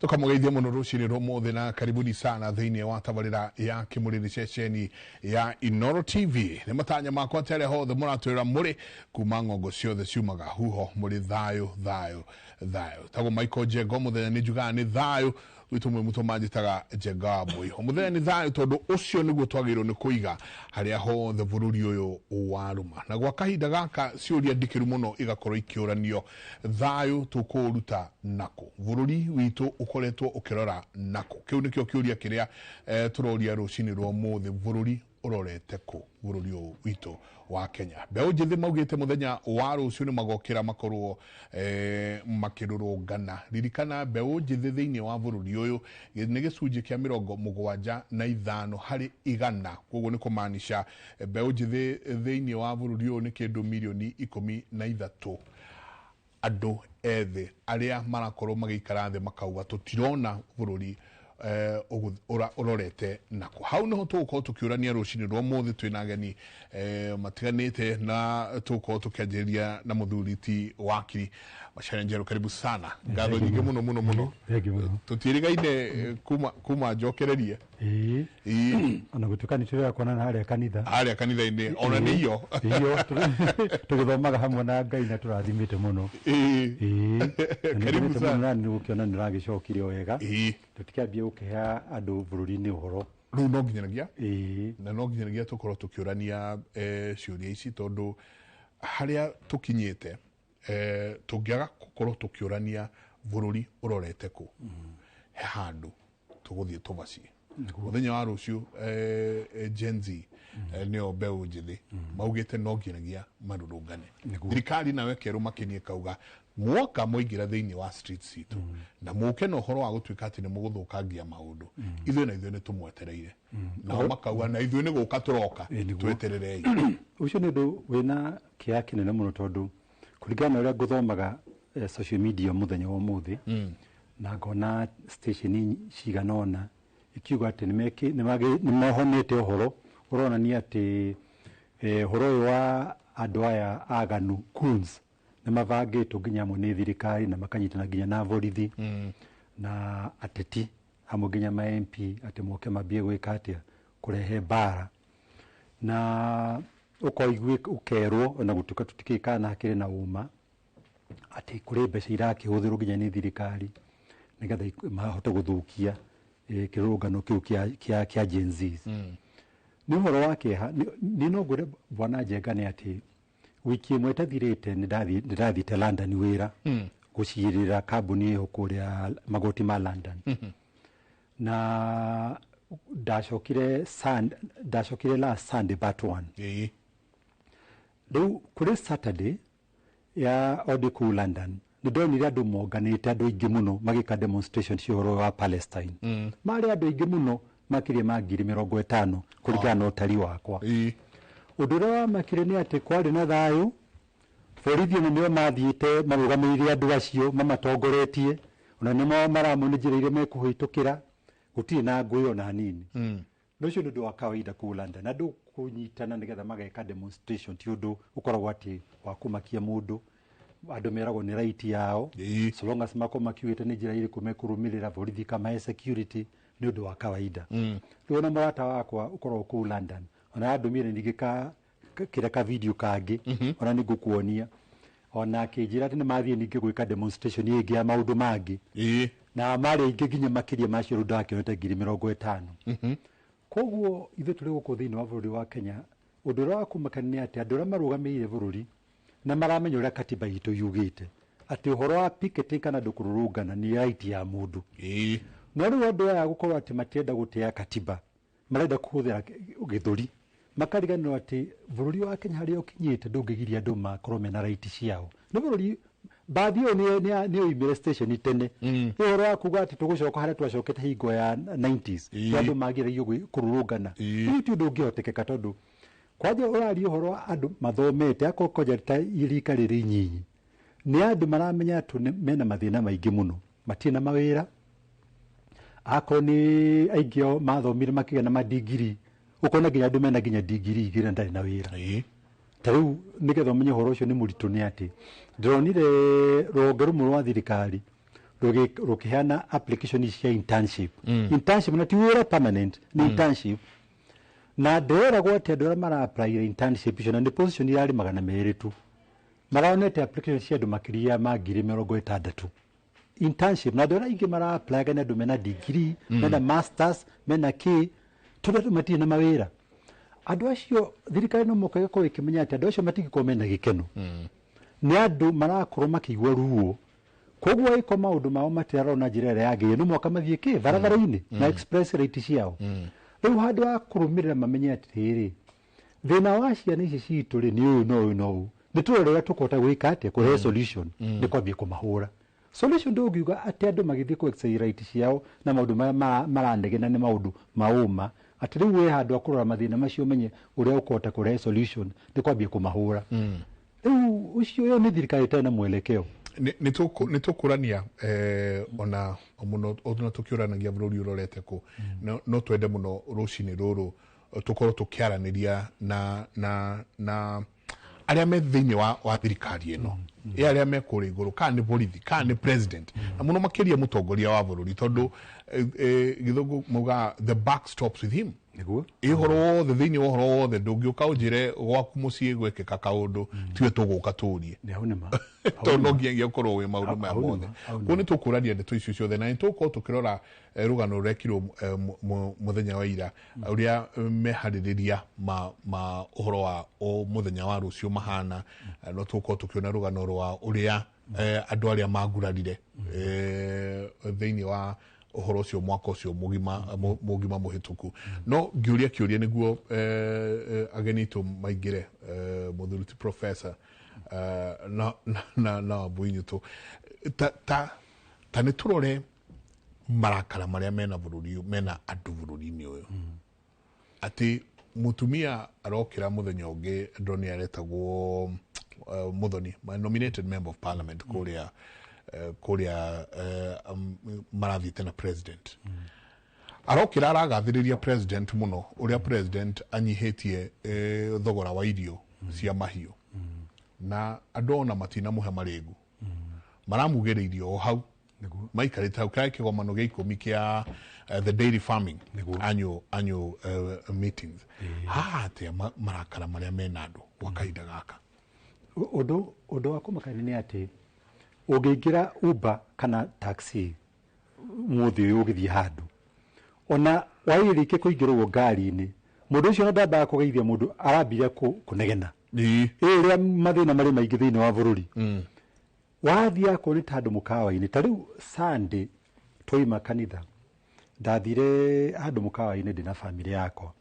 Tukamũgeithia mũno rũcinĩ rwa ũmũthĩ na karibuni sana thĩinĩ wa tabarĩra ya Kĩmũrĩrĩ ceceni ya Inoro TV. Nĩ matanya makwa atĩ arĩa hothe mũratwĩra mũrĩ kuma ng'ongo ciothe ciumaga huho mũrĩ thayũ thayũ thayũ. Tagwo Michael Njenga mũthenya nĩ njugaga nĩ thayũ gwitũ mwĩ mũtũ manjĩtaga Njenga wa Mbũi. Mũthenya nĩ thayũ tondũ ũcio nĩguo twagĩrĩirwo nĩ kũiga harĩa hothe bũrũri ũyũ warũma. Na gwa kahinda gaka ciũria ndikĩru mũno igakorwo ikĩũranio thayũ tũkũũruta nakũ, bũrũri witũ ũkoretwo ũkĩrora nakũ. Kĩu nĩkĩo kĩũria kĩrĩa tũroria rũcinĩ rwa ũmũthĩ, bũrũri ũrorete kũ, bũrũri ũyũ witũ wa Kenya. Mbeũ njĩthĩ maugĩte mũthenya wa rũciũ nĩ magokĩra makorwo makĩrũrũngana. Ririkana mbeũ njĩthĩ thĩinĩ wa bũrũri ũyũ nĩ gĩcunjĩ kĩa 75 harĩ igana, koguo nĩ kũmaanisha mbeũ njĩthĩ thĩinĩ wa bũrũri ũyũ nĩ kĩndũ mirioni 13 andũ ethĩ arĩa marakorwo magĩikara thĩ makauga tũtirona bũrũri ũrorete nako. Hau niho tũgũkorwo tũkĩũrania rũcinĩ rwa ũmũthĩ twĩna ageni matiganĩte na tũgũkorwo tũkĩanjĩrĩria na mũthuri ti wakiri Macharia Njeru. Karibu sana, ngatho nyingĩ mũno mũno mũno. Thank you mũno. Tũtiĩrĩgaine kuma njokererie. Ĩĩ. Ona gũtuĩka nĩ tũrĩaga kuonana harĩa kanitha. Harĩa kanitha-inĩ ona nĩ iyo. Iyo tũgĩthomaga hamwe na Ngai na tũrathimĩte mũno. Ĩĩ. Karibu sana. Na nĩ gũkĩona nĩ ũragĩcokire o wega. Tũtikĩambie gũkĩhe andũ bũrũri-inĩ ũhoro. Rĩu no nginyanagia Ĩĩ. na no nginyanagia tũkorwo tũkĩũrania ciũria ici tondũ harĩa tũkinyĩte tũngĩaga gũkorwo tũkĩũrania bũrũri ũrorete kũ, he handũ tũgũthiĩ tũbacie. Mũthenya wa rũciũ Gen Z nĩo mbeũ njĩthĩ maugĩte no nginyagia marũrũngane. Thirikari nayo ĩkerwo makenie kauga mwoka mwaingĩra thĩinĩ wa streets citũ na mũke na ũhoro wa gũtuĩka atĩ nĩ mũgũthũkangia maũndũ, ithuĩ na ithuĩ nĩ tũmwetereire. Nao makauga na ithuĩ nĩ gũka tũroka, twetererei. Ũcio nĩ ũndũ wĩna kĩeha kĩnene mũno tondũ kũringana na ũrĩa ngũthomaga social media mũthenya wa ũmũthĩ na ngona station cigana ũna ikiuga atĩ nĩ mohonete ũhoro ũronania atĩ ũhoro ũyũ wa andũ aya aganu goons nĩ mabangĩtwo nginya amwe nĩ thirikari na makanyitana nginya na borithi na ateti amwe nginya ma MP atĩ moke mambie gwĩka atĩa kũrehe mbara na ũkoigua ũkerwo ona gũtuĩka tũtikĩũĩ kana hakĩrĩ na ũma atĩ kũrĩ mbeca irakĩhũthĩrwo nginya nĩ thirikari nĩgetha mahote gũthũkia kĩrũrũngano kĩu kĩa Gen Zs. Nĩ ũhoro wa kĩeha. Niĩ no ngwĩre Bwana Njenga nĩ atĩ wiki ĩmwe ĩtathirĩte nĩ ndathiĩte London wĩra gũcirĩra kambuni ĩyo kũrĩa magoti ma London na ndacokire ndacokire last Sunday but one. Rĩu kũrĩ Saturday ya odi kũu London nĩ ndonire andũ monganĩte, andũ aingĩ mũno magĩka demonstration cia ũhoro wa Palestine. Marĩ andũ aingĩ mũno makĩria ma 50,000 kũringana na ũtari wakwa. Ũndũ ũrĩa wamakire nĩ atĩ kwarĩ na thayũ, borithi ona nĩo mathiĩte marũgamĩrĩire andũ acio mamatongoretie, ona nĩmo maramonia njĩra iria mekũhĩtũkĩra, gũtirĩ na ngũĩ ona hanini. Na ũcio nĩ ũndũ wa kawaida kũu London, andũ kũnyitana nĩgetha mageka demonstration ti ũndũ ũkoragwo atĩ wa kũmakia mũndũ. Andũ meragwo nĩ right yao, so long as makorwo makiugĩte nĩ njĩra irĩkũ mekũrũmĩrĩra, borithi kamahe security, nĩ ũndũ wa kawaida. Rĩu ona mũrata wakwa ũkoragwo kũu London ona andũmire ningĩ ka kĩrĩa ka video kangĩ ona nĩ ngũkuonia, ona akĩnjĩra atĩ nĩ mathiĩ ningĩ gwĩka demonstration ĩngĩ ya maũndũ mangĩ na marĩ aingĩ nginya makĩria macio rĩu ndakĩonete 50,000. Koguo ithuĩ tũrĩ gũkũ thĩinĩ wa bũrũri wa Kenya, ũndũ ũrĩa wa kũmakania nĩ atĩ andũ arĩa marũgamĩrĩire bũrũri na maramenya ũrĩa katiba itũ yugĩte atĩ ũhoro wa picketing kana andũ kũrũrũngana nĩ right ya mũndũ. No rĩu andũ aya gũkorwo atĩ matirenda gũtĩa katiba, marenda kũhũthĩra gĩthũri, makariganĩrwo atĩ bũrũri wa Kenya harĩa ũkinyĩte ndũngĩgiria andũ makorwo mena right ciao. Nĩ bũrũri bathi ĩyo nĩ yoimire station tene. Nĩ ũhoro wa kuga atĩ tũgũcoka harĩa twacokete hingo ya 90s, andũ magiragio kũrũrũngana. Rĩu ti ũndũ ũngĩhotekeka tondũ kwanja ũraria ũhoro wa andũ mathomete akorwo kwanja ta rika rĩrĩ inyinyi, nĩ andũ maramenya atĩ mena mathĩna maingĩ mũno, matirĩ na mawĩra, akorwo nĩ aingĩ ao mathomire makĩgĩa na madigiri, ũkona nginya andũ mena nginya digiri igĩrĩ na ndarĩ na wĩra. Ta rĩu nĩgetha ũmenye ũhoro ũcio nĩ mũritũ nĩ atĩ ndĩronire rũhonge rũmwe rwa thirikari Rũkĩheana application cia internship. Internship na ti wĩra permanent, nĩ internship. Na ndĩreragwo atĩ andũ arĩa mara-applyire internship icio, na nĩ position irarĩ 200 tu, maronete application cia andũ makĩria ma 60,000 internship. Na andũ arĩa aingĩ mara-applyaga nĩ andũ mena degree, mena masters, mena kĩ, tondũ andũ matirĩ na mawĩra. Andũ acio thirikari no mũhaka ĩgakorwo ĩkĩmenya atĩ andũ acio matingĩkorwo mena gĩkeno, nĩ andũ marakorwo makĩigua ruo. Koguo angĩkorwo maũndũ mao matirarora na njĩra ĩrĩa yagĩrĩire, no mũhaka mathiĩ kĩ barabara-inĩ na express right ciao. Rĩu handũ ha kũrũmĩrĩra mamenye atĩrĩrĩ, thĩna wa ciana ici citũ rĩ nĩ ũyũ na ũyũ na ũyũ, nĩ tũrore ũrĩa tũkũhota gwĩka atĩa kũrehe solution, nĩ kwambia kũmahũra. Solution ndũngiuga atĩ andũ magĩthiĩ kũ exercise right ciao na maũndũ marĩa maranegena nĩ maũndũ ma ũma, atĩ rĩu wĩ handũ ha kũrora mathĩna macio ũmenye ũrĩa ũkũhota kũrehe solution, nĩ kwambia kũmahũra. Rĩu ũcio ĩyo nĩ thirikari ĩtarĩ na mwelekeo. Nĩ tũkũrania ona mũno ona tũkĩũranagia bũrũri ũrorete kũ. No twende mũno rũcinĩ rũrũ tũkorwo tũkĩaranĩria na arĩa me thĩinĩ wa thirikari ĩno, ĩ arĩa me kũrĩa igũrũ, kana nĩ borithi, kana nĩ president, na mũno makĩria mũtongoria wa bũrũri, tondũ gĩthũngũ maugaga the buck stops with him. Nĩguo. Ĩ ũhoro wothe, thĩinĩ wa ũhoro wothe, ndũngĩũka ũnjĩre gwaku mũciĩ gwekĩka kaũndũ tiwe tũgũka tũrie. Nĩ hau nĩma. Tondũ no nginyagia ũkorwo wĩ maũndũ maya Hau nĩma, mothe. hau nĩma. Koguo nĩ tũkũrania ndeto icio ciothe, na nĩ tũgũkorwo tũkĩrora rũgano rũrekirwo mũthenya wa ira, ũrĩa meharĩrĩria ma ũhoro wa mũthenya wa rũciũ mahana. No tũgũkorwo tũkĩona rũgano rwa ũrĩa andũ arĩa magurarire thĩinĩ wa ũhoro ũcio mwaka ũcio mũgima mũhĩtũku. No ngĩũria kĩũria nĩguo ageni aitũ maingĩre, mũthuri ti professor na Wambui Nyũtũ, ta nĩ tũrore marakara marĩa mena bũrũri, mena andũ bũrũri-inĩ ũyũ, atĩ mũtumia arokĩra mũthenya ũngĩ ndoni aretagwo Muthoni, my nominated member of parliament kũrĩa marathiĩte na president, arokĩra aragathĩrĩria president mũno ũrĩa president anyihĩtie thogora wa irio cia mahiũ, na andũ ona matinamũhe marĩgu, maramugĩrĩirie o hau maikarĩte hau kĩrarĩ kĩgomano gĩa 10 kĩa the dairy farming annual meetings. Haha atĩa marakara marĩa mena andũ gwa kahinda gaka? Ũndũ wa kũmakania nĩ atĩ ũngĩingĩra Uber kana taxi mũthĩ ũyũ ũgĩthiĩ handũ, ona wairĩkia kũingĩra ũguo ngari-inĩ, mũndũ ũcio ndambaga kũgeithia mũndũ, arambire kũnegena. Ĩ ũrĩa mathĩna marĩ maingĩ thĩinĩ wa bũrũri. Wathiĩ akorwo nĩ ta handũ mũkawa-inĩ, ta rĩu Sunday twaima kanitha, ndathire handũ mũkawa-inĩ ndĩ na bamĩrĩ yakwa.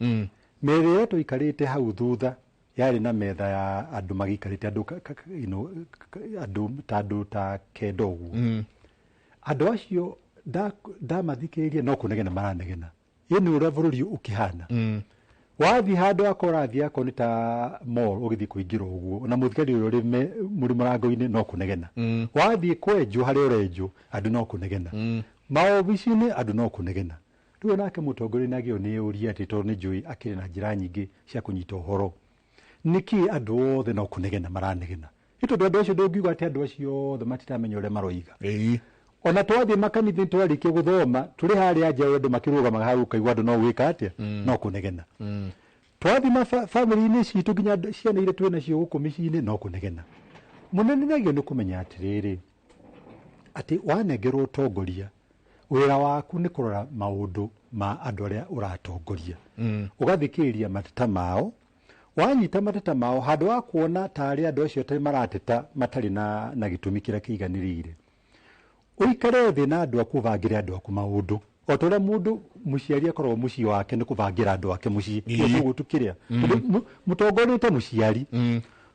Metha ĩrĩa tũikarĩte hau thutha yarĩ na metha ya andũ magĩikarĩte andũ andũ ta 9 ũguo. Andũ acio ndamathikĩrĩria no kũnegena maranegena. Ĩ nĩ ũrĩa bũrũri ũkĩhana. Wathiĩ handũ akorwo ũrathiĩ akorwo nĩ ta mall ũgĩthiĩ kũingĩra ũguo, ona mũthigari ũrĩa ũrĩ mũrĩ mũrango-inĩ no kũnegena. Wathiĩ kwenjwo harĩa ũrenjwo andũ no kũnegena. Maobici-inĩ andũ no kũnegena. Rĩu onake mũtongoria nĩ agĩrĩirwo nĩ ũria atĩ tondũ nĩ njũĩ akĩrĩ na njĩra nyingĩ cia kũnyita ũhoro. Nĩkĩ andũ othe no kũnegena maranegena? Nĩ tondũ andũ acio ndũngiuga atĩ andũ acio othe matiramenya ũrĩa maroiga. Ona twathiĩ makanitha twarĩkia gũthoma tũrĩ harĩa nja andũ makĩrũgamaga hau ũkaigua andũ no gwĩka atĩa? No kũnegena. Twathiĩ bamĩrĩ-inĩ citũ nginya ciana iria twĩ nacio gũkũ mĩciĩ-inĩ no kũnegena. Mũnene nĩ agĩrĩirwo nĩ kũmenya atĩrĩrĩ, atĩ wanengerwo ũtongoria, wĩra waku nĩ kũrora maũndũ ma andũ arĩa ũratongoria. Ũgathikĩrĩria mateta mao, wanyita mateta mao handũ wa kuona tarĩ andũ acio atĩ marateta matarĩ na gĩtũmi kĩrĩa kĩiganĩrĩire. Ũikare thĩ na andũ aku, ũbangĩre andũ aku maũndũ. O ta ũrĩa mũndũ mũciari akoragwo mũciĩ wake nĩ kũbangĩra andũ ake mũciĩ. Ũguo tũkĩrĩa. Tondũ mũtongoria ta mũciari.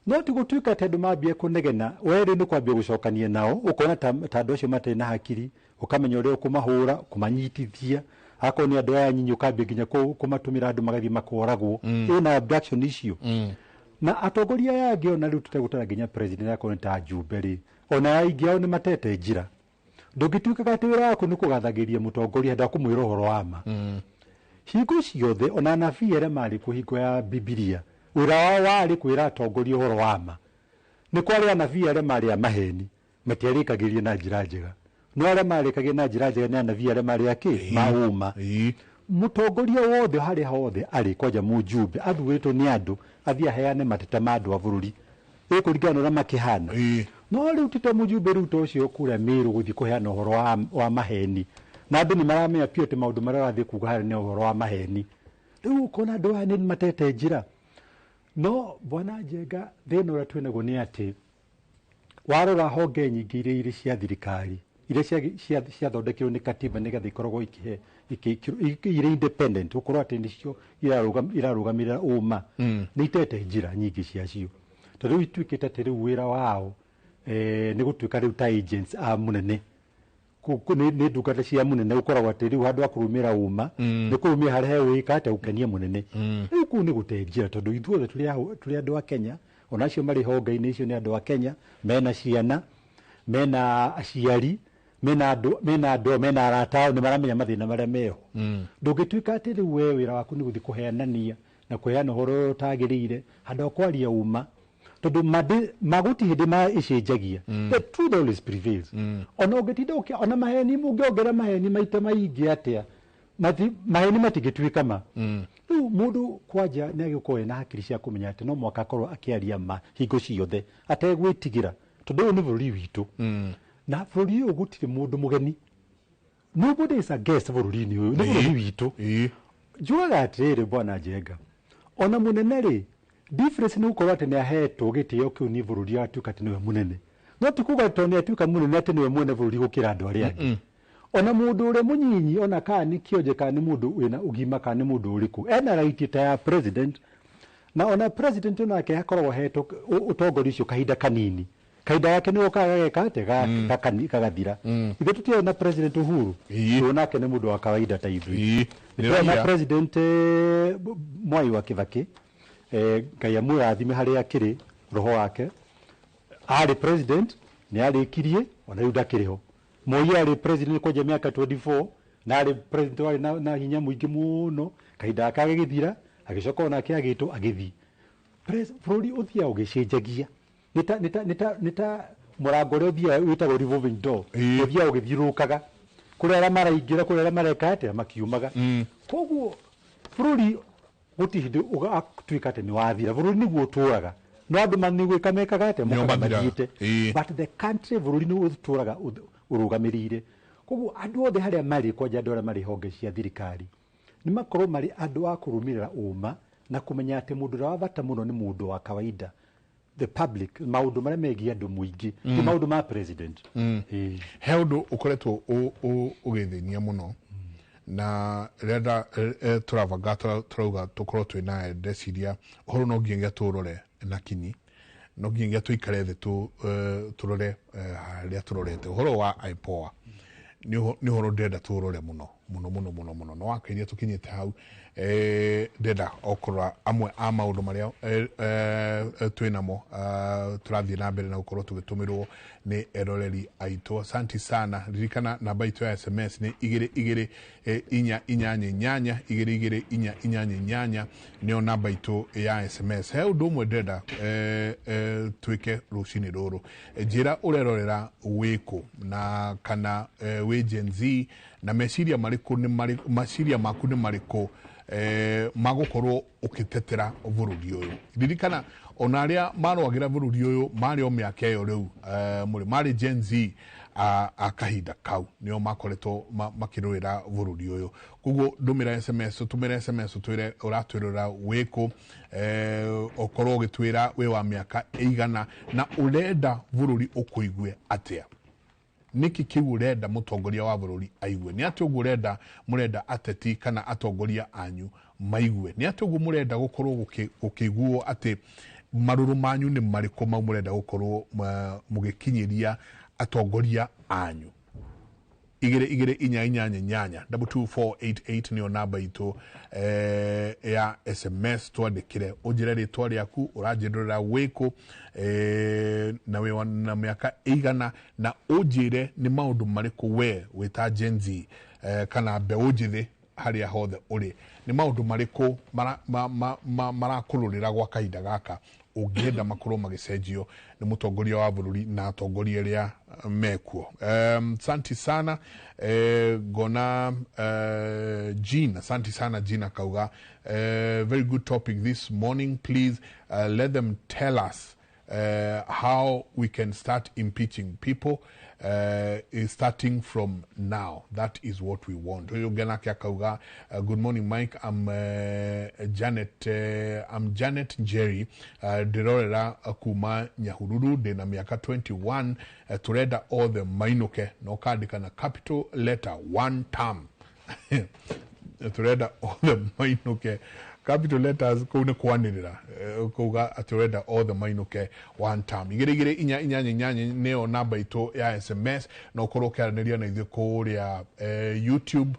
No ti gũtuĩka atĩ andũ mambie kũnegena, we rĩu nĩ kwambia gũcokania nao, ũkona ta andũ acio matarĩ na hakiri, ũkamenya ũrĩa ũkũmahũra, kũmanyitithia. Akorwo nĩ andũ aya nyinyi ũkambia nginya kũmatũmĩra andũ magathiĩ makoragwo. Ĩna abduction icio. Na atongoria aya angĩ ona rĩu tũtegũtara nginya president akorwo nĩ ta Njumbe rĩ, ona aingĩ ao nĩ matete njĩra. Ndũngĩtuĩkaga atĩ wĩra waku nĩ kũgathagĩria mũtongoria handũ ha kũmwĩra ũhoro wa ma. Hingo ciothe ona anabii arĩa marĩ kuo hingo ya Bibilia, wĩra wao warĩ kwĩra atongoria ũhoro wa ma. Nĩ kwarĩ anabii arĩa marĩ a maheni, matiarĩkagĩria na njĩra njega. No arĩa marĩkagia na njĩra njega nĩ anabii arĩa marĩ akĩ ma ũma. Mũtongoria wothe harĩa hothe arĩ, kwanja mũjumbe athurĩtwo nĩ andũ athiĩ aheane mateta ma andũ a bũrũri ĩkũringana na ũrĩa makĩhana. No rĩu ti ta mũjumbe rĩu ta ũcio kũrĩa Mĩrũ gũthiĩ kũheana ũhoro wa maheni, na andũ nĩ maramenya biũ atĩ maũndũ marĩa ũrathiĩ kuga harĩa nĩ ũhoro wa maheni. Rĩu ũkona andũ aya nĩ matete njĩra. No Bwana Njenga, thĩna ũrĩa twĩnaguo nĩ atĩ warora honge nyingĩ iria irĩ cia thirikari iria ciathondekirwo nĩ katiba nĩgetha ikoragwo ikĩhe irĩ independent, gũkorwo atĩ nĩcio irarũgamĩrĩra ũma, nĩ itete njĩra nyingĩ ciacio, tondũ rĩu ituĩkĩte atĩ rĩu wĩra wao nĩ gũtuĩka rĩu ta agents a mũnene. Nĩ ndungata cia mũnene, gũkoragwo atĩ rĩu handũ ha kũrũmĩra ũma nĩ kũrũmĩra harĩa hegwĩka atĩa gũkenia mũnene. Rĩu kũu nĩ gũte njĩra, tondũ ithuothe tũrĩ andũ a Kenya, ona acio marĩ honge-inĩ icio nĩ andũ a Kenya, mena ciana, mena aciari, mena andũ, mena andũ, mena arata ao, nĩ maramenya mathĩna marĩa meho. Ndũngĩtuĩka atĩ rĩu we wĩra waku nĩ gũthiĩ kũheanania na kũheana ũhoro ũrĩa ũtagĩrĩire handũ ha kwaria ũma, tondũ magũti hĩndĩ ma ĩcenjagia. The truth always prevails. Ona ũngĩtinda ona maheni, ũngĩongerera maheni maita maingĩ atĩa, maheni matingĩtuĩka ma. Rĩu mũndũ kwanja nĩ agĩkorwo ena hakiri cia kũmenya atĩ no mũhaka akorwo akĩaria ma hingo ciothe ategwĩtigĩra, tondũ ũyũ nĩ bũrũri witũ. Na bũrũri ũyũ gũtirĩ mũndũ mũgeni. Nobody is a guest bũrũri-inĩ ũyũ, nĩ bũrũri witũ. Njugaga atĩrĩrĩ Bwana Njenga, ona mũnene rĩ, difference nĩ gũkorwo atĩ nĩ ahetwo gĩtĩo kĩu nĩ bũrũri agatuĩka atĩ nĩwe mũnene. No ti kuga tondũ nĩ atuĩka mũnene atĩ nĩwe mwene bũrũri gũkĩra andũ arĩa angĩ. Ona mũndũ ũrĩa mũnyinyi, ona kana nĩ kĩonje, kana nĩ mũndũ wĩna ũgima, kana nĩ mũndũ ũrĩkũ, ena right ta ya president. Na ona president onake akoragwo ahetwo ũtongoria ũcio kahinda kanini. Kahinda gake nĩ gokaga gageka atĩa? Gagathira. Ithuĩ tũtiarĩ na president Uhuru. Ũyũ nake nĩ mũndũ wa kawaida ta ithuĩ. Nĩ na president Mwai wa Kibaki, Ngai amũrathime harĩa akĩrĩ, roho wake. Arĩ president, nĩ arĩkirie, ona rĩu ndakĩrĩ ho. Moi arĩ president kwanja mĩaka 24, na arĩ president warĩ na hinya mũingĩ mũno, kahinda gake gagĩthira, agĩcoka onake agĩtwo agĩthiĩ. Bũrũri ũthiaga ũgĩcenjagia. Nĩ ta mũrango ũrĩa ũthiaga wĩtagwo revolving door. Ũthiaga ũgĩthiũrũrũkaga. Kũrĩ arĩa maraingĩra, kũrĩ arĩa mareka atĩa, makiumaga. Koguo bũrũri gũtirĩ hĩndĩ ũgatuĩka atĩ nĩ wathira. Bũrũri nĩguo ũtũraga. No andũ nĩ gwĩka mekaga atĩa, mokaga mathiĩte. But the country, bũrũri nĩ ũtũraga ũrũgamĩrĩire. Koguo andũ othe harĩa marĩ, kwanja andũ arĩa marĩ honge cia thirikari, nĩ makorwo marĩ andũ a kũrũmĩrĩra ũma na kũmenya atĩ mũndũ ũrĩa wa bata mũno nĩ mũndũ wa kawaida. The public, maũndũ marĩa megiĩ andũ mũingĩ, ti maũndũ ma president. He ũndũ ũkoretwo ũgĩthĩnia mũno, na rĩrĩa tũrabanga tũrauga tũkorwo twĩ nawe, ndeciria ũhoro no nginyagia tũũrore na kinyi, no nginyagia tũikare thĩ tũrore harĩa tũrorete. Ũhoro wa IPOA nĩ ũhoro ndĩrenda tũũrore mũno mũno mũno mũno mũno. No wakairia tũkinyĩte hau, ndĩrenda o kũrora amwe a maũndũ marĩa twĩnamo, tũrathiĩ na mbere na gũkorwo tũgĩtũmĩrwo nĩ eroreri aitũ. Asante sana. Ririkana namba itũ ya SMS nĩ igĩrĩ igĩrĩ, inya inyanya inyanya, igĩrĩ igĩrĩ inya inyanya inyanya, nĩyo namba itũ ya SMS. He ũndũ ũmwe ndĩrenda twĩke rũcinĩ rũrũ. Njĩra ũrerorera wĩkũ, na kana wĩ Gen Z, na meciria marĩkũ nĩ marĩkũ, meciria maku nĩ marĩkũ magũkorwo ũkĩtetera bũrũri ũyũ. Ririkana ona arĩa marũagĩra bũrũri ũyũ marĩ o mĩaka ĩyo rĩu, mũrĩ marĩ Gen Z a kahinda kau nĩo makoretwo makĩrũĩra bũrũri ũyũ. Koguo ndũmĩra SMS, tũmĩra SMS ũtwĩre ũratwĩrora wĩkũ, ũkorwo ũgĩtwĩra wĩ wa mĩaka ĩigana na ũrenda bũrũri ũkũigue atĩa. Nĩkĩ kĩu ũrenda mũtongoria wa bũrũri aigue? Nĩ atĩa ũguo mũrenda ateti kana atongoria anyu maigue? Nĩ atĩa ũguo mũrenda gũkorwo gũkĩiguo atĩ marũrũ manyu nĩ marĩkũ mau mũrenda gũkorwo mũgĩkinyĩria atongoria anyu? Igĩrĩ igĩrĩ inya inyanya inyanya, double two four eight eight nĩyo namba itũ ya SMS. Twandĩkĩre ũnjĩre rĩtwa rĩaku, ũranjĩrĩra wĩkũ, na wĩ na mĩaka ĩigana, na ũnjĩre nĩ maũndũ marĩkũ we wĩta Gen Z, kana mbeũ njĩthĩ harĩa hothe ũrĩ, nĩ maũndũ marĩkũ marakũrũrĩra gwa kahinda gaka Ũngĩenda makorwo magĩcenjio nĩ mũtongoria wa bũrũri na atongoria arĩa mekuo. Santi sana. Ngona Jean, asante sana Jean, akauga very good topic this morning. Please let them tell us how we can start impeaching people is starting from now. That is what we want. Huyo nake akauga good morning Mike, I'm Janet, I'm Janet Njeri, ndĩrorera kuma Nyahururu, ndĩna mĩaka 21. Turenda othe mainũke, na ũkandĩka na capital letter one term. Turenda othe mainũke, capital letters, kũu nĩ kwanĩrĩra kuga atĩ ũrenda othe mainũke one term. 22488 nĩyo namba itũ ya SMS, na ũkorwo ũkĩaranĩria na ithuĩ kũrĩa YouTube,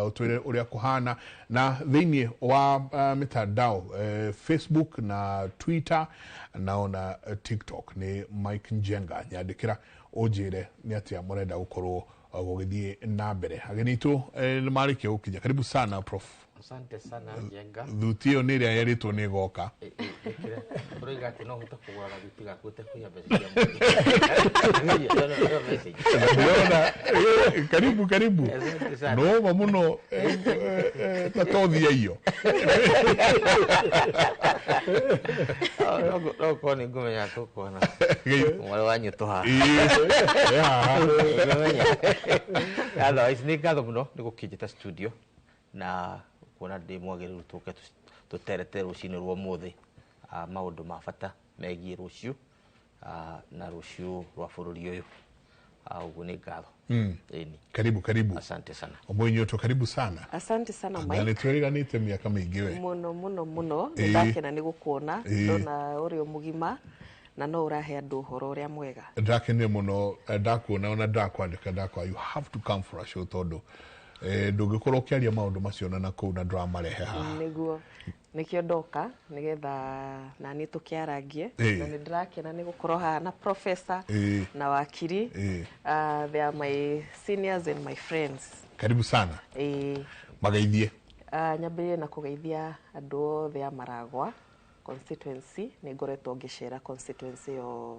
ũtwĩre ũrĩa kũhana na thĩinĩ wa mitandao, Facebook na Twitter na ona TikTok nĩ Mike Njenga. Nyandĩkĩra ũnjĩre nĩ atĩa mũrenda gũkorwo gũgĩthiĩ na mbere. Ageni itũ nĩ marĩkia gũkinya. Karibu sana, Prof. Asante sana, Njenga. Thuti ĩyo nĩ ĩrĩa yerĩtwo nĩ ĩgoka. Ũroiga atĩ no ũhote kũgũra gathuti gaku ũtekũiya mbeca cia mũingĩ. Ĩyo message. Ndĩrona karibu karibu. Asante sana. Noma mũno, ta tothi iyo. Oh, no gũkorwo nĩ ngũmenya tũkuona mwarĩ wa nyũtũ haha. Haha. Ngũmenya. Otherwise nĩ ngatho mũno nĩ gũkĩnjĩta studio na kuona ndĩ mwagĩrĩru tũke tũterete rũcinĩ rwa ũmũthĩ maũndũ ma bata megiĩ rũciũ na rũciũ rwa bũrũri ũyũ. Ũguo nĩ ngatho. Ĩni. Karibu karibu. Asante sana. Omwenyoto, karibu sana. Asante sana Na Mike. nĩ twĩrĩganĩte mĩaka mĩingĩ we. Muno muno muno. Nĩ ndakena nĩ gũkuona. Ndona ũrĩ o mũgima na no ũrahe andũ ũhoro ũrĩa mwega. Ndakenire mũno ndakuona, ona ndakwandĩka ndakwa you have to come for a show, tondũ ndũngĩkorwo ũkĩaria maũndũ macio na nakũu na ndũramarehe haha. Nĩguo nĩkĩo ndoka nĩgetha naniĩ tũkĩarangie. Na nĩ ndĩrakena nĩ gũkorwo haha na professor na wakiri. They are my seniors and my friends. Karibu sana. Mageithie. Nyambĩrĩrie na kũgeithia andũ othe a Maragwa constituency. Nĩ ngoretwo ngĩcera constituency ĩyo,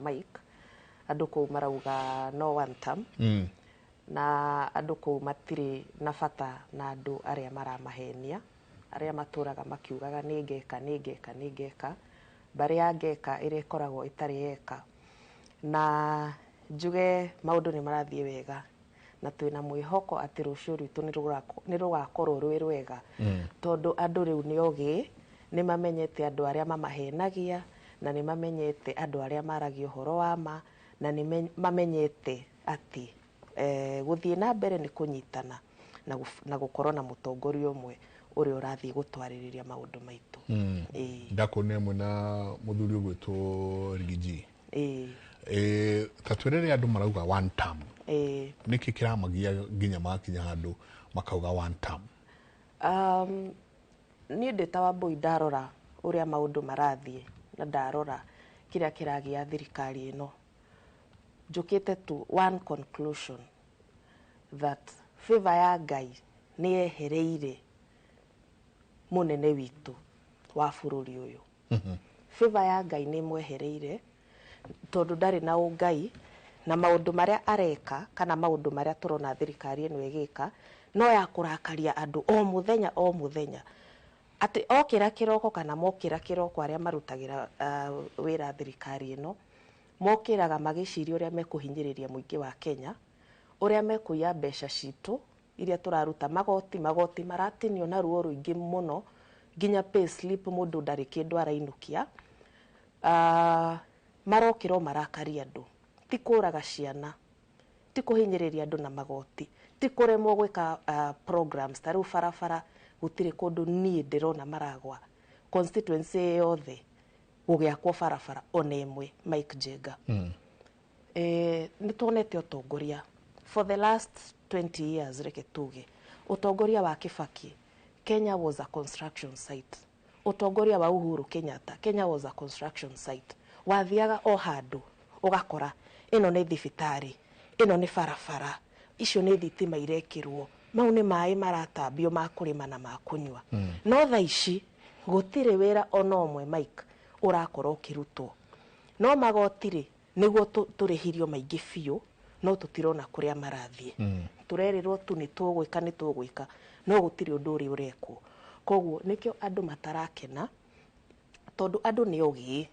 Mike. Andũ kũu marauga no one term. Na andũ kũu matirĩ na bata na andũ arĩa maramahenia, arĩa matũraga makiugaga nĩ ngeka, nĩ ngeka, nĩ ngeka, mbarĩ ya ngeka ĩrĩa ĩkoragwo ĩtarĩ yeka. Na njuge maũndũ nĩ marathiĩ wega na twĩna mwĩhoko atĩ rũciũ rwitũ nĩ rũgakorwo rwĩ rwega, tondũ andũ rĩu nĩ ogĩ, nĩ mamenyete andũ arĩa mamahenagia, na nĩ mamenyete andũ arĩa maragia ũhoro wa ma, na nĩ mamenyete atĩ gũthiĩ na mbere nĩ kũnyitana na gũkorwo na mũtongoria ũmwe ũrĩa ũrathiĩ gũtwarĩrĩria maũndũ maitũ. Ndakuonire mwĩna mũthuri ũgwĩtwo Rigiji. Ta twĩrĩre, andũ marauga one term. Nĩkĩ kĩramagia nginya makinya handũ makauga one term? Niĩ ndĩ ta Wambũi, ndarora ũrĩa maũndũ marathiĩ na ndarora kĩrĩa kĩragĩa thirikari ĩno, njũkĩte to one conclusion, that favor ya Ngai nĩ yehereire mũnene witũ wa bũrũri ũyũ. Favor ya Ngai nĩ ĩmwehereire, tondũ ndarĩ na ũngai na maũndũ marĩa areka kana maũndũ marĩa tũrona thirikari ĩno ĩgĩka no ya kũrakaria andũ o mũthenya o mũthenya, atĩ okĩra kĩroko kana mokĩra kĩroko, arĩa marutagĩra wĩra thirikari ĩno mokĩraga magĩciria ũrĩa mekũhinyĩrĩria mũingĩ wa Kenya, ũrĩa mekũiya mbeca citũ iria tũraruta magoti. Magoti maratinio na ruo rũingĩ mũno, nginya pay slip mũndũ ndarĩ kĩndũ arainũkia. Marokĩra o marakaria andũ, ti kũraga ciana, ti kũhinyĩrĩria andũ na magoti, ti kũremwo gwĩka programs ta rĩu barabara. Gũtirĩ kũndũ niĩ ndĩrona Maragwa constituency yothe gũgĩakwo barabara ona ĩmwe, Mike Njenga. Nĩ tuonete ũtongoria for the last 20 years, reke tuge ũtongoria wa Kibaki, Kenya was a construction site. Ũtongoria wa Uhuru Kenyatta, Kenya was a construction site. Wathiaga o handũ ũgakora ĩno nĩ thibitarĩ, ĩno nĩ barabara, icio nĩ thitima irekĩrwo, mau nĩ maĩ maratambio ma kũrĩma na ma kũnyua. No thaa ici gũtirĩ wĩra ona ũmwe, Mike, ũrakorwo ũkĩrutwo. No magoti rĩ, nĩguo tũrĩhirio maingĩ biũ, no tũtirona kũrĩa marathiĩ. Tũrerirwo tu nĩ tũgwĩka, nĩ tũgwĩka, no gũtirĩ ũndũ ũrĩa ũrekwo. Koguo nĩkĩo andũ matarakena, tondũ andũ nĩ ogĩ.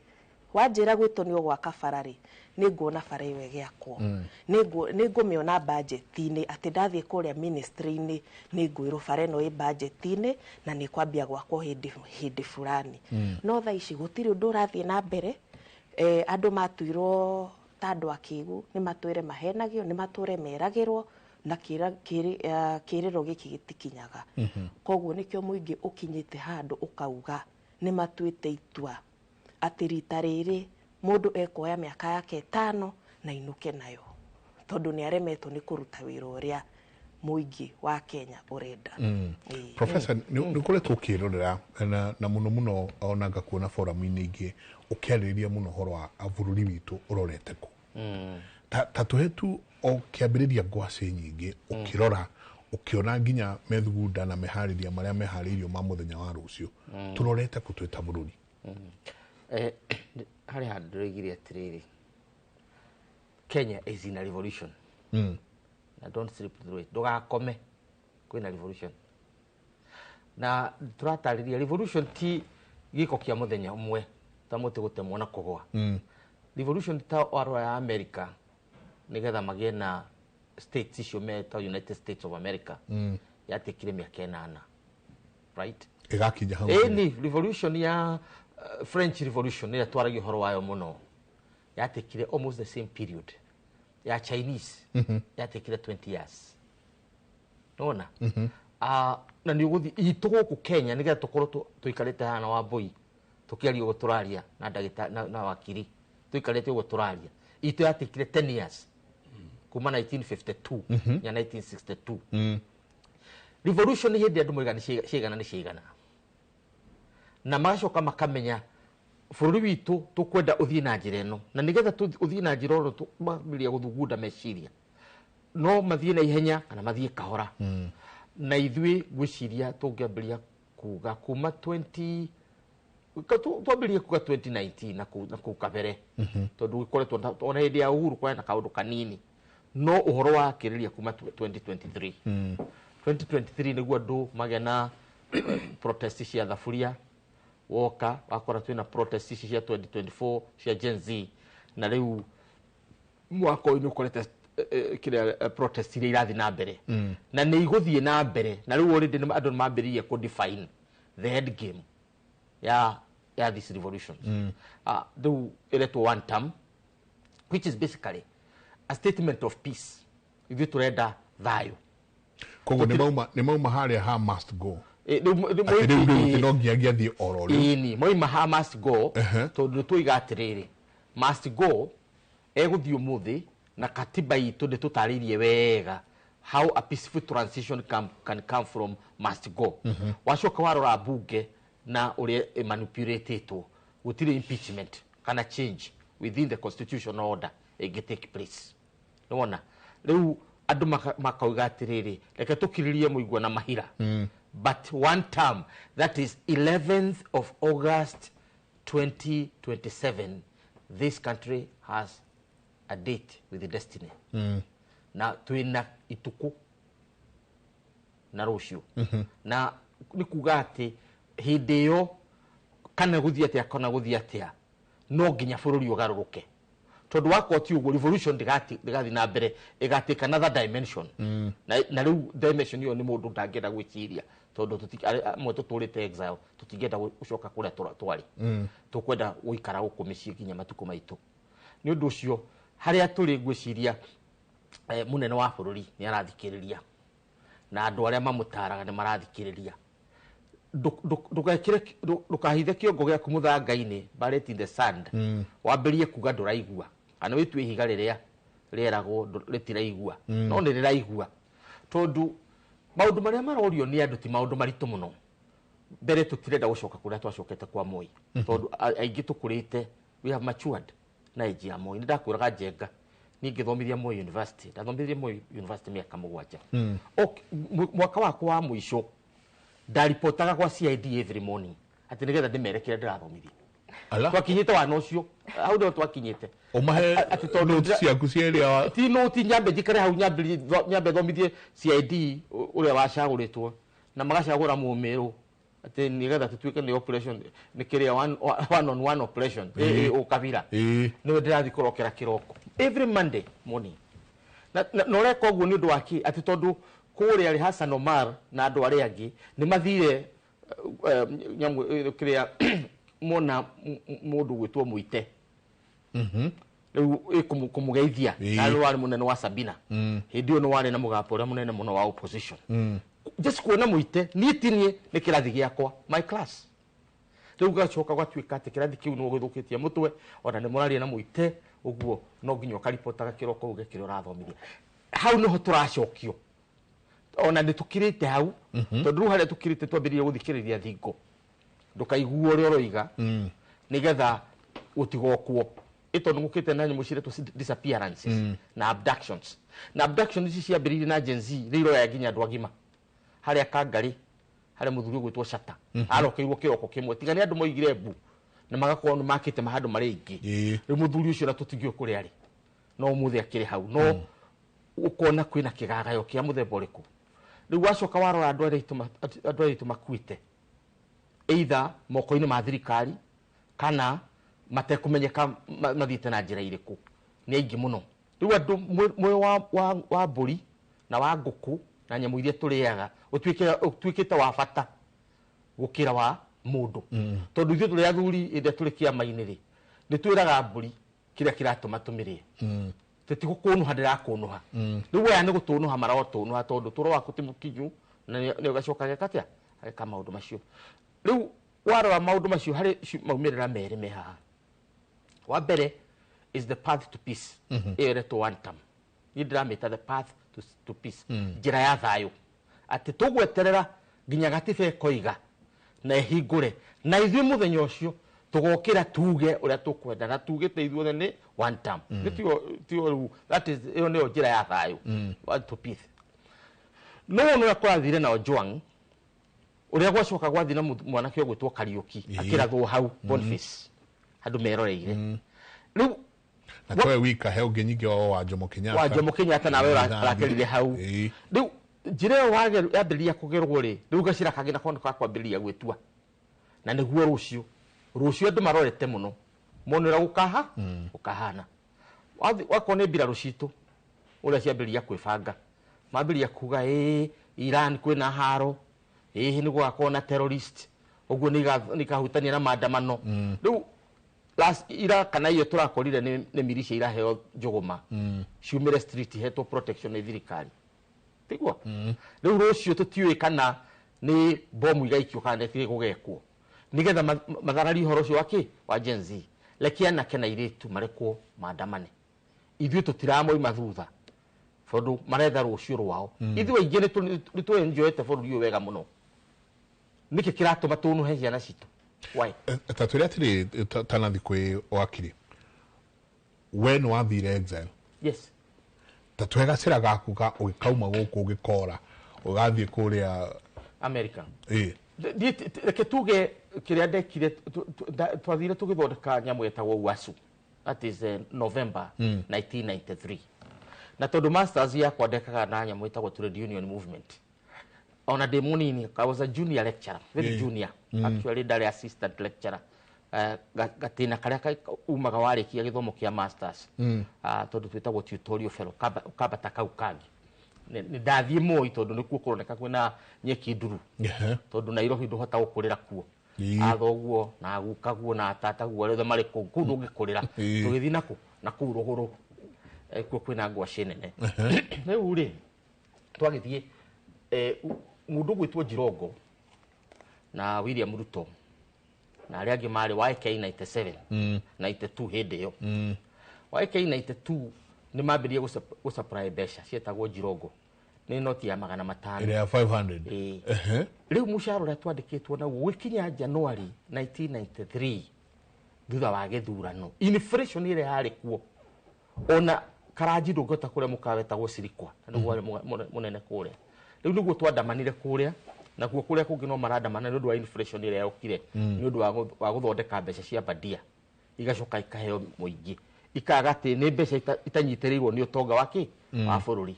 Wanjĩra gwitũ nĩ ũgwaka bara rĩ, nĩ nguona bara ĩyo ĩgĩakwo. Nĩ ngũmĩona budget-inĩ, atĩ ndathiĩ kũrĩa ministry-inĩ nĩ ngwĩrwo bara ĩno ĩ budget-inĩ na nĩ kwambia gwakwo hĩndĩ fulani. No thaa ici gũtirĩ ũndũ ũrathiĩ na mbere. Andũ matuirwo ta andũ akĩgu, nĩ matwĩre mahenagio, nĩ matũre meragĩrwo, na kĩrĩro gĩkĩ gĩtikinyaga. Koguo nĩkĩo mũingĩ ũkinyĩte handũ ũkauga nĩ matuĩte itua atĩ rita rĩrĩ mũndũ ekuoya mĩaka yake 5 na inũke nayo, tondũ nĩ aremetwo nĩ kũruta wĩra ũrĩa mũingĩ wa Kenya ũrenda. Professor, nĩ ũkoretwo ũkĩrorera na mũno mũno ona ngakuona forum-inĩ ingĩ ũkĩarĩrĩria mũno ũhoro wa bũrũri witũ ũrorete kũ. Ta tũhe tu o kĩambĩrĩria ngwacĩ nyingĩ ũkĩrora ũkĩona nginya methugunda na meharĩria marĩa meharĩirio ma mũthenya wa rũciũ. Tũrorete kũ twĩ ta bũrũri? Harĩ handũ ndĩroigire atĩrĩrĩ, Kenya is in a revolution. Na don't sleep through it. Ndũgakome, kwĩna revolution. Na tũratarĩria revolution ti gĩko kĩa mũthenya ũmwe ta mũtĩ gũtemwo na kũgũa. Revolution ta warora ya America nĩgetha magĩe na states icio meta United States of America yatekire mĩaka 8, right? Ĩgakinya hau. Ĩni revolution ya French Revolution ĩrĩa twaragia ũhoro wayo mũno yatekire almost the same period. Ya Chinese yatekire 20 years. Nona? Na nĩ ũgũthiĩ itũ gũkũ Kenya nĩgetha tũkorwo tũikarĩte haha na Wambui tũkĩaria ũguo tũraria na ndagĩtarĩ na wakiri tũikarĩte ũguo tũraria itũ yatekire 10 years kuma 1952 ya 1962. Revolution hĩndĩ andũ moiga nĩ ciigana nĩ ciigana na magacoka makamenya bũrũri witũ tũkwenda ũthiĩ na njĩra ĩno na nĩgetha ũthiĩ na njĩra ĩno mambĩrĩria gũthugunda meciria no mathiĩ na ihenya kana mathiĩ kahora. Na ithuĩ ngwĩciria tũngĩambĩrĩria kuga kuma 20 twambĩrĩrie kuga 2019 na kũu kabere tondũ gũkoretwo ona hĩndĩ ya Uhuru kwarĩ na kaũndũ kanini no ũhoro wa kĩrĩria kuma 2023. 2023 nĩguo andũ magĩa na protest cia thaburia woka wakora twĩna protest ici cia 2024 cia Gen Z na rĩu mwaka ũyũ nĩ ũkorete kĩrĩa protest iria irathiĩ na mbere na nĩ igũthiĩ na mbere na rĩu already andũ nĩ mambĩrĩirie kũ define the end game ya this revolution. Rĩu ĩretwo one term, which is basically a statement of peace. Ithuĩ tũrenda thayũ. Koguo nĩ mauma harĩa ha must go. Rĩu no nginya athiĩ oro rĩu. Ĩni moima ha must go tondũ nĩtwoiga atĩrĩrĩ must go egũthiĩ ũmũthĩ na katiba itũ nĩtũtarĩirie wega how a peaceful transition can come from must go. Wacoka warora bunge na ũrĩa ĩmanipulatĩtwo gũtirĩ impeachment kana change within the constitutional order ĩngĩ take place. Nĩwona rĩu andũ makauga atĩrĩrĩ reke tũkirĩrie mũigua na mahira. But one term, that is 11th of August 2027, this country has a date with the destiny. Na twina ituku na rũciũ. Na nĩ kuga atĩ hĩndĩ ĩyo kana gũthiĩ atĩa kana gũthiĩ atĩa no nginya bũrũri ũgarũrũke tondũ wakorwo ti ũguo revolution ndĩgathiĩ na mbere ĩgatake another dimension. Na rĩu dimension ĩyo nĩ mũndũ ndangĩenda gwĩciria tondũ amwe tũtũrĩte exile tũtingĩenda gũcoka kũrĩa twarĩ. Tũkwenda gũikara gũkũ mĩciĩ nginya matukũ maitũ. Nĩ ũndũ ũcio harĩa tũrĩ ngwĩciria mũnene wa bũrũri nĩ arathikĩrĩria na andũ arĩa mamũtaraga nĩ marathikĩrĩria. Ndũkahithe kĩongo gĩaku mũthanga-inĩ, bury it in the sand. Wambĩrĩrie kuga ndũraigua kana wĩtue ihiga rĩrĩa rĩeragwo rĩtiraigua no nĩ rĩraigua tondũ maũndũ marĩa marorio nĩ andũ ti maũndũ maritũ mũno. Mbere tũtirenda gũcoka kũrĩa twacokete kwa Moi tondũ aingĩ tũkũrĩte, we have matured na age ya Moi. Nĩ ndakwĩraga Njenga niĩ ngĩthomithia Moi University, ndathomithirie Moi University mĩaka 7. Mwaka wakwa wa mũico ndaripotaga kwa CID every morning atĩ nĩgetha ndĩmere kĩrĩa ndĩrathomithia. Twakinyĩte wana ũcio hau nĩho twakinyĩte. Ũmahe notes ciaku cia ĩrĩa ti noti nyambe njikare hau nyambe thomithie CID ũrĩa wacagũrĩtwo na magacagũra mũmĩrũ atĩ nĩgetha tũtuĩke nĩ operation nĩ kĩrĩa one on one operation ũkabira nĩwe ndĩrathiĩ kũrokera kĩroko every Monday morning na ũreka ũguo nĩ ũndũ wa kĩ atĩ tondũ kũrĩa rĩ Hassan Omar na andũ arĩa angĩ nĩ mathire nyamũ kĩrĩa mona mũndũ gwĩtwo Mũite rĩu kũmũgeithia na rĩu warĩ mũnene wa Sabina hĩndĩ ĩyo nĩ warĩ na mũgambo ũrĩa mũnene mũno wa opposition just kuona Mũite niĩ ti niĩ nĩ kĩrathi gĩakwa my class rĩu gacoka gwatuĩka atĩ kĩrathi kĩu nĩ gĩthũkĩtie mũtwe ona nĩ mũraria na Mũite ũguo no nginya ũkaripotaga kĩroko uge kĩrĩa ũrathomithia hau nĩho tũracokio ona nĩ tũkirĩte hau tondũ rĩu harĩa tũkirĩte twambĩrĩrie gũthikĩrĩria thingo ndũkaiguo ũrĩa ũroiga nĩgetha gũtigokwo ĩtondũ gũkĩte na nyamũ ciretwo disappearances na abductions na abductions ici ciambĩrĩirie na Gen Z rĩu iroya nginya andũ agima harĩa Kangarĩ harĩa mũthuri ũgwĩtwo Shata arokeirwo kĩroko kĩmwe tiga nĩ andũ moigire mbu na magakorwo nĩ makĩte mahandũ marĩa aingĩ rĩu mũthuri ũcio na tũtingĩũĩ kũrĩa arĩ no ũmũthĩ akĩrĩ hau no ũkona kwĩna kĩgagayo kĩa mũthemba ũrĩkũ rĩu wacoka warora andũ arĩa aitũ makuĩte either moko-inĩ ma thirikari kana matekũmenyeka mathiĩte na njĩra irĩkũ nĩ aingĩ mũno rĩu andũ muoyo wa mbũri na wa ngũkũ na nyamũ iria tũrĩaga ũtuĩkĩte wa bata gũkĩra wa mũndũ tondũ ithuĩ tũrĩ athuri hĩndĩ ĩrĩa tũrĩ kĩama-inĩ rĩ nĩ twĩraga mbũri kĩrĩa kĩratũma tũmĩrĩe tũtigũkũnũha ndĩrakũnũha rĩu aya nĩ gũtũnũha marotũnũha tondũ tũro waku ti mũkinyu na nĩ ũgacoka geka atĩa ageka maũndũ macio rĩu warora maũndũ macio harĩ maumĩrĩra merĩ me haha wa mbere is the path to peace ĩyo ĩretwo one term niĩ ndĩramĩta the path to peace njĩra ya thayũ atĩ tũgweterera nginya gatiba ĩkoiga na ĩhingũre na ithuĩ mũthenya ũcio tũgokĩra tuge ũrĩa tũkwenda na tugĩte ithuothe nĩ one term nĩ tio rĩu that is ĩyo nĩyo njĩra ya thayũ to peace no wona ũrĩa kũrathire na Ojwang ũrĩa gwacoka gwathiĩ na mwanake ũgwĩtwo Kariũki akĩrathwo hau Boniface andũ meroreire rĩu na towe wika he ũngĩ nyingĩ wa Jomo Kenyatta wa Jomo Kenyatta nawe ũrakerire hau rĩu njĩra ĩyo yambĩrĩria kũgerwo rĩ rĩu gacĩra kangĩ nako nĩ gakwambĩrĩria gwĩtua na nĩguo rũciũ rũciũ andũ marorete mũno mone ũrĩa gũkaha gũkahana wakorwo nĩ mbirarũ citũ ũrĩa ciambĩrĩria kwĩbanga mambĩrĩria kuga ĩĩ Iran kwĩna haro ĩĩ nĩ gũgakorwo na terrorist ũguo nĩ ikahutania na maandamano rĩu last ira kana iyo tũrakorire nĩ militia iraheo njũgũma ciumĩre street ihetwo protection nĩ thirikari tiguo rĩu rũciũ tũtiũĩ kana nĩ bomu igaikio kana nĩ gũgekwo nĩgetha mathararie ũhoro ũcio wa kĩ wa Gen Z reke anake na airĩtu marekwo maandamane ithuĩ tũtiramoima thutha tondũ maretha rũciũ rwao ithuĩ aingĩ nĩ tũenjoete bũrũri ũyũ wega mũno nĩkĩ kĩratũma tũnũhe ciana citũ why ta twĩre atĩrĩ tanathi kwĩ wakiri we nĩ wathire exile yes ta tũhe gacĩra gaku ka ũgĩkauma gũkũ ũgĩkora ũgathiĩ kũrĩa America reke tuge kĩrĩa ndekire twathire tũgĩthondeka nyamũ ĩtagwo UASU that is November 1993 na tondũ masters yakwa ndekaga na nyamũ ĩtagwo trade union movement ona ndĩ mũnini I was a junior lecturer very junior actually ndarĩ assistant lecturer gatĩna karĩa umaga warĩkia gĩthomo kĩa masters tondũ twĩtagwo tutorial fellow ũkambata kau kangĩ nĩ ndathiĩ Moi tondũ nĩkuo kũroneka kwĩna nyeki nduru tondũ Nairobi ndũhota gũkũrĩra kuo athoguo na gukaguo na atataguo arĩa othe marĩ kũu kũu ndũngĩkũrĩra tũgĩthiĩ nakũ na kũu rũgũrũ kuo kwĩna ngwacĩ nene rĩu rĩ twagĩthiĩ mũndũ ũgwĩtwo Jirongo na William Ruto na arĩa angĩ marĩ wa AK 97 92 hĩndĩ ĩyo wa AK 92 nĩ mambĩrĩrie gũsupply mbeca cietagwo Jirongo nĩ noti ya 500 ĩrĩa ya 500 rĩu mũcara ũrĩa twandĩkĩtwo naguo gũkinya January 1993 thutha wa gĩthurano inflation ĩrĩa yarĩ kuo ona karanji ndũngĩhota kũrĩa mũkawa wetagwo Sirikwa na nĩguo warĩ mũnene kũrĩa rĩu nĩguo twandamanire kũrĩa Nakuo kũrĩa kũngĩ no marandamana nĩ ũndũ wa inflation ĩrĩa yokire nĩ ũndũ wa gũthondeka mbeca cia bandia igacoka ikaheo mũingĩ ikaga atĩ nĩ mbeca itanyitĩrĩirwo nĩ ũtonga wa kĩ wa bũrũri.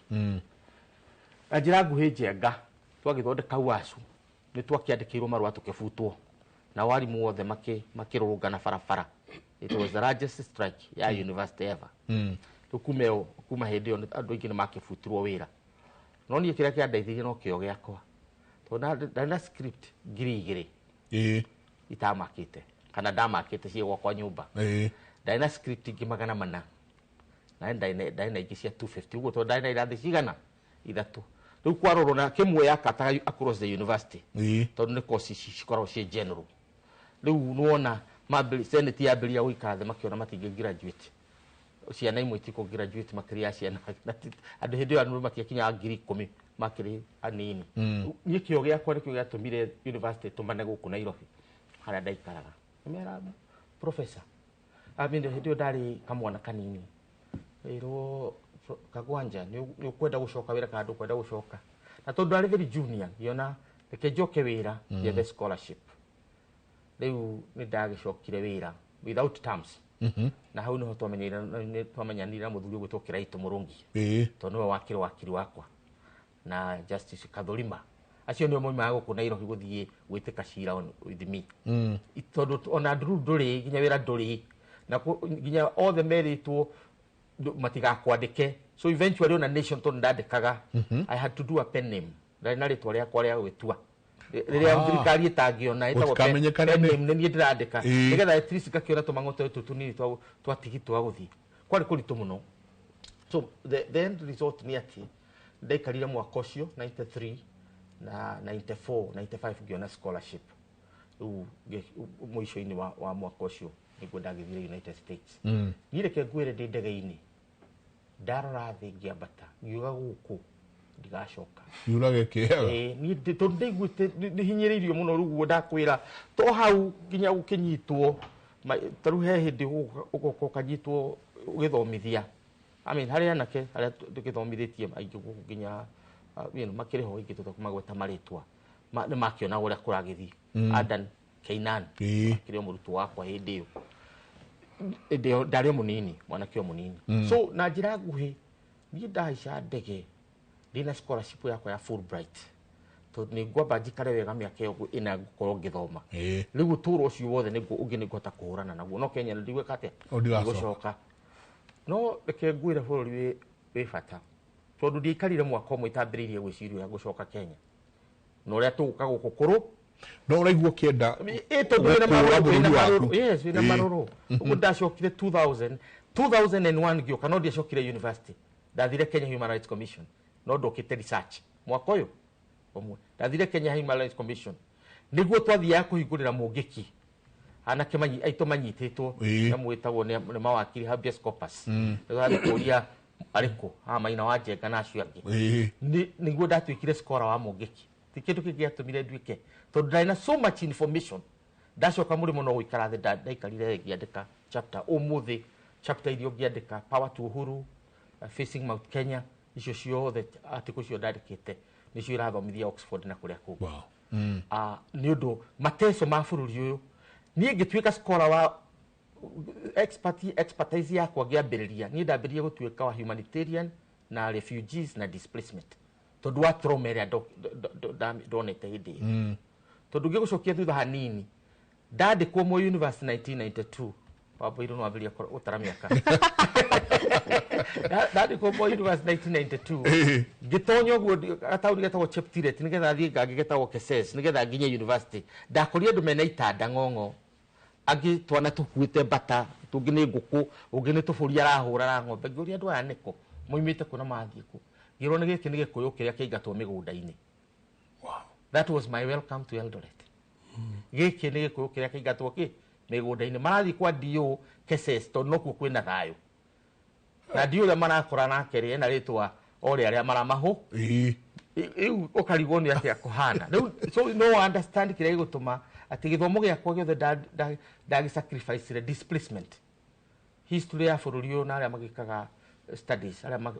Na njĩra nguhĩ njenga twagĩthondeka UASU nĩ twakĩandĩkĩirwo marũa tũkĩbutwo na warimũ othe makĩrũrũngana barabara. It was the largest strike ya university ever. Rĩu kuma hĩndĩ ĩyo andũ aingĩ nĩ makĩbutirwo wĩra. No niĩ kĩrĩa kĩandeithirie no kĩo gĩakwa tondũ ndarĩ na script 2000 itamakĩte kana ndamakĩte ciĩ gwakwa nyũmba. Ndarĩ na script ingĩ 400 na ndarĩ na ingĩ cia 250 ũguo tondũ ndarĩ na irathi cigana ithatũ. Rĩu kwarorwo na kĩmwe yakataga across the university tondũ nĩ course ici cikoragwo ciĩ general. Rĩu nĩwona Senate yambĩrĩria gũikara thĩ makĩona matingĩ graduate ciana imwe itikũ graduate makĩria ya ciana andũ hĩndĩ ĩyo andũ matiakinyaga 10,000 makĩrĩ anini. Niĩ kĩo gĩakwa nĩkĩo gĩatũmire university tũmane gũkũ Nairobi harĩa ndaikaraga. Nĩmera professor I mean hĩndĩ ĩyo ndarĩ kamwana kanini ĩrwo Kagwanja nĩ ũkwenda gũcoka wĩra kana ndũkwenda gũcoka, na tondũ ndarĩ very junior ngĩona reke njoke wĩra njethe scholarship. Rĩu nĩ ndagĩcokire wĩra without terms. Na hau nĩho twamenyanire na mũthuri ũgwĩtwo Kĩraitũ Mũrũngi tondũ nĩwe wakĩrĩ wakiri wakwa na Justice Kathurima. Acio nĩo moimaga gũkũ Nairobi gũthiĩ gwĩtĩka cira with me. Tondũ ona nduru ndũrĩ nginya wĩra ndũrĩ na nginya othe merĩtwo matigakwandĩke. So eventually ona Nation tondũ ndandĩkaga I had to do a pen name. Ndarĩ na rĩtwa rĩakwa rĩa gwĩtua rĩrĩa thirikari ĩtangĩona ĩtagwo pen name nĩ niĩ ndĩrandĩka nĩgetha at least ngakĩona tũmang'oto tũtũ tũnini twa tigi twa gũthiĩ. Kwarĩ kũritũ mũno. So the end result nĩ atĩ ndaikarire mwaka ũcio 93 na 94 95 ngĩona scholarship. Rĩu mũico-inĩ wa mwaka ũcio nĩguo ndagĩthire United States. Niĩ reke ngwĩre ndĩ ndege-inĩ ndarora thĩ ngĩambata ngiuga gũkũ ndigacoka. Yurage kĩega. Niĩ tondũ ndaiguĩte nĩ hinyĩrĩirio mũno rĩu ũguo ndakwĩra to hau nginya gũkĩnyitwo ta rĩu he hĩndĩ ũgoka ũkanyitwo ũgĩthomithia. I mean harĩ anake arĩa tũgĩthomithĩtie aingĩ gũkũ nginya makĩrĩ ho aingĩ tũtekũmagweta marĩtwa nĩ makĩonaga ũrĩa kũragĩthiĩ. Adan Keinan akĩrĩ o mũrutwo wakwa hĩndĩ ĩyo. Hĩndĩ ĩyo ndarĩ o mũnini, mwanake o mũnini. So na njĩra nguhĩ niĩ ndahaica ndege ndĩna scholarship yakwa ya Fulbright tondũ nĩ ngwamba njikare wega mĩaka ĩyo ĩna ngũkorwo ngĩthoma. Rĩu ũtũũro ũcio wothe nĩguo ũngĩ nĩ ngũhota kũhũrana naguo no Kenya ndigwĩka atĩa ndigũcoka. No reke ngwĩre bũrũri wĩ bata tondũ ndiaikarire mwaka ũmwe itambĩrĩirie gwĩciria ũrĩa ngũcoka Kenya na ũrĩa tũgũka gũkũ kũrũ no ũraigua ũkĩenda tondũ wĩna marũrũ. Yes, wĩna marũrũ. Ũguo ndacokire 2001 ngĩũka no ndiacokire university. Ndathire Kenya Human Rights Commission no ndokĩte research mwaka ũyũ ũmwe. Ndathire Kenya Human Rights Commission nĩguo twathiaga kũhingũrĩra Mũngĩki anake aitũ manyitĩtwo nyamũ ĩtagwo nĩ mawakiri habeas corpus. Nĩtwathiĩ kũria arĩkũ haha Maina wa Njenga na acio angĩ. Nĩguo ndatuĩkire scholar wa Mũngĩki. Ti kĩndũ kĩngĩ gĩatũmire nduĩke tondũ ndarĩ na so much information. Ndacoka mũrĩmo no gũikara thĩ ndaikarire ngĩandĩka chapter ũmũthĩ chapter iria ũngĩandĩka Power to Uhuru, Facing Mount Kenya, icio ciothe article cio ndandĩkĩte nĩcio irathomithia Oxford na kũrĩa kũngĩ. Nĩ ũndũ mateso ma bũrũri ũyũ niĩ ngĩtuĩka scholar wa expertise yakwa ngĩambĩrĩria niĩ ndambĩrĩria gũtuĩka wa humanitarian na refugees na displacement tondũ wa trauma ĩrĩa ndonete hĩndĩ ĩyo. Tondũ ngĩgũcokia thutha hanini ndandĩkwo Moi University 1992 wamboirwo no wambĩrĩria gũtara mĩaka. Ndandĩkwo Moi University 1992 ngĩtonya ũguo gataũni getagwo Cheptiret nĩgetha thiĩ ngangĩ getagwo Keses nĩgetha nginye university. Ndakorire andũ mena itanda ng'ong'o angĩ twana tũkuĩte mbata tũngĩ nĩ ngũkũ ũngĩ nĩ tũbũri arahũra na ng'ombe. Ngĩũria andũ aya nĩkũ moimĩte kũ na mathiĩ kũ. Ngĩrwo nĩ gĩkĩ nĩ gĩkũyũ kĩrĩa kĩaingatwo mĩgũnda-inĩ. That was my welcome to Eldoret. Gĩkĩ nĩ gĩkũyũ kĩrĩa kĩaingatwo kĩ mĩgũnda-inĩ marathiĩ kwa DO Keses tondũ nokuo kwĩna thayũ. Na DO ũrĩa marakora nake rĩ ena rĩtwa o rĩa arĩa maramahũ. Rĩu ũkarigwo nĩ atĩa kũhana. Rĩu so no understand kĩrĩa gĩgũtũma atĩ gĩthomo gĩakwa gĩothe ndagĩ sacrifice displacement. History ya bũrũri ũyũ na arĩa magĩkaga studies arĩa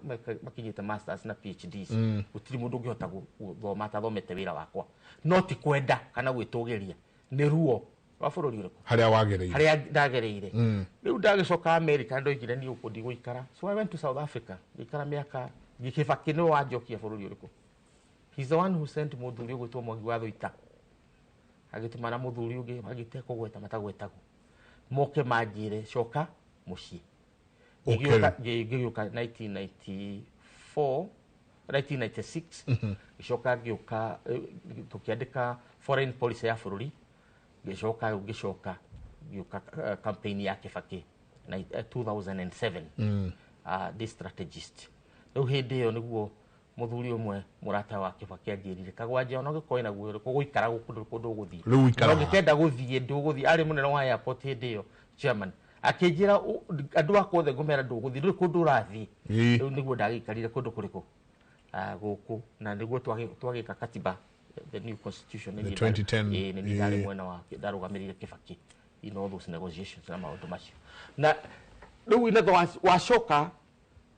makinyĩte masters na PhDs, gũtirĩ mũndũ ũngĩhota gũthoma atathomete wĩra wakwa. No ti kwenda kana gwĩtũgĩria, nĩ ruo rwa bũrũri ũrĩkũ harĩa wagereire. Harĩa ndagereire. Rĩu ndagĩcoka America, ndoigire niĩ gũkũ ndigũikara, so I went to South Africa, ngĩikara mĩaka. Kĩbakĩ nĩwe wanjokia bũrũri ũrĩkũ. He's the one who sent mũthuri ũgwĩtwo Mwangi wa Thũita, agĩtũmana mũthuri ũngĩ agĩte kũgweta matagwetagwo, moke manjĩre coka mũciĩ. Okay. Ngĩgĩũka 1994, 1996, ngĩcoka ngĩũka, tũkĩandĩka foreign policy ya bũrũri. Ngĩcoka ngĩcoka ngĩũka campaign ya Kĩbakĩ 2007, the strategist. Rĩu hĩndĩ ĩyo nĩguo mũthuri ũmwe mũrata wa Kĩbakĩ anjĩrire, "Kagwanja, ona ũngĩkorwo naguo gũikara gũkũ ndũrĩ kũndũ ũgũthiĩ." Rĩu ũikaraga. Na ũngĩkenda gũthiĩ ndũgũthiĩ. Arĩ mũnene wa airport hĩndĩ ĩyo, chairman, akĩnjĩra, "Andũ akwa othe ngũmera ndũgũthiĩ, ndũrĩ kũndũ ũrathiĩ." Rĩu nĩguo ndagĩikarire kũndũ kũrĩkũ? Ah, gũkũ, na nĩguo twagĩka katiba, the new constitution. The 2010. Ĩĩ, nĩ niĩ ndarĩ mwena wa ndarũgamĩrĩire Kĩbakĩ in all those negotiations na maũndũ macio. Na rĩu inatho wacoka,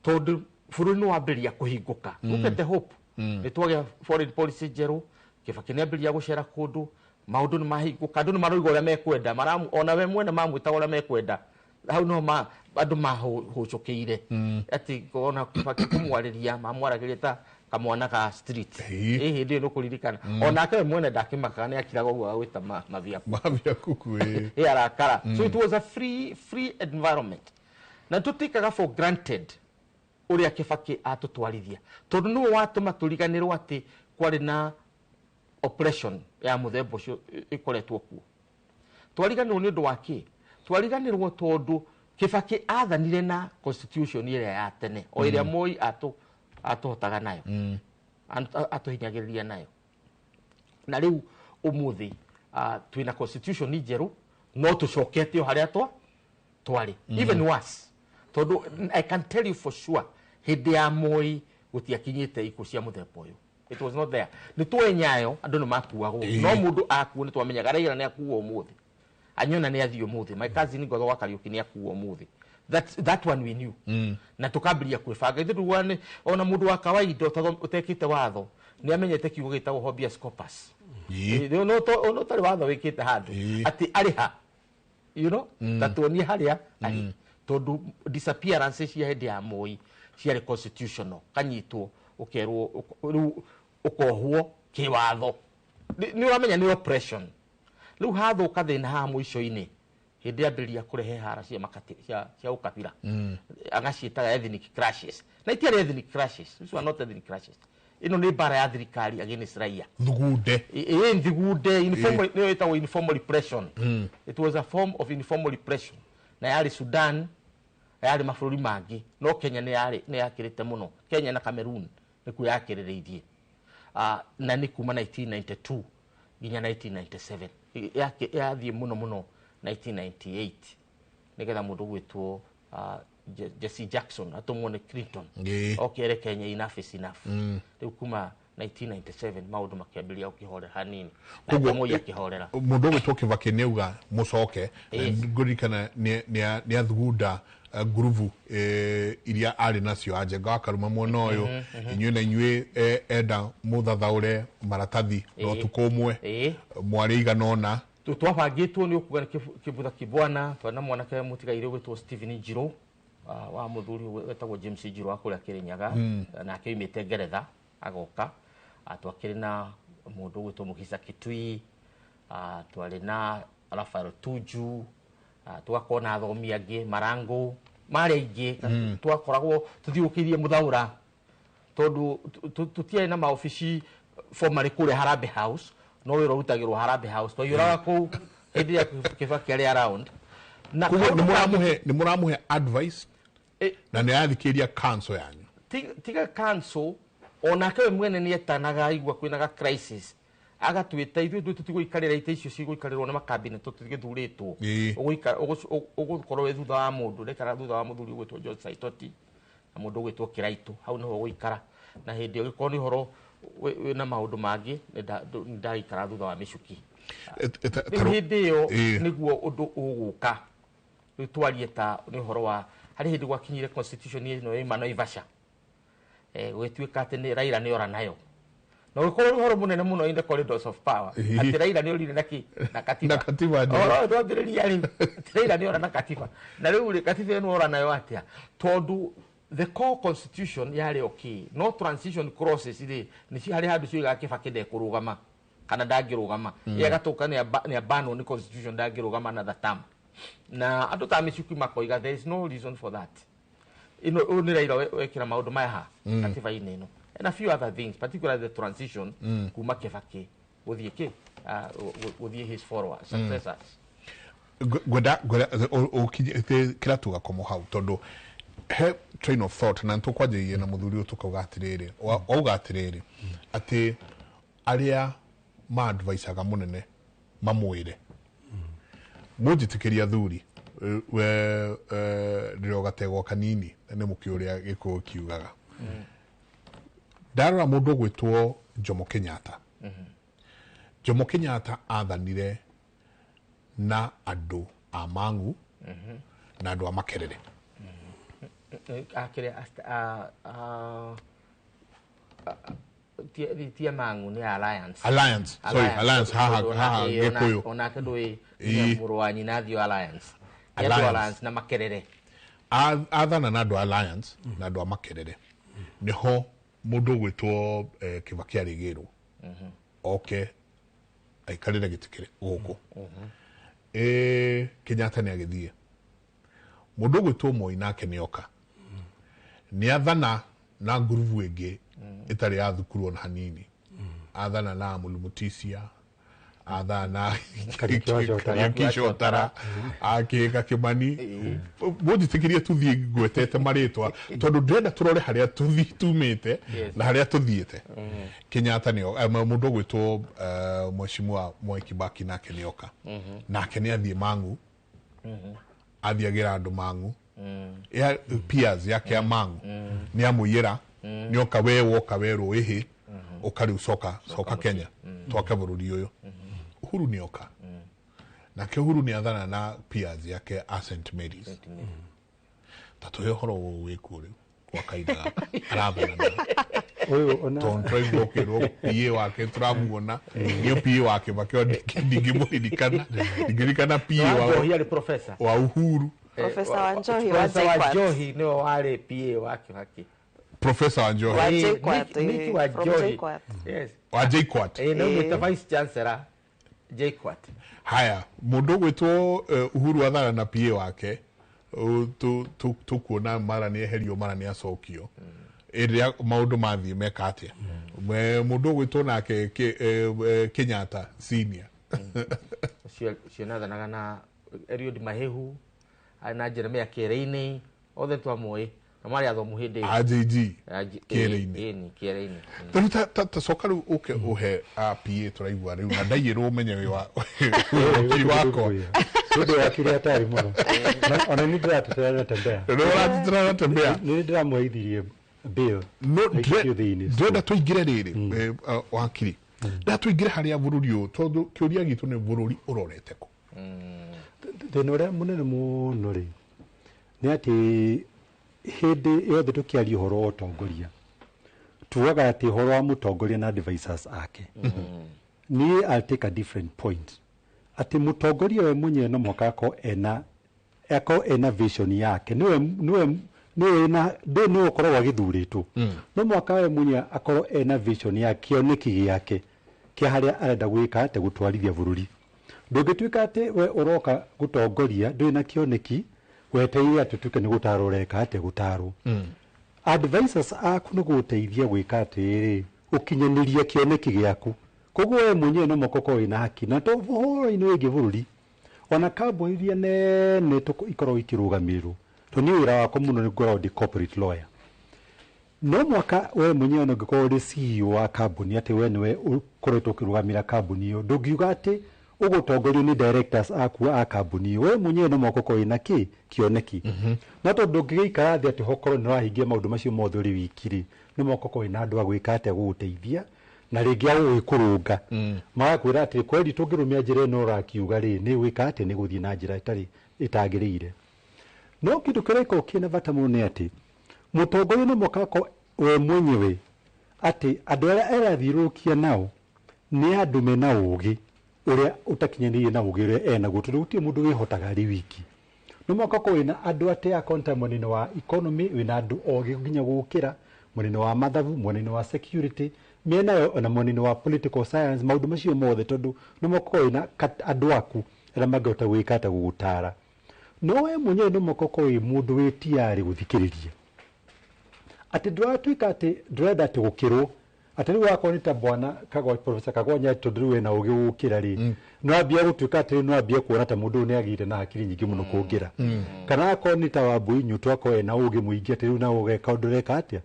tondũ bũrũri nĩ wambĩrĩria kũhingũka. Look at the hope. Nĩ twagĩa foreign policy njerũ, Kĩbakĩ nĩ ambĩrĩria gũcera kũndũ, maũndũ nĩ mahingũka, andũ nĩ maroiga ũrĩa mekwenda. Ona we mwene mamwĩtaga ũrĩa mekwenda. Hau no ma andũ mahũcũkĩire atĩ ona Kĩbakĩ kũmwarĩria mamwaragĩria ta kamwana ka street. Ĩ hĩndĩ ĩyo nĩ ũkũririkana onake we mwene ndakĩmakaga, nĩ akiraga ũguo agwĩta mavia. Mavia kuku, ĩĩ. Ĩ arakara. So it was a free environment, na tũtikaga for granted ũrĩa Kĩbakĩ atũtwarithia, tondũ nĩwe watũma tũriganĩrwo atĩ kwarĩ na oppression ya mũthemba ũcio ĩkoretwo kuo. Twariganĩrwo nĩ ũndũ wa kĩ? Twariganĩrwo tondũ Kĩbakĩ athanire na constitution ĩrĩa ya tene, o ĩrĩa Moi atũhotaga nayo, atũhinyagĩrĩria nayo. Na rĩu ũmũthĩ twĩna constitution njerũ, no tũcokete o harĩa twarĩ, even worse, tondũ I can tell you for sure, hĩndĩ ya Moi gũtiakinyĩte ikuũ cia mũthemba ũyũ. It was not there. Nĩ tuoĩ Nyayo andũ nĩ makuagwo, no mũndũ akuo nĩ twamenyaga Raila nĩ akuo ũmũthĩ, Anyona nĩ athiĩ ũmũthĩ, my cousin Ngotho wa Kariũki nĩ akuo ũmũthĩ. That one we knew, na tukambĩrĩria kwĩbanga ithuĩ tugaga nĩ ona mũndũ wa kawaida ũtekĩte watho nĩ amenyete kiugo gĩtagwo habeas corpus. Ona ũtarĩ watho wĩkĩte handũ, atĩ arĩ ha, ta tuonie harĩa arĩ, tondũ disappearance cia hĩndĩ ya Moi ciarĩ constitutional. Kanyitwo ũkerwo rĩu ũkohwo kĩwatho. Nĩ ũramenya nĩ oppression. Rĩu hathũka thĩna haha mũico-inĩ, hĩndĩ ambĩrĩria kũrehe hara cia makati cia ũkabira, agaciĩtaga ethnic clashes, na itiarĩ ethnic clashes. These were not ethnic clashes. Ĩno nĩ mbara ya thirikari against raia. Thugunde. Ĩ nthigude informal, nĩyo ĩtagwo informal repression. It was a form of informal repression, na yarĩ Sudan, yarĩ mabũrũri mangĩ, no Kenya nĩ yarĩ nĩ yakĩrĩte mũno. Kenya na Cameroon nĩkuo yakĩrĩrĩirie. Na nĩ kuma 1992 nginya 1997. Yathiĩ mũno mũno 1998, nĩgetha mũndũ gwĩtwo Jesse Jackson atũmwo nĩ Clinton okere Kenya, enough is enough. Rĩu kuma 1997 maũndũ makĩambĩrĩria gũkĩhorera hanini. Koguo- Nake Moi akĩhorera. Mũndũ ũgwĩtwo Kĩbakĩ nĩ auga mũcoke. Ngũririkana nĩ athugunda ngurubu iria arĩ nacio, Anjenga wa Karuma mwena ũyũ, inyuĩ na inyuĩ, enda mũthathaũre maratathi na ũtukũ ũmwe. Mwarĩ igana ũna. Twabangĩtwo nĩ ũkuga nĩ Kĩbutha Kibwana, twarĩ na mwanake mũtigaire ũgwĩtwo Stephen Njirũ, wa mũthuri wetagwo James Njirũ wa kũrĩa Kĩrĩnyaga, nake oimĩte Ngeretha agoka. Twakĩrĩ na mũndũ ũgwĩtwo Mũgisa Kitui, twarĩ na Rafael Tuju, tũgakorwo na athomi angĩ Marango, marĩ aingĩ. Twakoragwo tũthiũrũrũkĩirie Mũthaũra, tondũ tũtiarĩ na maobici formally kũrĩa Harambee House, no wĩra ũrutagĩrwo Harambee House. Twaiyũraga kũu hĩndĩ ĩrĩa Kĩbakĩ arĩ around na Koguo kaũndũ nĩ mũramũhe advice na nĩ arathikĩrĩria council yanyu. Tiga council, onake we mwene nĩ etanaga aigua kwĩna ga crisis, agatwĩta ithuĩ tũtigũikarĩra itĩ icio cigũikarĩrwo nĩ makabineti tũtigĩthurĩtwo. Ũgũkorwo wĩ thutha wa mũndũ, ndekara thutha wa mũthuri ũgwĩtwo George Saitoti na mũndũ ũgwĩtwo Kĩraitũ, hau nĩho ũgũikara. Na hĩndĩ ĩyo gĩkorwo nĩ ũhoro wĩna maũndũ mangĩ, nĩ ndagĩikara thutha wa mĩcuki. Rĩu hĩndĩ ĩyo nĩguo ũndũ ũgũka rĩu twarie ta nĩ ũhoro wa Harĩ hĩndĩ gwakinyire constitution ĩno yauma Naivasha, gũgĩtuĩka atĩ nĩ Raila nĩ ora nayo, na ũgĩkorwo ũhoro mũnene mũno in the corridors of power atĩ Raila nĩ orire na kĩ na katiba. Na katiba njerũ. Ũhoro ũyũ twambĩrĩria rĩu atĩ Raila nĩ ora na katiba, na rĩu rĩ, katiba ĩno ora nayo atĩa, tondũ the core constitution yarĩ okay, no transition clauses rĩ, nĩcio harĩ handũ cioigaga Kibaki ndekũrũgama kana ndangĩrũgama, ye agatũka nĩ abanwo nĩ constitution, ndangĩrũgama another term, na andũ ta Michuki makoiga there is no reason for that. Ino ũyũ nĩ Raila wekĩra maũndũ maya ha katiba-inĩ ĩno and a few other things, particularly the transition kuma Kibaki gũthiĩ kĩ gũthiĩ his followers, successors. Ngwenda ũkinyĩte kĩra tugakomo hau, tondũ he train of thought na nĩtũkwanjĩrĩria na mũthuri ũyũ, tũkauga atĩrĩrĩ, wauga atĩrĩrĩ atĩ arĩa ma-advisaga mũnene mamwĩre mũnjĩtĩkĩria athuri, we ndĩro gategwa kanini nĩ mũkĩ ũrĩa Gĩkũyũ kiugaga. Ndarora mũndũ ũgwĩtwo Jomo Kenyatta, Jomo Kenyatta athanire na andũ a Mang'u na andũ a Makerere. Akĩrĩa tia Mang'u nĩ Alliance. Alliance, sorry, Alliance haha haha Gĩkũyũ. Onake ndũĩ mũrũ wa nyina athio Alliance. Nĩ andũ Alliance. Alliance na Makerere. Athana na andũ a Alliance na andũ a Makerere, nĩho mũndũ ũgwĩtwo Kibaki arĩgĩrwo oke aikarĩre gĩtĩ kĩrĩ gũkũ. Kenyatta nĩ agĩthiĩ, mũndũ ũgwĩtwo Moi nake nĩ oka, nĩ athana na ngurubu ĩngĩ ĩtarĩ ya thukuru ona hanini, athana na Mũlumutisia, athana na Kariuki wa Chotara. Kariuki Chotara, akĩka Kimani. Mũnjĩtĩkĩrie tũthiĩ ngwetete marĩtwa, tondũ ndĩrenda tũrore harĩa tũthi tumĩte na harĩa tũthiĩte. Kenyatta nĩ mũndũ ũgwĩtwo Mheshimiwa Mwai Kibaki nake nĩ oka, nake nĩ athiĩ Mang'u, athiagĩra andũ Mang'u ya peers yake ya Mang'u, nĩ amũiyĩra, nĩ oka we woka werwo ĩhĩ ũka rĩu, coka coka Kenya twake bũrũri ũyũ. Uhuru nĩ oka, nake Uhuru nĩ athana na peers yake a St Mary's. Ta tũhe ũhoro ũyũ wĩkuo rĩu kwa kahinda gaka arathana na Ũyũ ona tondũ tũraigua ũkĩrwo PA wake tũramuona nĩo PA wake makĩo, ndingĩmũririkana, ndingĩririkana PA wa Njohi arĩ professor. wa Uhuru. Professor Wanjohi wa Professor wa JKUAT. Njohi nĩwe warĩ PA wa Kibaki. Professor wa Njohi. Wa JKUAT, Nick wa from Njohi. JKUAT. Yes. Wa JKUAT. Na ũmwĩta vice chancellor JKUAT. Haya, mũndũ ũgwĩtwo Uhuru athana na PA wake, tũkuona mara nĩ eherio, mara nĩ acokio, ĩrĩa maũndũ mathiĩ meka atĩa. Mũndũ ũgwĩtwo nake Kenyatta senior. Ũcio nathanaga na Eliud Mahehu, arĩ na Jeremiah Kĩereini, othe twamoĩ na marĩ athomu hĩndĩ ĩyo. AJG. Kĩereini. Ĩni, Kĩereini. Rĩu ta coka rĩu ũke ũhe a PA tũraigua rĩu na ndaiyĩrwo ũmenye wĩ wa wakiri wakwa. Ũndũ wakiri hatari mũno. Ona nĩ ndĩratetera Natembeya. Rĩu ũratitĩra Natembeya. Nĩ ndĩramũheithirie bill. No Aikio thĩinĩ. Ndĩrenda tũingĩre rĩrĩ, wakiri, ndĩrenda tũingĩre harĩa bũrũri ũyũ, tondũ kĩũria gitũ nĩ bũrũri ũrorete kũ? Thĩna ũrĩa mũnene mũno rĩ nĩ atĩ hĩndĩ yothe tũkĩaria ũhoro wa ũtongoria, tugaga atĩ ũhoro wa mũtongoria na advisors ake. Niĩ I'll take a different point, atĩ mũtongoria we mwenyewe no mũhaka akorwo ena vision yake. Nĩwe na ndĩ nĩwe ũkoragwo agĩthurĩtwo, no mũhaka we mwenyewe akorwo ena vision yake, kĩoneki gĩake kĩa harĩa arenda gwĩka atĩ gũtwarithia bũrũri. Ndũngĩtuĩka atĩ we ũroka gũtongoria ndũrĩ na kĩoneki, wetereire atĩ ũtuĩke nĩ gũtarwo ũreka atĩ gũtarwo. Advisors aku nĩ gũgũteithia gwĩka atĩrĩ ũkinyanĩria kĩoneki gĩaku. Koguo we mwenyewe no mũhaka ũkorwo wĩna haki na to ũhoro-inĩ wĩgiĩ bũrũri, ona kambuni iria nene ikoragwo ikĩrũgamĩrĩrwo, to niĩ wĩra wakwa mũno nĩ ngoragwo ndĩ corporate lawyer, no mwaka we mwenyewe ona ũngĩkorwo ũrĩ CEO wa kambuni, atĩ we nĩwe ũkoretwo ũkĩrũgamĩra kambuni ĩyo, ndũngiuga atĩ ũgũtongorio nĩ directors aku a kambuni ĩyo. We mwenyewe no mũhaka ũkorwo wĩna kĩ kĩoneki, no tondũ ndũngĩgĩikara thĩ atĩ hokorwo nĩ ũrahingia maũndũ macio mothe ũrĩ wiki rĩ, no mũhaka ũkorwo wĩna andũ a gwĩka atĩ gũgũteithia na rĩngĩ a gũgĩkũrũnga, magakwĩra atĩ kweri tũngĩrũmia njĩra ĩno ũrakiuga rĩ, nĩ gwĩka atĩ nĩ gũthiĩ na njĩra ĩtarĩ ĩtagĩrĩire. No kĩndũ kĩrĩa gĩkoragwo kĩna bata mũno nĩ atĩ mũtongoria no mũhaka akorwo we mwenyewe atĩ andũ arĩa arathiũrũrũkia nao nĩ andũ mena ũgĩ ũrĩa ũtakinyanĩirie na ũgĩ ũrĩa enaguo, tondũ gũtirĩ mũndũ wĩhotaga arĩ wiki. No mũhaka ũkorwo wĩna andũ atĩ akonta mwena-inĩ wa economy, wĩna andũ ogĩ nginya gũkĩra mwena-inĩ wa mathabu, mwena-inĩ wa security, mĩena yo, na mwena-inĩ wa political science, maũndũ macio mothe, tondũ no mũhaka ũkorwo wĩna andũ aku arĩa mangĩhota gwĩka atĩ gũgũtara. No we mwenyewe no mũhaka ũkorwo wĩ mũndũ wĩ tayari gũthikĩrĩria, atĩ ndũratuĩka atĩ ndũrenda atĩ gũkĩrwo atĩ rĩu wakorwo nĩ ta bwana Professor Kagonya, tondũ rĩu ena ũgĩ gũkĩra rĩ, no ambia gũtuĩka atĩ no ambie kuona ta mũndũ ũyũ nĩ agĩire na hakiri nyingĩ mũno kũngĩra, kana akorwo nĩ ta Wambui Nyũtũ akorwo ena ũgĩ mũingĩ atĩ rĩu nawe ũgeka ũndũ ũreka atĩa.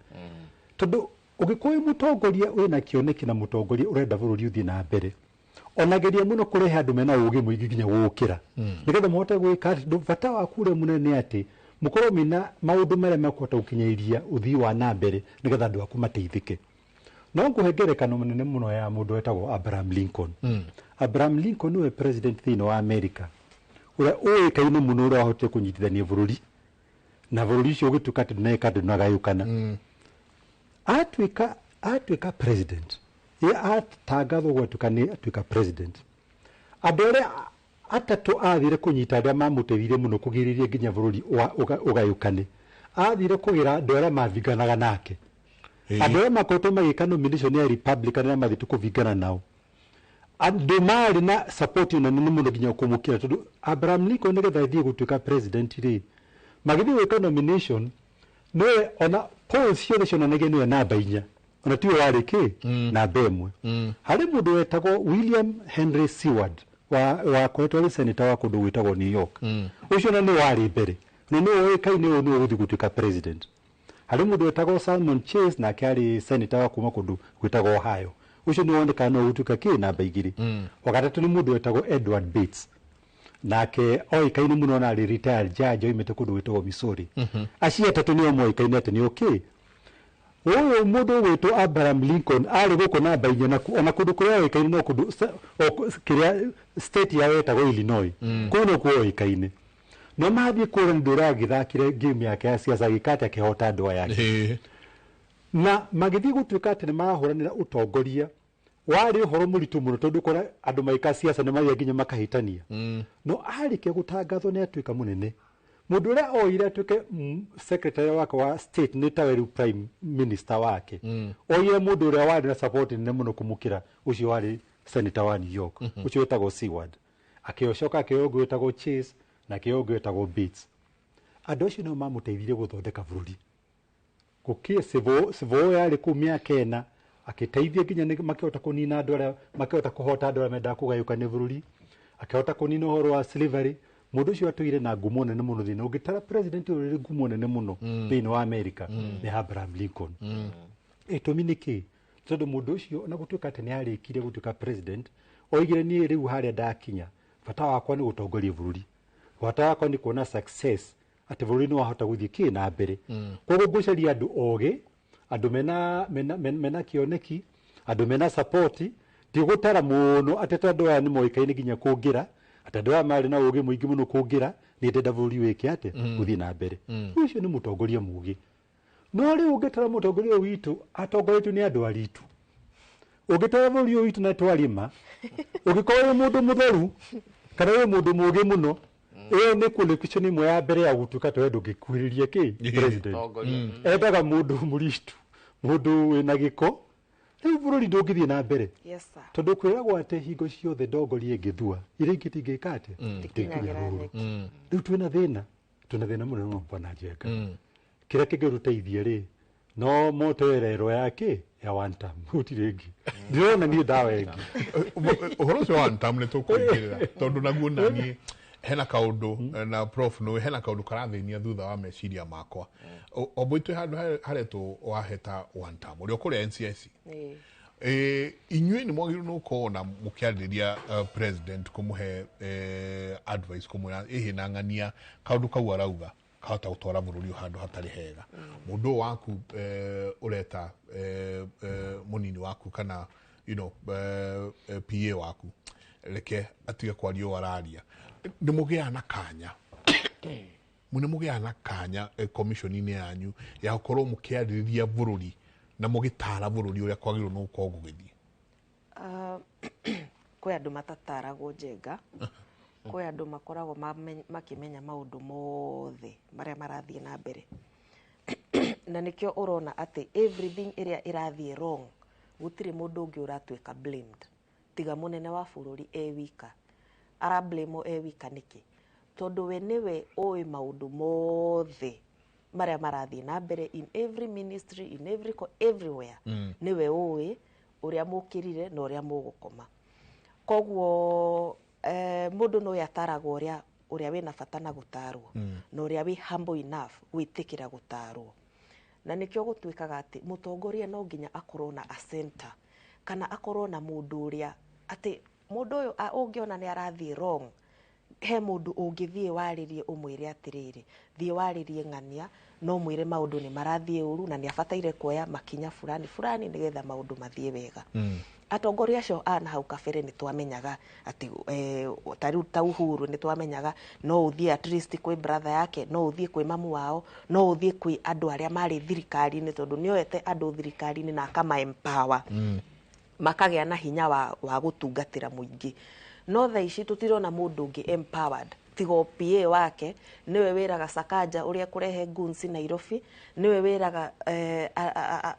Tondũ ũngĩkorwo wĩ mũtongoria wĩna kĩoneki na mũtongoria ũrenda bũrũri ũthiĩ na mbere, onageria mũno kũrehe andũ mena ũgĩ mũingĩ nginya gũgũkĩra, nĩgetha mũhote gwĩka atĩ bata waku ũrĩa mũnene nĩ atĩ mũkorwo mena maũndũ marĩa makũhota gũkinyĩria ũthii wa na mbere, nĩgetha andũ aku mateithĩke. No ngũhe ngerekano nene mũno ya mũndũ wetagwo Abraham Lincoln. Abraham Lincoln nĩwe president thĩinĩ wa America ũrĩa ũĩkaine mũno, ũrĩa wahotire kũnyitithania bũrũri, na bũrũri ũcio ũgĩtuĩka atĩ ndũneka ndũnagayũkana. Atuĩka president, ye atangathwo gwatuĩka nĩ atuĩka president, andũ arĩa atatũ athire kũnyita arĩa mamũteithirie mũno kũgirĩrĩria nginya bũrũri ũgayũkane, athire kũgĩra andũ arĩa mavinganaga nake, andũ arĩa makoretwo magĩka nomination ya Republican, arĩa mathiĩte kũbingana nao, andũ marĩ na support nene mũno nginya kũmũkĩra. Tondũ Abraham Lincoln nĩgetha athiĩ gũtuĩka president rĩ, magĩthiĩ gwĩka nomination, nĩwe ona polls ciothe cionanagia nĩwe namba 4, ona tiwe warĩ kĩ namba 1. Harĩ mũndũ wetagwo William Henry Seward wakoretwo arĩ senator wa kũndũ gwĩtagwo New York, ũcio na nĩwe warĩ mbere na nĩwe ũĩkaine ũyũ nĩwe ũgũthiĩ gũtuĩka president. Harĩ mũndũ wetagwo Salmon Chase, nake arĩ senator wa kuma kũndũ gwĩtagwo Ohio, ũcio nĩwe wonekaga no ũgũtuĩka kĩ namba 2. Wa gatatũ nĩ mũndũ wetagwo Edward Bates, nake oĩkaine mũno na arĩ retired judge oimĩte kũndũ gwĩtagwo Missouri. Acio atatũ nĩo moĩkaine atĩ nĩ okay. Ũyũ mũndũ ũgwĩtwo Abraham Lincoln arĩ gũkũ namba 4, ona kũndũ kũrĩa oĩkaine no kũndũ kĩrĩa state yao yetagwo Illinois, kũu nokuo oĩkaine. No mathiĩ kũrĩa nĩ ũrĩa agĩthakire game yake ya siasa, agĩka atĩ akĩhota andũ aya angĩ. Na magĩthiĩ gũtuĩka atĩ nĩ marahũranĩra ũtongoria, warĩ ũhoro mũritũ mũno, tondũ kũrĩa andũ magĩka siasa nĩ mathiaga nginya makahĩtania. No arĩkia gũtangathwo nĩ atuĩka mũnene, mũndũ ũrĩa oire atuĩke secretary wake wa state nĩ tawe rĩu prime minister wake, oire mũndũ ũrĩa warĩ na support nene mũno kũmũkĩra ũcio warĩ senator wa New York, ũcio wĩtagwo Seward. Akĩocoka akĩoya ũngĩ wĩtagwo Chase, na akĩoya ũngĩ wĩtagwo Bates. Andũ acio nĩo mamũteithirie gũthondeka bũrũri. Gũkĩ civil war yarĩ kũu mĩaka 4, akĩteithia nginya makĩhota kũnina andũ arĩa makĩhota kũhota andũ arĩa mendaga kũgayũkania bũrũri, akĩhota kũnina ũhoro wa slavery. Mũndũ ũcio atũire na ngumo nene mũno thĩinĩ, ũngĩtara president ũrĩa ũrĩ ngumo nene mũno thĩinĩ wa America nĩ Abraham Lincoln. Gĩtũmi nĩ kĩ? Tondũ mũndũ ũcio ona gũtuĩka atĩ nĩ arĩkirie gũtuĩka president, oigire niĩ rĩu harĩa ndakinya, bata wakwa nĩ gũtongoria bũrũri, bata wakwa nĩ kuona success atĩ bũrũri nĩ wahota gũthiĩ kĩ na mbere. Koguo ngũcaria andũ ogĩ, andũ mena kĩoneki, andũ mena support, ndigũtara mũno atĩ tondũ aya nĩ moĩkaine nginya kũngĩra, atĩ andũ aya marĩ na ũgĩ mũingĩ mũno kũngĩra, niĩ ndenda bũrũri wĩke atĩa, gũthiĩ na mbere. Ũcio nĩ mũtongoria mũgĩ. No rĩu ũngĩtara mũtongoria ũyũ witũ atongoretio nĩ andũ aritũ, ũngĩtara bũrũri ũyũ witũ na twarĩma, ũngĩkorwo wĩ mũndũ mũtheru kana wĩ mũndũ mũgĩ mũno, ĩyo nĩ qualification ĩmwe ya mbere ya gũtuĩka atĩ we ndũngĩkuhĩrĩria kĩ president. Endaga mũndũ mũritũ, mũndũ wĩna gĩko, rĩu bũrũri ndũngĩthiĩ na mbere. Yes sir. Tondũ kwĩragwo atĩ hingo ciothe ndongoria ĩngĩthua iria ingĩ tingĩka atĩa, Itikinyagĩra nyeki. Rĩu twĩna thĩna, twĩna thĩna mũnene mũno bwana Njenga. Kĩrĩa kĩngĩtũteithia rĩ, no moto ĩrerwo ya kĩ ya one term, gũtirĩ ĩngĩ ndĩrona niĩ ndawa ĩngĩ. Ũhoro ũcio wa one term nĩ tũkũingĩrĩra, tondũ naguo naniĩ hena kaũndũ na prof nĩ hena kaũndũ karathĩnia thutha wa meciria makwa. O mbũitũ handũ haretwo waheta one term ũrĩa ũkũrĩa NCIC. Inyuĩ nĩ mwagĩrĩirwo nĩ gũkorwo na mũkĩarĩrĩria president, kũmũhe advice, kũmwĩra ĩhĩ na ng'ania kaũndũ kau arauga kahota gũtwara bũrũri ũyũ handũ hatarĩ hega. Mũndũ ũyũ waku ũreta mũnini waku kana PA waku, reke atige kwaria ũũ araria. Nĩ mũgĩaga na kanya Mũnĩ mũgĩaga na kanya commission-inĩ yanyu ya gũkorwo mũkĩarĩrĩria bũrũri na mũgĩtara bũrũri ũrĩa kwagĩrĩirwo nĩ gũkorwo gũgĩthiĩ? Kwĩ andũ matataragwo, Njenga. Kwĩ andũ makoragwo makĩmenya maũndũ mothe marĩa marathiĩ na mbere, na nĩkĩo ũrona atĩ everything ĩrĩa ĩrathiĩ wrong, gũtirĩ mũndũ ũngĩ ũratuĩka blamed tiga mũnene wa bũrũri e wika. Arablamwo e wika nĩkĩ? Tondũ we nĩwe ũĩ maũndũ mothe marĩa marathiĩ na mbere in every ministry, in every everywhere. Nĩwe ũĩ ũrĩa mũkĩrire na ũrĩa mũgũkoma. Koguo mũndũ no ataragwo ũrĩa wĩna bata na gũtarwo, na ũrĩa wĩ humble enough gwĩtĩkĩra gũtarwo. Na nĩkĩo gũtuĩkaga atĩ mũtongoria no nginya akorwo na a center, kana akorwo na mũndũ ũrĩa atĩ mũndũ ũyũ ũngĩona nĩ arathiĩ wrong, he mũndũ ũngĩthiĩ warĩrie, ũmwĩre atĩrĩrĩ, thiĩ warĩrie ng'ania, no mwĩre maũndũ nĩ marathiĩ ũru na nĩ abataire kuoya makinya fulani fulani nĩgetha maũndũ mathiĩ wega. Atongoria acio a na hau kabere nĩ twamenyaga atĩ ta rĩu ta Uhuru, nĩ twamenyaga no ũthiĩ at least kwĩ brother yake, no ũthiĩ kwĩ mamu wao, no ũthiĩ kwĩ andũ arĩa marĩ thirikari-inĩ, tondũ nĩ oete andũ thirikari-inĩ na akama empower makagĩa na hinya wa gũtungatĩra mũingĩ. No thaa ici tũtirona mũndũ ũngĩ empowered tiga o PA wake. Nĩwe wĩraga Sakaja ũrĩa kũrehe goons Nairobi, nĩwe wĩraga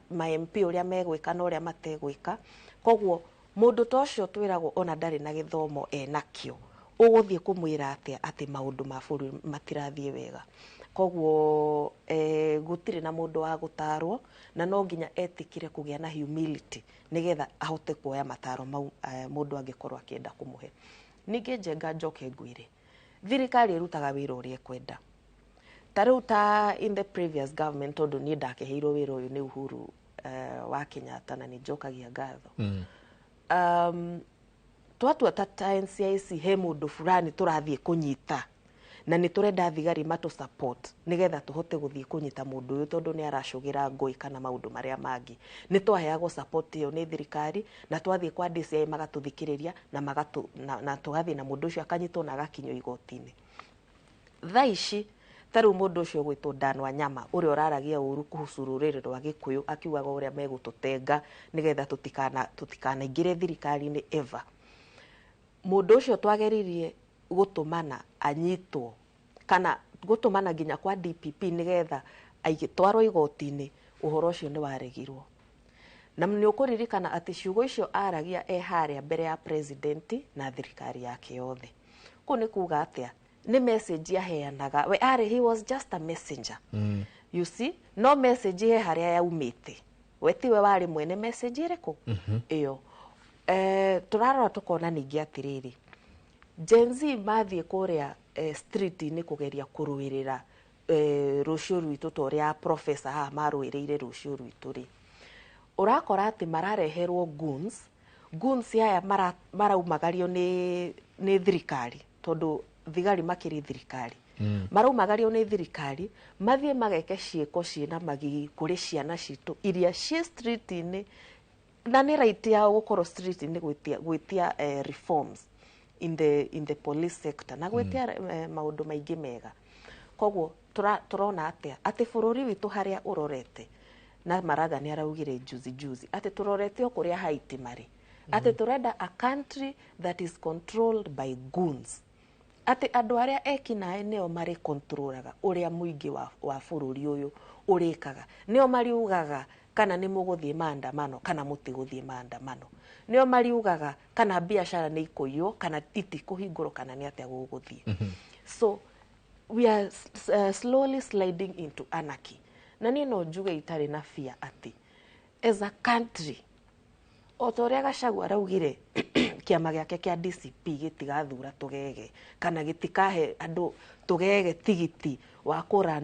ma MP ũrĩa megwĩka na ũrĩa mategwĩka. Koguo mũndũ ta ũcio twĩragwo ona ndarĩ na gĩthomo enakĩo, ũgũthiĩ kũmwĩra atĩa atĩ maũndũ ma bũrũri matirathiĩ wega? Koguo gũtirĩ na mũndũ wa gũtarwo, na no nginya etĩkĩre kũgĩa na humility nĩgetha ahote kuoya mataro mau mũndũ angĩkorwo akĩenda kũmũhe. Ningĩ, Njenga, njoke ngwĩre, thirikari ĩrutaga wĩra ũrĩa ĩkwenda. Ta rĩu ta in the previous government, tondũ niĩ ndakĩheirwo wĩra ũyũ nĩ Uhuru wa Kenyatta, na nĩ njokagia ngatho, twatua ta NCIC he mũndũ fulani tũrathiĩ kũnyita na nĩ tũrenda thigari matũ support nĩgetha tũhote gũthiĩ kũnyita mũndũ ũyũ tondũ nĩ aracũgĩra ngũĩ kana maũndũ marĩa mangĩ, nĩ twaheagwo support ĩyo nĩ thirikari, na twathiĩ kwa DCI magatũthikĩrĩria na tũgathiĩ na mũndũ ũcio akanyitwo na agakinyio igoti-inĩ. Thaa ici ta rĩu mũndũ ũcio ũgwĩtwo Dan Wanyama, ũrĩa ũraragia ũru kuhusu rũrĩrĩ rwa Gĩkũyũ, akiugaga ũrĩa megũtũtenga nĩgetha tũtikanaingĩre thirikari-inĩ ever, mũndũ ũcio twageririe gũtũmana anyitwo kana gũtũmana nginya kwa DPP nĩgetha aigĩtwarwo igoti-inĩ, ũhoro ũcio nĩ waregirwo. Na nĩ ũkũririkana atĩ ciugo icio aragia e harĩa mbere ya president na thirikari yake yothe. Kũu nĩ kuga atĩa? Nĩ message aheanaga. We arĩ, he was just a messenger, you see. No message he harĩa yaumĩte, we tiwe warĩ mwene message ĩrĩkũ ĩyo. Tũrarora tũkona ningĩ atĩrĩrĩ, Gen Z mathiĩ kũrĩa street-inĩ kũgeria kũrũĩrĩra rũciũ rwitũ ta ũrĩa professor haha marũĩrĩire rũciũ rwitũ rĩ, ũrakora atĩ marareherwo goons. Goons aya maraumagario nĩ thirikari, tondũ thigari makĩrĩ thirikari, maraumagario nĩ thirikari mathiĩ mageke ciĩko ciĩna magigi kũrĩ ciana citũ iria ciĩ street-inĩ, na nĩ right yao gũkorwo street-inĩ gwĩtia reforms in the police sector na gwĩtia maũndũ maingĩ mega. Koguo tũrona atĩa? Atĩ bũrũri witũ harĩa ũrorete, na Maraga nĩ araugire juzi juzi atĩ tũrorete o kũrĩa Haiti marĩ, atĩ tũrenda a country that is controlled by goons, atĩ andũ arĩa ekinaĩ nĩo marĩ controlaga ũrĩa mũingĩ wa bũrũri ũyũ ũrĩkaga, nĩo mariugaga kana nĩ mũgũthiĩ maandamano kana mũtigũthiĩ maandamano, nĩo mariugaga kana biacara nĩ ikũiywo kana itikũhingũrwo kana nĩ atĩa gũgũthiĩ. So we are slowly sliding into anarchy. Na niĩ no njuge itarĩ na fear atĩ as a country, o ta ũrĩa Gachagua araugire kĩama gĩake kĩa DCP gĩtigathura tũgege kana gĩtikahe andũ tũgege tigiti wa kũra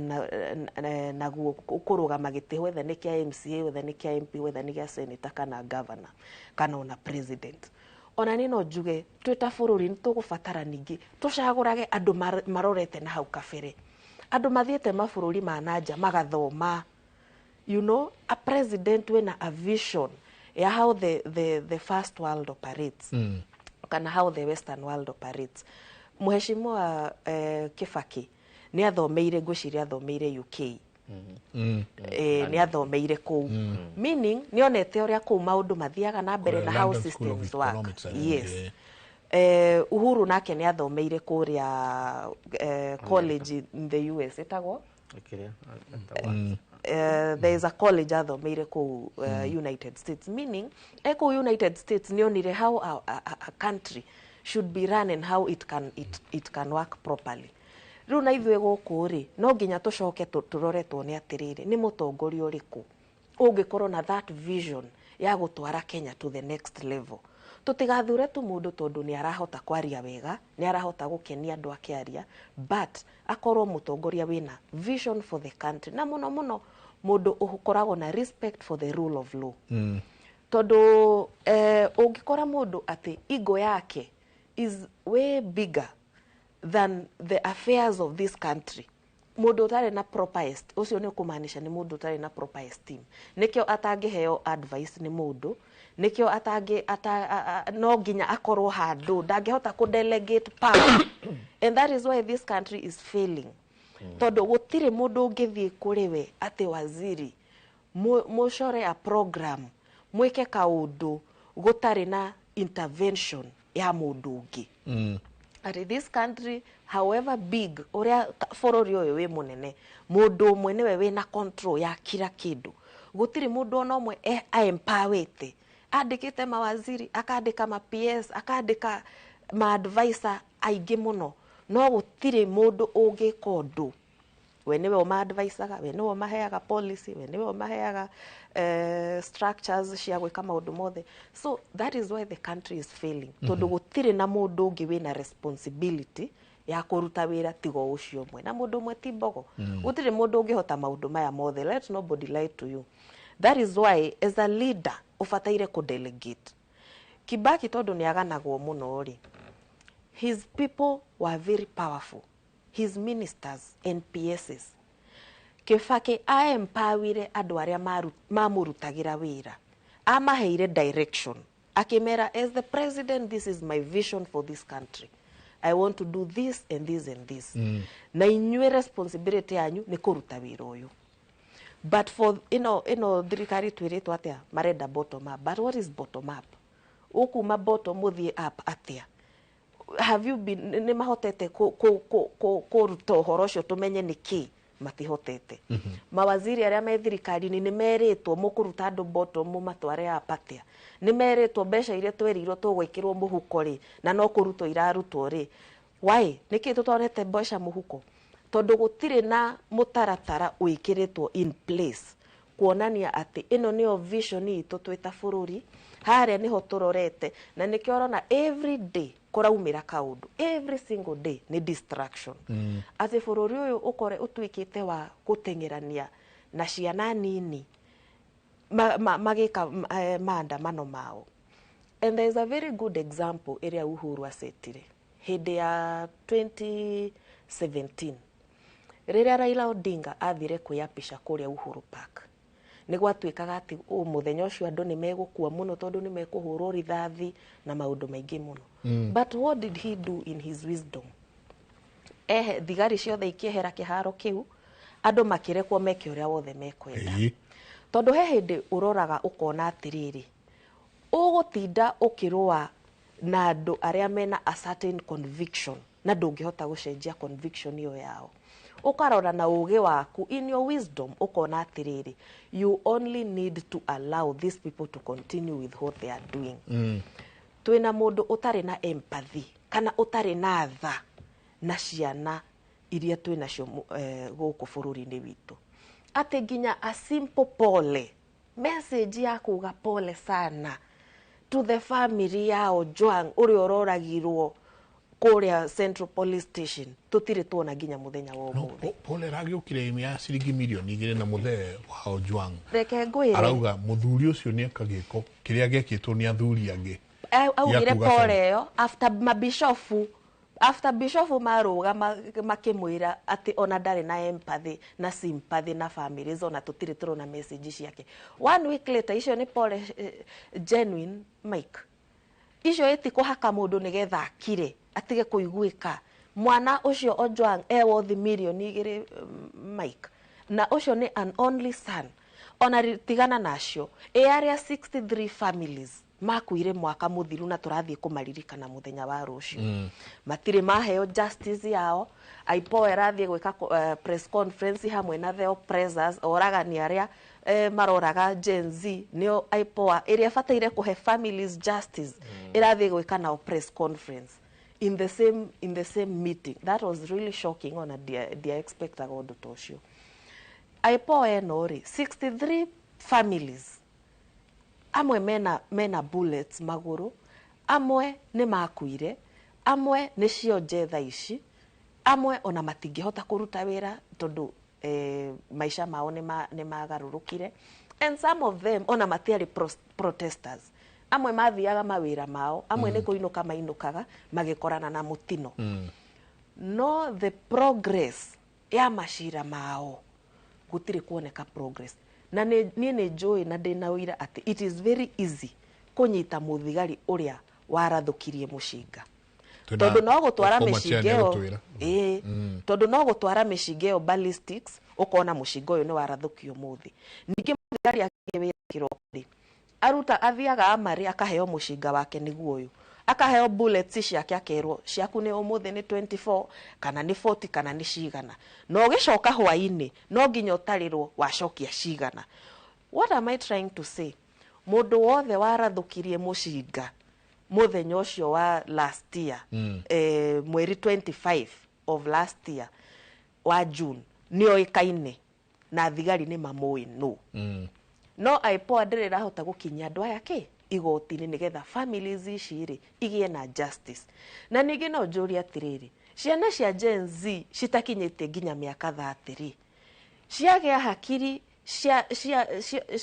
naguo kũrũgama gĩtĩ, whether nĩ kĩa MCA, whether nĩ kĩa MP, whether nĩ gĩa senator kana governor kana ona president, ona niĩ no njuge twĩ ta bũrũri nĩ tũgũbatara ningĩ tũcagũrage andũ marorete na hau kabere, andũ mathiĩte mabũrũri ma nanja magathoma, a president wĩna a vision ya how the first world operates kana how the western world operates. Mheshimiwa Kibaki Nĩ athomeire, ngwĩciria athomeire UK. Nĩ athomeire kũu, meaning nĩ onete ũrĩa kũu maũndũ mathiaga na mbere Kũrĩa na how London School of systems work. Economics, I think, Yes. Uhuru nake nĩ athomeire kũrĩa college in the US ĩtagwo Kĩrĩa? There is a college athomeire kũu United States, meaning e kũu United States nĩ onire how a country should be run and how it can work properly. Rĩu na ithuĩ gũkũ rĩ, no nginya tũcoke tũrore tuone atĩrĩrĩ, nĩ mũtongoria ũrĩkũ ũngĩkorwo na that vision ya gũtwara Kenya to the next level. Tũtigathure tu mũndũ tondũ nĩ arahota kwaria wega, nĩ arahota gũkenia andũ akĩaria, but akorwo mũtongoria wĩna vision for the country, na mũno mũno mũndũ ũkoragwo na respect for the rule of law, tondũ ũngĩkora mũndũ atĩ ego yake is way bigger than the affairs of this country, mũndũ ũtarĩ na proper ũcio nĩ ũkũmaanisha nĩ mũndũ ũtarĩ na proper esteem. Nĩkĩo atangĩheo advice nĩ mũndũ, nĩkĩo atangĩ ata, a, a, no nginya akorwo handũ ndangĩhota kũ delegate power, and that is why this country is failing, tondũ gũtirĩ mũndũ ũngĩthiĩ kũrĩ we atĩ waziri mũcore a program, mwĩke kaũndũ gũtarĩ na intervention ya mũndũ ũngĩ. Atĩ this country, however big ũrĩa bũrũri ũyũ wĩ mũnene, mũndũ ũmwe nĩwe wĩna control ya kila kĩndũ. Gũtirĩ mũndũ ona ũmwe aempawĩte. Andĩkĩte mawaziri, akandĩka ma PS, akandĩka ma advisor aingĩ mũno, no gũtirĩ mũndũ ũngĩka ũndũ. We nĩwe ũmaadvisaga, we nĩwe ũmaheaga policy, we nĩwe ũmaheaga structures cia gwĩka maũndũ mothe. So that is why the country is failing, tondũ gũtirĩ na mũndũ ũngĩ wĩna responsibility ya kũruta wĩra tiga o ũcio ũmwe, na mũndũ ũmwe ti mbogo. Gũtirĩ mũndũ ũngĩhota maũndũ maya mothe. Let nobody lie to you. That is why as a leader ũbataire kũ-delegate. Kibaki, tondũ nĩ aganagwo mũno rĩ, his people were very powerful, his ministers and PSs. Kibaki aempawire andũ arĩa mamũrutagĩra wĩra, amaheire direction, akĩmera, "As the president, this is my vision for this country. I want to do this and this and this, na inyuĩ responsibility yanyu nĩ kũruta wĩra ũyũ." But for ĩno thirikari twĩrĩtwo atĩa? Marenda bottom up. But what is bottom up? Ũkuma bottom ũthiĩ up atĩa? Have you been, nĩ mahotete kũruta ũhoro ũcio tũmenye nĩ kĩ? Matihotete. Mawaziri arĩa me thirikari-inĩ nĩ merĩtwo mũkũruta andũ bottom mũmatware up atĩa? Nĩ merĩtwo mbeca iria twerirwo tũgwĩkĩrwo mũhuko rĩ, na no kũrutwo irarutwo rĩ, why nĩkĩ tũtonete mbeca mũhuko? Tondũ gũtirĩ na mũtaratara wĩkĩrĩtwo in place kuonania atĩ ĩno nĩyo vision itũ twĩ ta bũrũri, harĩa nĩho tũrorete. Na nĩkĩo ũrona every day kũraumĩra kaũndũ, every single day nĩ distraction, atĩ bũrũri ũyũ ũkore ũtuĩkĩte wa gũteng'erania na ciana nini magĩka maandamano mao. And there is a very good example ĩrĩa Uhuru acetire hĩndĩ ya 2017, rĩrĩa Raila Odinga athire kwĩapisha kũrĩa Uhuru Park. Nĩ gwatuĩkaga atĩ mũthenya ũcio andũ nĩ megũkua mũno tondũ nĩ mekũhũrwo rithathi na maũndũ maingĩ mũno. But what did he do in his wisdom? Ehe, thigari ciothe ikĩehera kĩharo kĩu, andũ makĩrekwo meke ũrĩa wothe mekwenda. Tondũ he hĩndĩ ũroraga ũkona atĩrĩrĩ, ũgũtinda ũkĩrũa na andũ arĩa mena a certain conviction na ndũngĩhota gũcenjia conviction ĩyo yao. Ũkarora na ũgĩ waku, in your wisdom, ũkona atĩrĩrĩ, you only need to allow these people to continue with what they are doing. Twĩna mũndũ ũtarĩ na empathy kana ũtarĩ na tha na ciana iria twĩ nacio gũkũ bũrũri-inĩ witũ, atĩ nginya a simple pole message ya kuga pole sana to the family ya Ojwang ũrĩa ũroragirwo kũrĩa Central Police Station tũtirĩ tuona nginya mũthenya wa No, ũmũthĩ. Pole ragĩũkire ya ciringi 2 mirioni na mũthee wa Ojwang. Reke ngwĩre. Arauga mũthuri ũcio nĩ eka gĩko kĩrĩa gĩekĩtwo nĩ athuri angĩ. Augire Ya kuga pole sorry. ĩyo after mabishofu, after bishofu marũgama makĩmwĩra atĩ ona ndarĩ na empathy na sympathy na families, ona tũtirĩ tũrona message ciake. One week later, icio nĩ pole genuine, Mike? Icio ĩti kũhaka mũndũ nĩgetha akire atige kũiguĩka. Mwana ũcio Ojwang e worth 2 mirioni, Mike, na ũcio nĩ an only son. Ona tigana nacio, ĩ arĩa 63 families makuire mwaka mũthiru na tũrathiĩ kũmaririkana mũthenya wa rũciũ, matirĩ maheo justice yao. IPOA ĩrathiĩ gwĩka press conference hamwe na the oppressors, oragani arĩa maroraga Gen Z. Nĩo IPOA ĩrĩa ĩbataire kũhe families justice ĩrathiĩ gwĩka nao press conference in the same meeting. That was really shocking. Ona ndia expectaga ũndũ ta ũcio. IPOA ĩno rĩ, 63 families, amwe mena bullets magũrũ, amwe nĩ makuire, amwe nĩ cionje thaa ici, amwe ona matingĩhota kũruta wĩra tondũ maica mao nĩ magarũrũkire, and some of them ona matiarĩ protesters. Amwe mathiaga mawĩra mao, amwe nĩ kũinũka mainũkaga magĩkorana na mũtino. No the progress ya macira mao, gũtirĩ kuoneka progress. Na niĩ nĩ njũĩ na ndĩna ũira atĩ it is very easy kũnyita mũthigari ũrĩa warathũkirie mũcinga, tondũ no gũtwara former mĩcinga chair ĩyo nĩegũtwĩra. Ĩĩ, tondũ no gũtwara mĩcinga ĩyo ballistics, ũkona mũcinga ũyũ nĩ warathũkio mũthĩ. Ningĩ mũthigari akĩgĩa wĩra kĩroko rĩ, aruta athiaga amarĩ akaheo mũcinga wake nĩguo ũyũ, akaheo bullets ciake, akerwo ciaku nĩ ũmũthĩ nĩ 24 kana nĩ 40 kana nĩ cigana, na ũgĩcoka hwainĩ no nginya ũtarĩrwo wacokia cigana. What am I trying to say? Mũndũ wothe warathũkirie mũcinga mũthenya ũcio wa last year, mweri 25 of last year wa June, nĩoĩkaine na thigari nĩ mamũĩ no. No IPOA ndĩrĩ ĩrahota gũkinyia andũ aya kĩ igoti-inĩ nĩgetha families ici rĩ igĩe na justice. Na ningĩ no njũrie atĩrĩrĩ, ciana cia Gen Z citakinyĩtie nginya mĩaka 30 rĩ, ciagĩa hakiri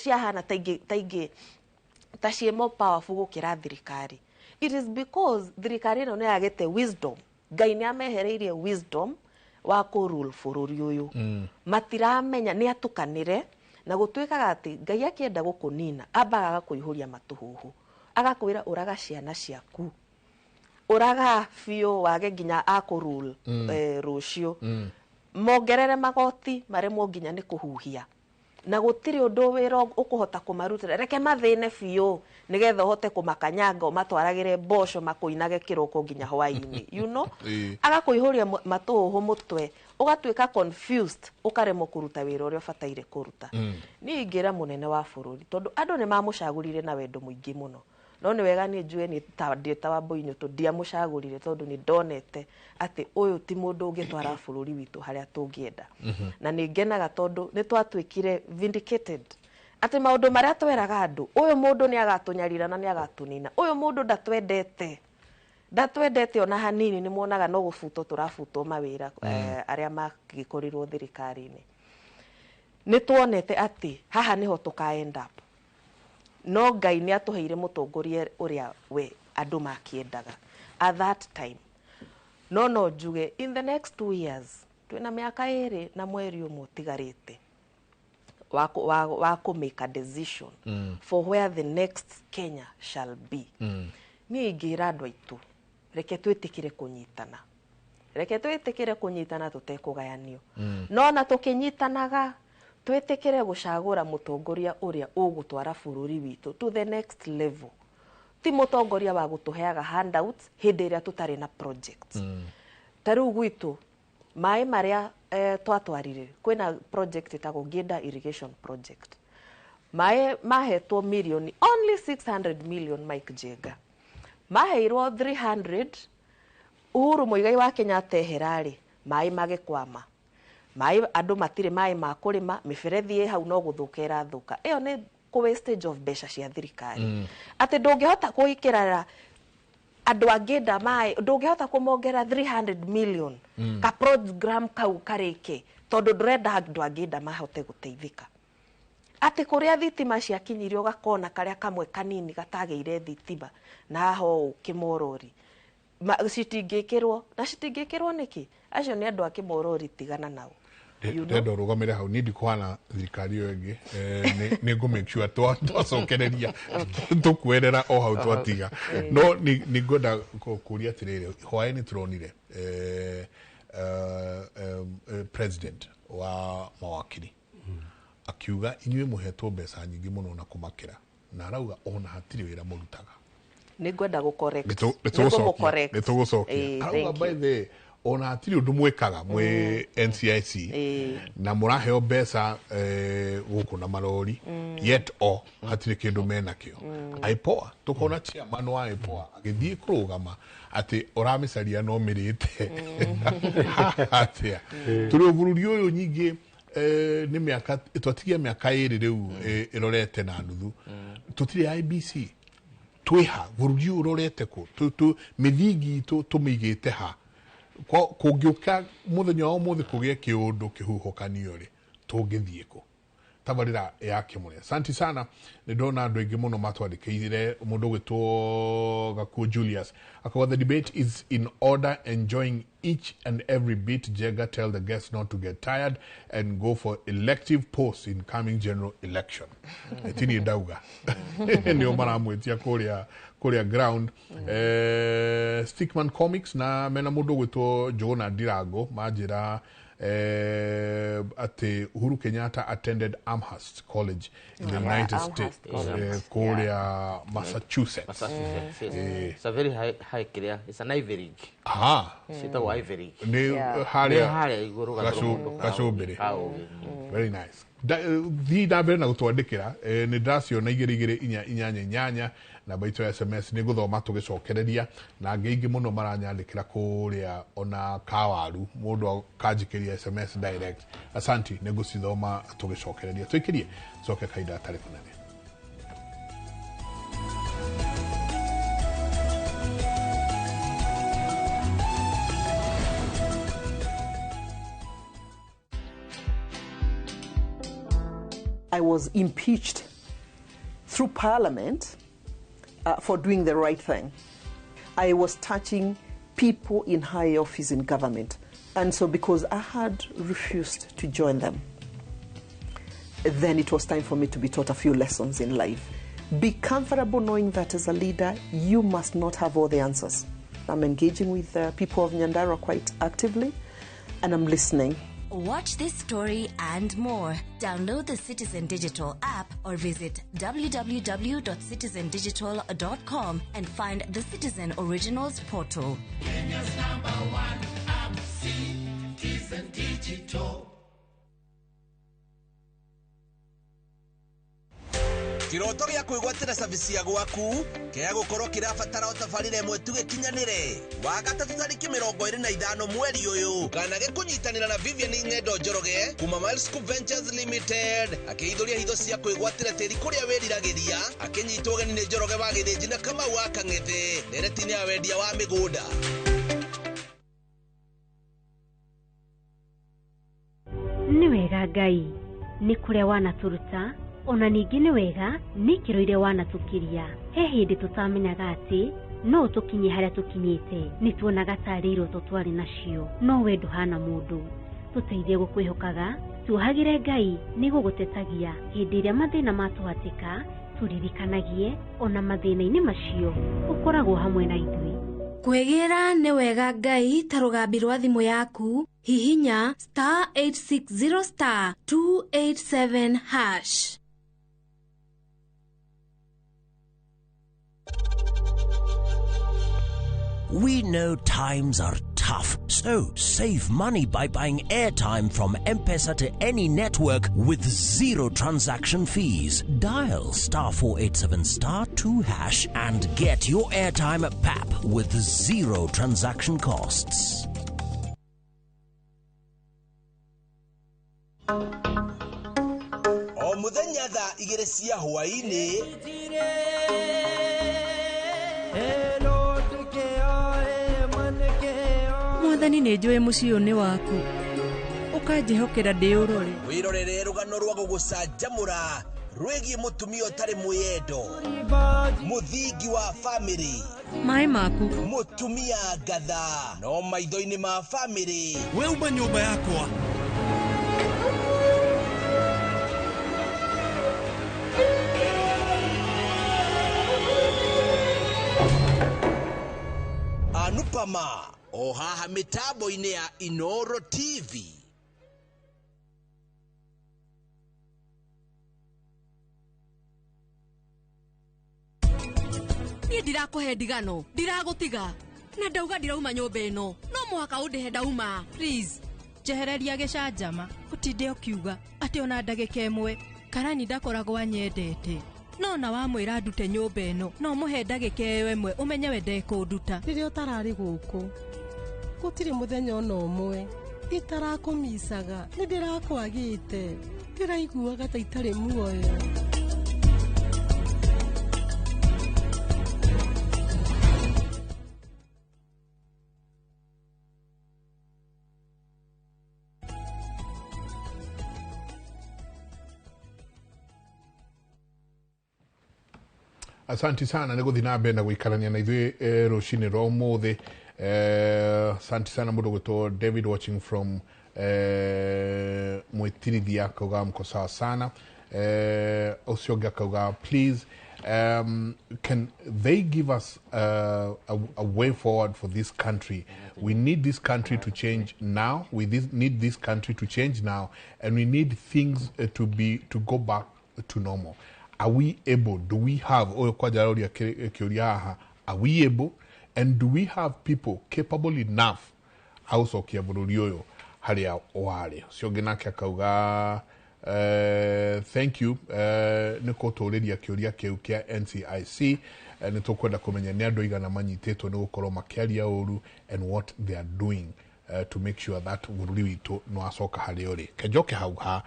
ciahana ta ingĩ ta ciĩ more powerful gũkĩra thirikari? It is because thirikari ĩno nĩ yagĩte wisdom. Ngai nĩ amehereirie wisdom wa kũrule bũrũri ũyũ. Matiramenya nĩ atukanĩre na gũtuĩkaga atĩ Ngai akĩenda gũkũnina ambaga agakũihũria matũhũhũ, agakwĩra ũraga ciana ciaku, ũraga biũ wage nginya akũrule rũciũ, mongerere magoti maremwo nginya nĩ kũhuhia, na gũtirĩ ũndũ wĩra ũkũhota kũmarutĩra. Reke mathĩne biũ nĩgetha ũhote kũmakanyanga, ũmatwaragĩre mboco, makũinage kĩroko nginya hwaĩ-inĩ. Agakũihũria matũhũhũ mũtwe, ũgatuĩka confused, ũkaremwo kũruta wĩra ũrĩa ũbataire kũruta. Niĩ ingĩra mũnene wa bũrũri, tondũ andũ nĩ mamũcagũrire na wendo mũingĩ mũno, no nĩ wega niĩ njuge nĩ ta ndĩ ta Wambui Nyũtũ ndiamũcagũrire, tondũ nĩ ndonete atĩ ũyũ ti mũndũ ũngĩtwara bũrũri witũ harĩa tũngĩenda. Na nĩ ngenaga tondũ nĩ twatuĩkire vindicated atĩ maũndũ marĩa tweraga andũ, ũyũ mũndũ nĩ agatũnyarira na nĩ agatũnina, ũyũ mũndũ ndatwendete, ndatwendete ona hanini. Nĩ muonaga no gũbutwo tũrabutwo mawĩra, arĩa magĩkorirwo thirikari-inĩ. Nĩ tuonete atĩ haha nĩho tũka end up, no Ngai nĩ atũheire mũtongoria ũrĩa we andũ makĩendaga at that time. No njuge in the next 2 years, twĩna mĩaka 2 na mweri 1 ũtigarĩte wa kũ make a decision for where the next Kenya shall be. Niĩ ingĩra andũ aitũ, reke twĩtĩkĩre kũnyitana, reke twĩtĩkĩre kũnyitana tũtekũgayanio. No na tũkĩnyitanaga, twĩtĩkĩre gũcagũra mũtongoria ũrĩa ũgũtwara bũrũri witũ to the next level, ti mũtongoria wa gũtũheaga handouts hĩndĩ ĩrĩa tũtarĩ na projects. Ta rĩu gwitũ maĩ marĩa twatwarire, kwĩna project ĩtagwo Ngĩnda Irrigation Project. Maĩ mahetwo mirioni only 600 million. Mike Jenga, maheirwo 300. Uhuru Muigai wa Kenyatta ehera-rĩ, maĩ magĩkwama, maĩ andũ matirĩ maĩ ma kũrĩma, mĩberethi ĩ hau no gũthũka ĩrathũka. Ĩyo nĩ kũ wastage of mbeca cia thirikari, atĩ ndũngĩhota kũikĩrara andũ angĩenda maĩ, ndũngĩhota kũmongerera 300 million ka program kau karĩke, tondũ ndũrenda andũ angĩenda mahote gũteithĩka. Atĩ kũrĩa thitima ciakinyirio gakona karĩa kamwe kanini gatagĩire thitima na haha ũũ Kĩmorori citingĩkĩrwo na citingĩkĩrwo nĩkĩ? Acio nĩ andũ a Kĩmorori, tigana nao. You know? Ndenda ũrũgamĩre hau niĩ ndikũhana thirikari ĩyo ĩngĩ. Nĩ ngũ make sure twacokereria tũkwerera o hau twatiga, no nĩ ngwenda kũria atĩrĩrĩ, hwaĩ-inĩ tũronire president wa mawakiri akiuga inyuĩ mũhetwo mbeca nyingĩ mũno na kũmakĩra, na arauga ona hatirĩ wĩra mũrutaga. Nĩ ngwenda gũ correct. Nĩ tũgũcokia. Arauga thank by you. the ona hatirĩ ũndũ mwĩkaga mwĩ NCIC na mũraheo mbeca gũkũ na marori, yet o hatirĩ kĩndũ menakĩo. IPOA, tũkona chairman wa IPOA agĩthiĩ kũrũgama atĩ ũramĩcaria no mĩrĩte atĩa. Tũrĩ o bũrũri ũyũ nyingĩ nĩ mĩaka twatigia mĩaka 2 rĩu ĩrorete na nuthu, tũtirĩ IEBC, twĩha bũrũri ũyũ ũrorete kũ? Mĩthingi itũ tũmĩigĩte ha? Kũngĩũka mũthenya wa ũmũthĩ kũgĩe kĩũndũ kĩhuhũkanio rĩ, tũngĩthiĩ kũ? Tabarĩra ya Kĩmũrĩa, asanti sana. Nĩ ndona andũ aingĩ mũno matwandĩkĩire. Mũndũ ũgwĩtwo Gakuo Julius akauga, "The debate is in order, enjoying each and every bit. Njenga, tell the guests not to get tired and go for elective posts in coming general election." Tini ndauga nĩo maramwĩtia kũrĩa ground. Stickman Comics na mena mũndũ ũgwĩtwo Njũgũna Ndirango manjĩra atĩ Uhuru Kenyatta attended Amherst College in the United Amherst States, College. Kũrĩa Massachusetts. Massachusetts, yes. It's a very high, high kĩrĩa, it's an Ivy League. Ciĩtagwo Ivy League. Nĩ Yeah. Nĩ harĩa harĩa igũrũ gathũngũrũ gacũmbĩrĩ. ka ũgĩ. Very nice. Thiĩ na mbere na gũtwandĩkĩra. Nĩ ndĩraciona 22488, namba itũ ya SMS. Nĩ ngũthoma tũgĩcokereria, na angĩ aingĩ mũno maranyandĩkĩra kũrĩa ona kawaru mũndũ akanjikĩria SMS direct. Asanti, nĩ ngũcithoma tũgĩcokereria. Tũikĩrie coke kahinda gatarĩ kanene. I was impeached through Parliament for doing the right thing. I was touching people in high office in government. And so, because I had refused to join them, then it was time for me to be taught a few lessons in life. Be comfortable knowing that as a leader, you must not have all the answers. I'm engaging with the people of Nyandarua quite actively, and I'm listening. Watch this story and more. Download the Citizen Digital app or visit www.citizendigital.com and find the Citizen Originals portal. Kenya's number one app, Citizen Digital. Kiroto gĩa kwĩgwatĩra cabici ya gwaku kĩa gũkorwo kĩrabatara o tabarĩra ĩmwe tu gĩkinyanĩre. Wa gatatũ tarĩki 25 mweri ũyũ kana gĩkũnyitanĩra na Vivian Ng'endo Njoroge kuma Miles Scoop Ventures Limited akĩhithũria hitho cia kwĩgwatĩra tĩri kũrĩa wĩriragĩria, akĩnyitwo ũgeni nĩ Njoroge wa Gĩthĩnji na Kamau wa Kang'ethe ndereti-inĩ ya wendia wa mĩgũnda. Nĩ wega Ngai nĩ kũrĩa wanatũruta, ona ningĩ nĩ wega nĩ ikĩro iria wanatũkiria. He hĩndĩ tũtamenyaga atĩ no ũtũkinyie harĩa tũkinyĩte. Nĩ tuonaga tarĩ iroto twarĩ nacio, no we ndũhana mũndũ. Tũteithie gũkwĩhokaga, tuohagĩre. Ngai nĩ gũgũtetagia hĩndĩ ĩrĩa mathĩna matũhatĩka, tũririkanagie ona mathĩna-inĩ macio ũkoragwo hamwe na ithuĩ. Kwĩgĩra nĩ wega Ngai ta rũgambi rwa thimũ yaku, hihinya *860*287#. We know times are tough, so save money by buying airtime from M-Pesa to any network with zero transaction fees. Dial *487*2# and get your airtime at PAP with zero transaction costs. O muthenya thaa 2 cia hwaĩ-inĩ Mwathani, nĩ njũĩ mũciĩ ũyũ nĩ waku, ũkanjĩhokera ndĩũrore. Wĩrorere rũgano rwa gũgũcanjamũra rwĩgiĩ mũtumia ũtarĩ mwĩyendo, mũthingi wa famĩlĩ. Maĩ maku. Mũtumia ngatha no maitho-inĩ ma famĩlĩ. We uma nyũmba yakwa. Pama o haha mĩtambo-inĩ ya Inoro TV. Niĩ ndirakũhe ndigano, ndiragũtiga na ndauga ndirauma nyũmba ĩno, no mũhaka ũndĩhe ndauma. Please njehereria gĩcanjama ũtinde ũkiuga atĩ ona ndagĩka ĩmwe karani ndakoragwo anyendete, no na wamwĩra ndute nyũmba ĩno no mũhe ndagĩka ĩyo ĩmwe ũmenye we ndekũnduta. Rĩrĩa ũtararĩ gũkũ gũtirĩ mũthenya ona ũmwe itarakũmicaga, nĩ ndĩrakwagĩte, ndĩraiguaga ta itarĩ muoyo. Asanti sana nä gå thiä na mbere na gå ikarania na ithuä rå cinä rwa å må thä. Asanti sana må ndå gwä two David watching from Mwĩtirithia, akauga mko sawa sana. Ũcio ũngĩ akauga please, can they give us a way forward for this country? We need this country to change now. We need this country to change now, and we need things to go back to normal. Are we able? Do we have, are we able, and do we have people capable enough agũcokia bũrũri ũyũ harĩa warĩ? Ũcio ũngĩ nake akauga thank you nĩ kũtũrĩria kĩũria kĩu kĩa NCIC. Nĩ tũkwenda kũmenya nĩ andũ aigana manyitĩtwo nĩ gũkorwo makĩaria ũru and what they are doing to make sure that bũrũri witũ nĩ wacoka harĩa ũrĩ. Kenjoke hau ha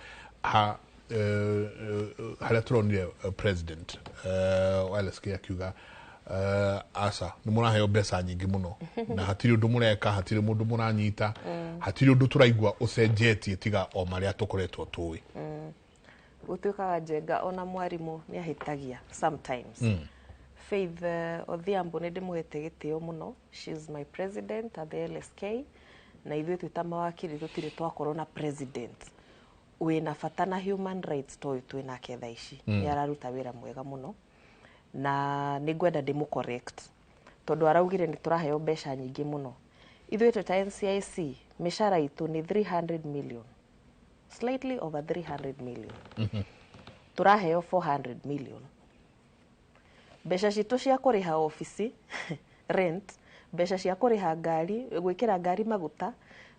harĩa tũronire president wa LSK akiuga aca nĩ mũraheo mbeca nyingĩ mũno na hatirĩ ũndũ mũreka, hatirĩ mũndũ mũranyita, hatirĩ ũndũ tũraigua ũcenjetie tiga o marĩa tũkoretwo tũĩ. Gũtuĩkaga njenga ona mwarimũ nĩ ahĩtagia sometimes. Faith Odhiambo nĩ ndĩmũhete gĩtĩo mũno, she is my president at the LSK, na ithuĩ twĩ ta mawakiri tũtirĩ twakorwo na president wĩna bata na human rights toyũ twĩ nake thaa ici. Nĩ araruta wĩra mwega mũno na nĩ ngwenda ndĩmũ correct tondũ araugire nĩ tũraheo mbeca nyingĩ mũno. Ithuĩ twĩ ta NCIC mĩcara itũ nĩ 300 million, slightly over 300 million. Tũraheo 400 million. Mbeca citũ cia kũrĩha obici rent, mbeca cia kũrĩha ngari, gwĩkĩra ngari maguta,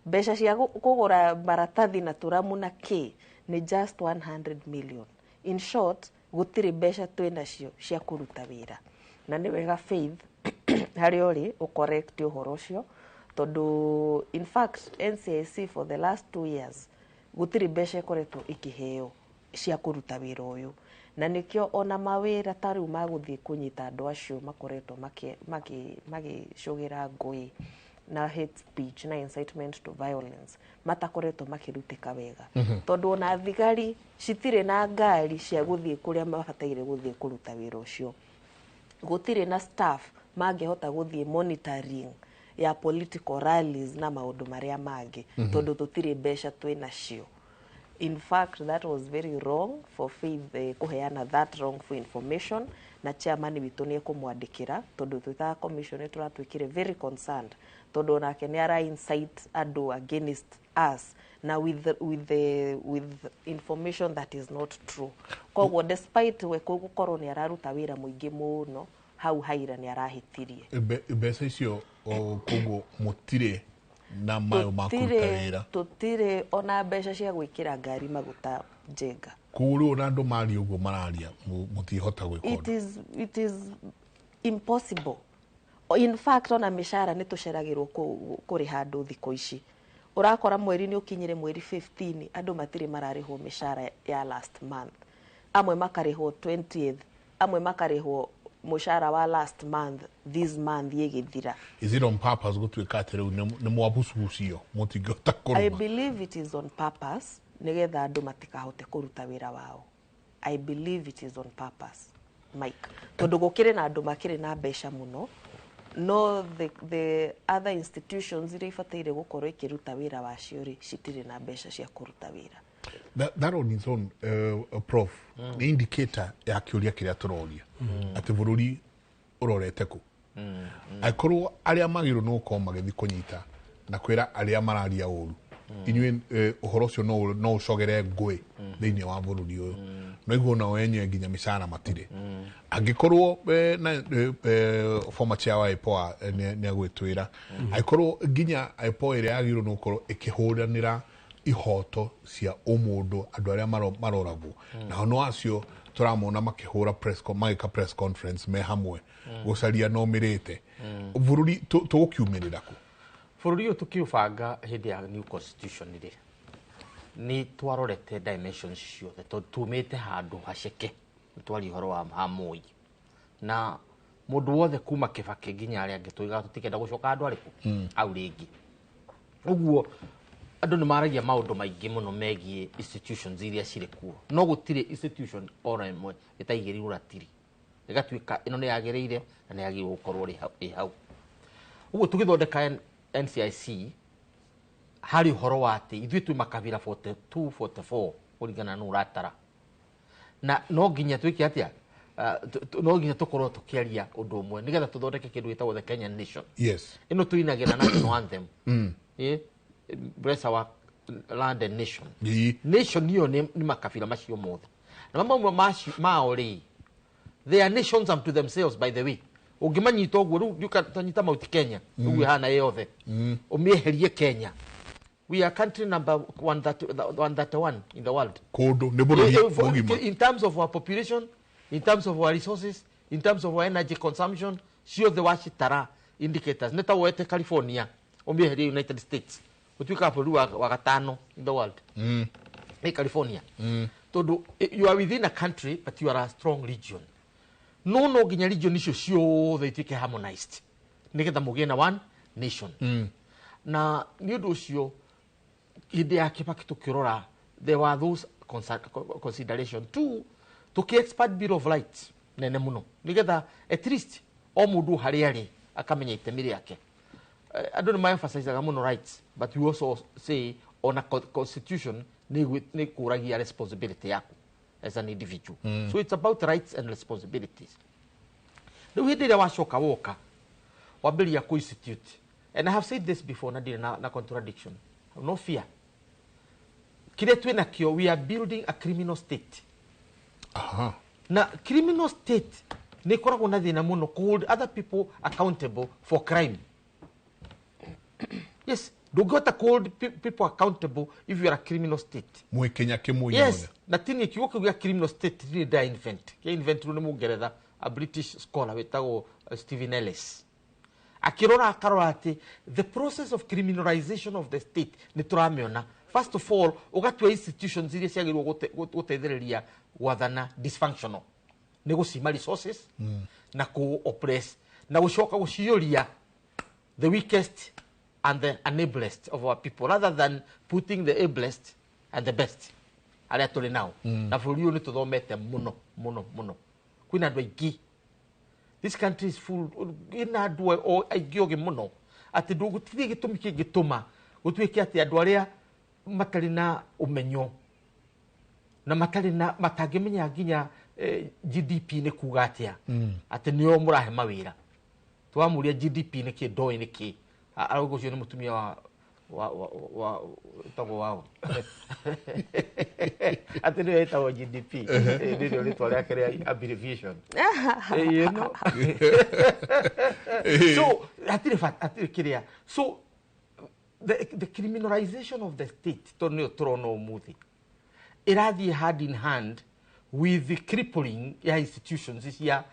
mbeca cia kũgũra maratathi na tũramu na kĩ nĩ just 100 million. In short, gũtirĩ mbeca twĩ nacio cia kũruta wĩra. Na nĩ wega Faith harĩa ũrĩ ũcorrect ũhoro ũcio tondũ in fact NCIC for the last 2 years gũtirĩ mbeca ĩkoretwo ĩkĩheo cia kũruta wĩra ũyũ, na nĩkĩo ona mawĩra ta rĩu ma gũthiĩ kũnyita andũ acio makoretwo magĩcũgĩra ngũĩ na hate speech na incitement to violence matakoretwo makĩrutĩka wega. Tondũ ona thigari citirĩ na ngari cia gũthiĩ kũrĩa mabataire gũthiĩ kũruta wĩra ũcio, gũtirĩ na staff mangĩhota gũthiĩ monitoring ya political rallies na maũndũ marĩa mangĩ tondũ tũtirĩ mbeca twĩ nacio. In fact, that was very wrong for Faith kũheana that wrongful information, na chairman witũ nĩ ekũmwandĩkĩra tondũ twĩ ta commission nĩ tũratuĩkire very concerned tondũ onake nĩ ara incite andũ against us na with information that is not true. Koguo despite we gũkorwo nĩ araruta wĩra mũingĩ mũno hau haira nĩ arahĩtirie. Mbeca icio koguo mũtirĩ na mayo ma kũruta wĩra, tũtirĩ ona mbeca cia gwĩkĩra ngari maguta njenga. Koguo rĩu ona andũ maria ũguo mararia mũtihota gwĩka ũndũ. It is impossible. In fact, ona mĩcara nĩ tũceragĩrwo kũrĩha andũ thikũ ici. Ũrakora mweri nĩ ũkinyire mweri 15 andũ matirĩ mararĩhwo mĩcara ya last month, amwe makarĩhwo 20th, amwe makarĩhwo mũcara wa last month this month yĩgĩthira. Is it on purpose gũtuĩka atĩ rĩu nĩ mwabucubucio mũtingĩhota kũrũma? I believe it is on purpose nĩgetha andũ matikahote kũruta wĩra wao. I believe it is on purpose, Mike, tondũ gũkĩrĩ na andũ makĩrĩ na mbeca mũno, no the other institutions iria ibataire gũkorwo ikĩruta wĩra wacio rĩ citirĩ na mbeca cia kũruta wĩra. That on its own, prof, nĩ indicator ya kĩũria kĩrĩa tũroria atĩ bũrũri ũrorete kũ. Angĩkorwo arĩa magĩrĩirwo nĩ gũkorwo magĩthiĩ kũnyita na kwĩra arĩa mararia ũru, inyuĩ ũhoro ũcio no ũcogere ngũĩ thĩinĩ wa bũrũri ũyũ, no iguo nao enyewe nginya mĩcara matirĩ. Angĩkorwo na former chair wa IPOA nĩ agwĩtwĩra, angĩkorwo nginya IPOA ĩrĩa yagĩrĩirwo nĩ gũkorwo ĩkĩhũranĩra ihoto cia ũmũndũ, andũ arĩa maroragwo, nao no acio tũramona makĩhũra magĩka press conference me hamwe gũcaria no mĩrĩte bũrũri, tũgũkiumĩrĩra kũ? Bũrũri ũyũ tũkĩũbanga hĩndĩ ya new constitution rĩ, nĩ twarorete dimensions ciothe, tondũ tumĩte handũ haceke. Nĩ twaria ũhoro wa ha Moi na mũndũ wothe kuma Kĩbakĩ nginya arĩa angĩ, tuigaga tũtikenda gũcoka handũ arĩkũ au rĩngĩ. Ũguo andũ nĩ maragia maũndũ maingĩ mũno megiĩ institutions iria cirĩ kuo, no gũtirĩ institution ona ĩmwe ĩtaigĩrĩirwo ratiri ĩgatuĩka ĩno nĩ yagĩrĩire na nĩ yagĩrĩirwo gũkorwo ĩ hau. Ũguo tũgĩthondeka NCIC, harĩ ũhoro wa atĩ ithuĩ twĩ makabira 42, 44 kũringana na ũratara, na no nginya twĩke atĩa? No nginya tũkorwo tũkĩaria ũndũ ũmwe nĩgetha tũthondeke kĩndũ gĩtagwo the Kenyan nation. Ĩno tũinagĩra national anthem. Bless our land and nation. Nation hiyo nĩ makabira macio mothe, na mamwe mao rĩ, they are nations unto themselves, by the way. Ũngĩmanyita ũguo rĩu tanyita Mount Kenya ũguo ĩhana yothe, ũmĩeherie Kenya, we are country number 131 in the world. Kũndũ nĩ bũrũri mũgima. In terms of our population, in terms of our resources, in terms of our energy consumption, ciothe wacitara indicators, nĩ ta woete California ũmĩeherie United States, ũtuĩkaga bũrũri wa gatano in the world. Nĩ California. Tondũ you are within a country, but you are a strong region. No nginya region icio ciothe ituĩke harmonized nĩgetha mũgĩe na one nation. Na nĩ ũndũ ũcio hĩndĩ ya Kibaki tũkĩrora, there were those consideration. Two, tũkĩ expand Bill of Rights nene mũno nĩgetha at least o mũndũ harĩa arĩ akamenya itemi rĩake. Andũ nĩ ma-emphasizaga mũno rights, but we also say ona constitution nĩ kũragia responsibility yaku as an individual. So it's about rights and responsibilities. Rĩu hĩndĩ ĩrĩa wacoka woka wambĩrĩria kũ institute, and I have said this before na ndirĩ na contradiction, no fear, kĩrĩa twĩ nakĩo, we are building a criminal state. Na criminal state nĩ ĩkoragwo na thĩna mũno kũ hold other people accountable for crime. Yes, ndũngĩhota kũ hold people accountable if you are a criminal state. Mwĩ Kenya kĩmwe? Yes, na tini kiugo kĩu gĩa criminal state ndirĩ nda invent. Kĩa inventirwo nĩ Mũngeretha, a British scholar wĩtagwo Stephen Ellis. Akĩrora akarora atĩ the process of criminalization of the state nĩ tũramĩona. First of all, ũgatua institutions iria ciagĩrĩirwo gũteithĩrĩria gwathana dysfunctional, nĩ gũcima resources na kũ oppress na gũcoka gũciyũria the weakest and the unablest of our people rather than putting the ablest and the best arĩa tũrĩ nao. Na bũrũri ũyũ nĩ tũthomete mũno mũno mũno, kwĩna andũ aingĩ. This country is full, ĩna andũ aingĩ ogĩ mũno atĩ gũtirĩ gĩtũmi kĩngĩtũma gũtuĩke atĩ andũ arĩa matarĩ na ũmenyo na matarĩ na matangĩmenya nginya GDP nĩ kuga atĩa, atĩ nĩo mũrahe mawĩra. Twamũria GDP nĩ kĩ, ndoĩ nĩ kĩ. Arauga ũcio nĩ mũtumia wa wĩtagwo wao, atĩ nĩyo ĩtagwo GDP. Nĩrĩo rĩtwa rĩake rĩa abbreviation. So hatirĩ hatirĩ kĩrĩa. So the criminalization of the state, tondũ nĩyo tũrona ũmũthĩ ĩrathiĩ hand in hand with the crippling ya institutions cia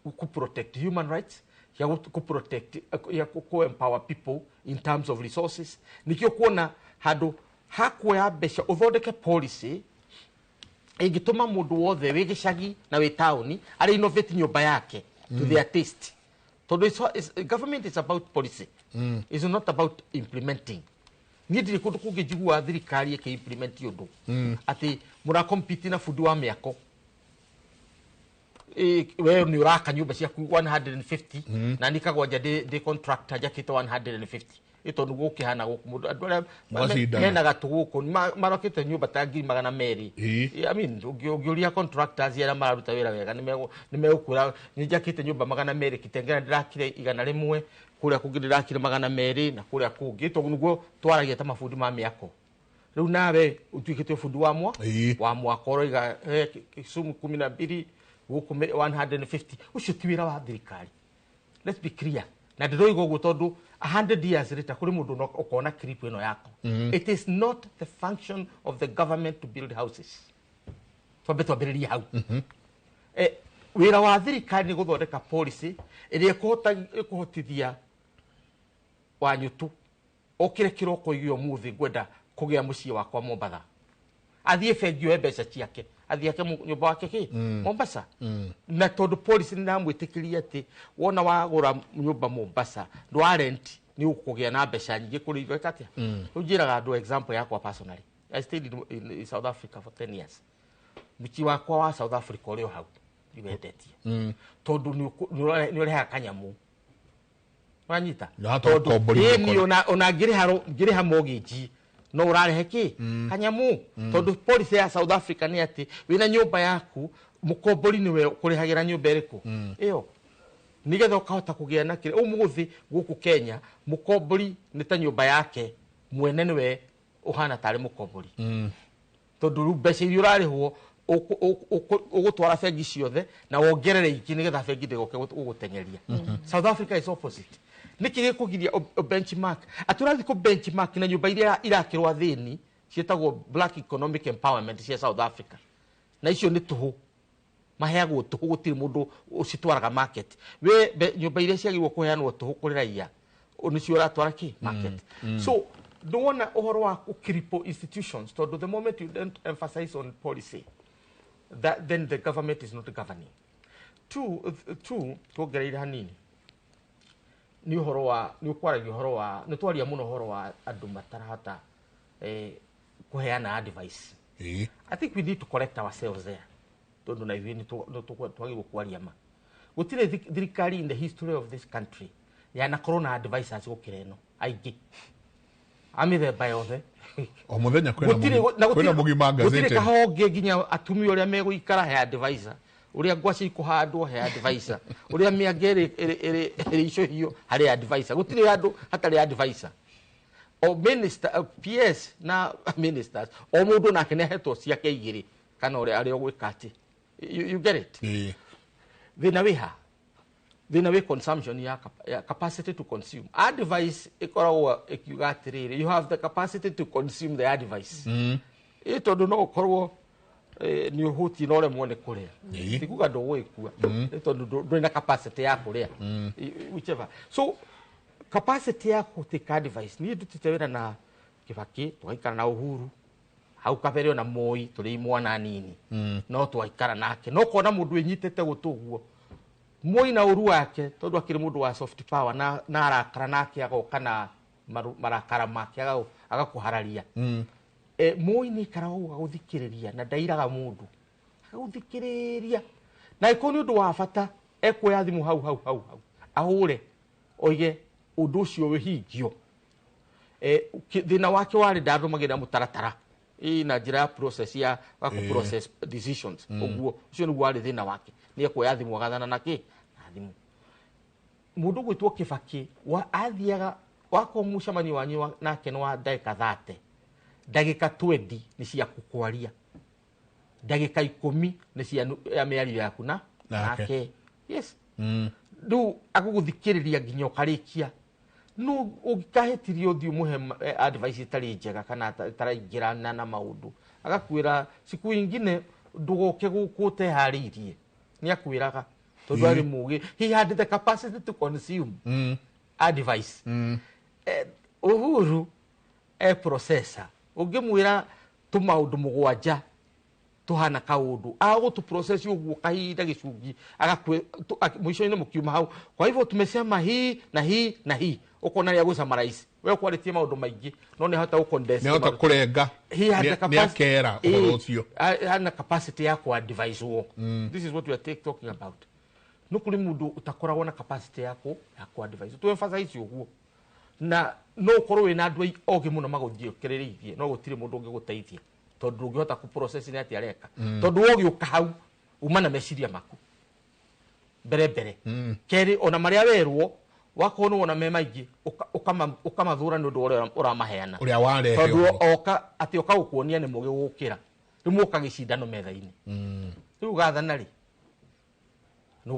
ku protect human rights, ya ku protect, ya ku empower people in terms of resources. Nikio kuona handũ hakuoya mbeca ũthondeke policy ĩngĩtũma mũndũ wothe wĩ gĩcagi na wĩ taũni arĩ innovate nyũmba yake to their taste, tondũ government is about policy. It's not about implementing. Niĩ ndirĩ kũndũ kũngĩ njiguaga thirikari ĩkĩ implement ũndũ atĩ mũrakompete na bundi wa mĩako. We nĩ ũraka nyũmba ciaku 150 na niĩ kagwanja ndĩ contractor njakĩte 150. Tondu gukihana guku mundu andu aria mena gatu guku marokete nyumba ta 200,000. I mean ungiuria contractors aria mararuta wira wega nimegukwira ni njakite nyumba 200 Kitengela ndirakire 101 kuria kungi ndirakire 200 na kuria kungi tondu niguo twaragia ta mabundi ma miako. Riu nawe utuikite bundi wa mwa wa mwako roiga Kisumu 12 guku 150 ucio ti wira wa thirikari. Let's be clear. Na ndiroiga uguo tondu 100 years later kuri mundu ukona clip ino yako. It is not the function of the government to build houses. Twambe twambiririe hau. Wira wa thirikari ni guthondeka policy iria ikuhotithia wanyutu okire kiroko igio muthi ngwenda kugia mucii wakwa Mombatha athie bengi oe mbeca ciake athie ake nyumba wake ki Mombasa. Na tondu policy ni namwitikirie ati wona wagura nyumba Mombasa ndwa rent ni ukugia na mbeca nyingi kuri gweka atia. Riu njiraga andu example yakwa personally. I stayed in South Africa for 10 years. Mucii wakwa wa South Africa uri o hau ndiwendetie tondu ni urehaga kanyamu wanyita tondu ni ona ngiriha mortgage no urarehe ki kanyamu tondu policy ya South Africa ni ati wina nyumba yaku mukombori niwe kurihagira nyumba iriku iyo nigetha ukahota kugia na kire umuthi guku Kenya mukombori ni ta nyumba yake mwene niwe uhana tari mukombori tondu riu mbeca iria urarihwo ugutwara bengi ciothe na wongerere ingi nigetha bengi ndigoke gugutengeria. South Africa is opposite. Niki gikugiria benchmark aturathi ku benchmark na nyumba iria irakirwa thini cietagwo Black Economic Empowerment cia South Africa na icio ni tuhu maheagwo tuhu gutiri mundu ucitwaraga market we nyumba iria ciagirwo kuheanwo tuhu kuri raia nicio uratwara ki market. So ndwona uhoro wa cripple institutions tondu the moment you don't emphasize on policy that then the government is not governing. Two tuongereire hanini ni uhoro wa ni ukwaragia uhoro wa ni twaria muno uhoro wa andu matarahota kuheana advice. I think we need to correct ourselves there tondu na ithuĩ ni twagĩrĩirwo kwaria ma gutire thirikari in the history of this country yanakorwo na advisors gukira ĩno aingĩ a mĩthemba yothe o muthenya kwina mugima gazete gutire kahonge nginya atumia uria megũikara he advisor uria ngwaci ikuhandwo he advisor uria mĩanga ĩrĩ icũhio harĩ advisor gutire handũ hatarĩ advisor o minister PS na ministers o mundu nake nĩ ahetwo ciake igĩrĩ kana uria arĩ ũgwĩka atĩ you get it. Thĩna wĩ ha thĩna wĩ consumption ya capacity to consume advice ĩkoragwo ĩkiuga atĩrĩrĩ you have the capacity to consume the advice. Ĩ tondũ no ũkorwo nĩ ũhũtiĩ na ũremwo nĩ kũrĩa tikuga ndũgũgĩkua nĩ tondũ ndũrĩ na capacity ya kũrĩa whichever. So capacity ya gũtĩka advice niĩ ndutĩte wĩra na Kibaki tũgaikara na Uhuru hau kabere ona Moi tũrĩ imwana nini no twaikara nake no kona mũndũ wĩnyitĩte gũtũ ũguo Moi na ũru wake tondũ akĩrĩ mũndũ wa soft power na arakara nake agoka na marakara make agakũhararia. Moi nĩ ikaraga ũguo agũthikĩrĩria na ndairaga mũndũ agũthikĩrĩria na ĩkorwo nĩ ũndũ wa bata ekuoya thimũ hau hau hau hau ahũre oige ũndũ ũcio wĩhingio. Thĩna wake warĩ ndarũmagĩrĩra mũtaratara na njĩra ya process ya ku process decisions ũguo ũcio nĩguo warĩ thĩna wake nĩ ekuoya thimũ agathana na kĩ na thimũ. Mũndũ ũgwĩtwo Kibaki athiaga wakorwo mũcemanio wanyu nake nĩ wa ndagĩka 30 ndagĩka 20 nĩ ciaku kwaria ndagĩka 10 nĩ cia mĩario yaku na nake. Yes. Rĩu agũgũthikĩrĩria nginya ũkarĩkia no ũngĩkahĩtirio ũthiĩ ũmũhe advice ĩtarĩ njega kana ĩtaraingĩrana na maũndũ agakwĩra siku ingine ndũgoke gũkũ ũteharĩirie nĩ akwĩraga tondũ arĩ mũgĩ he had the capacity to consume advice. Uhuru e processor ũngĩmwĩra tũmaũndũ mũgwanja tuhana kaundu agũtũ process ũguo kahinda gĩcungi agakwe mwisho-inĩ mũkiuma hau kwa hivyo tumesema hii na hii na hii ukona rĩa gũsummarize we kwarĩtie maũndũ maingĩ no nĩ hota gũcondense nĩ hota kũrenga nĩ akera ũhoro ũcio hana capacity ya ku advise wo. This is what we are talking about. No kũrĩ mũndũ ũtakoragwo na capacity ya ku advise tu emphasize ũguo Na no ũkorwo wĩna andũ ogĩ mũno magũthiũkĩrĩrĩirie, no gũtirĩ mũndũ ũngĩgũteithia tondũ ndũngĩhota kũ process nĩ atĩa areka. Tondũ wogĩũka hau uma na meciria maku mbere mbere. Kerĩ, ona marĩa werwo wakorwo nĩ wona me maingĩ, ũkamathũra nĩ ũndũ wa ũrĩa ũramaheana. Ũrĩa warehe tondũ ũhoro. Oka atĩ oka gũkuonia nĩ mũgĩ gũkĩra, rĩu mũka gĩcindano metha-inĩ. Rĩu ũgathana rĩ na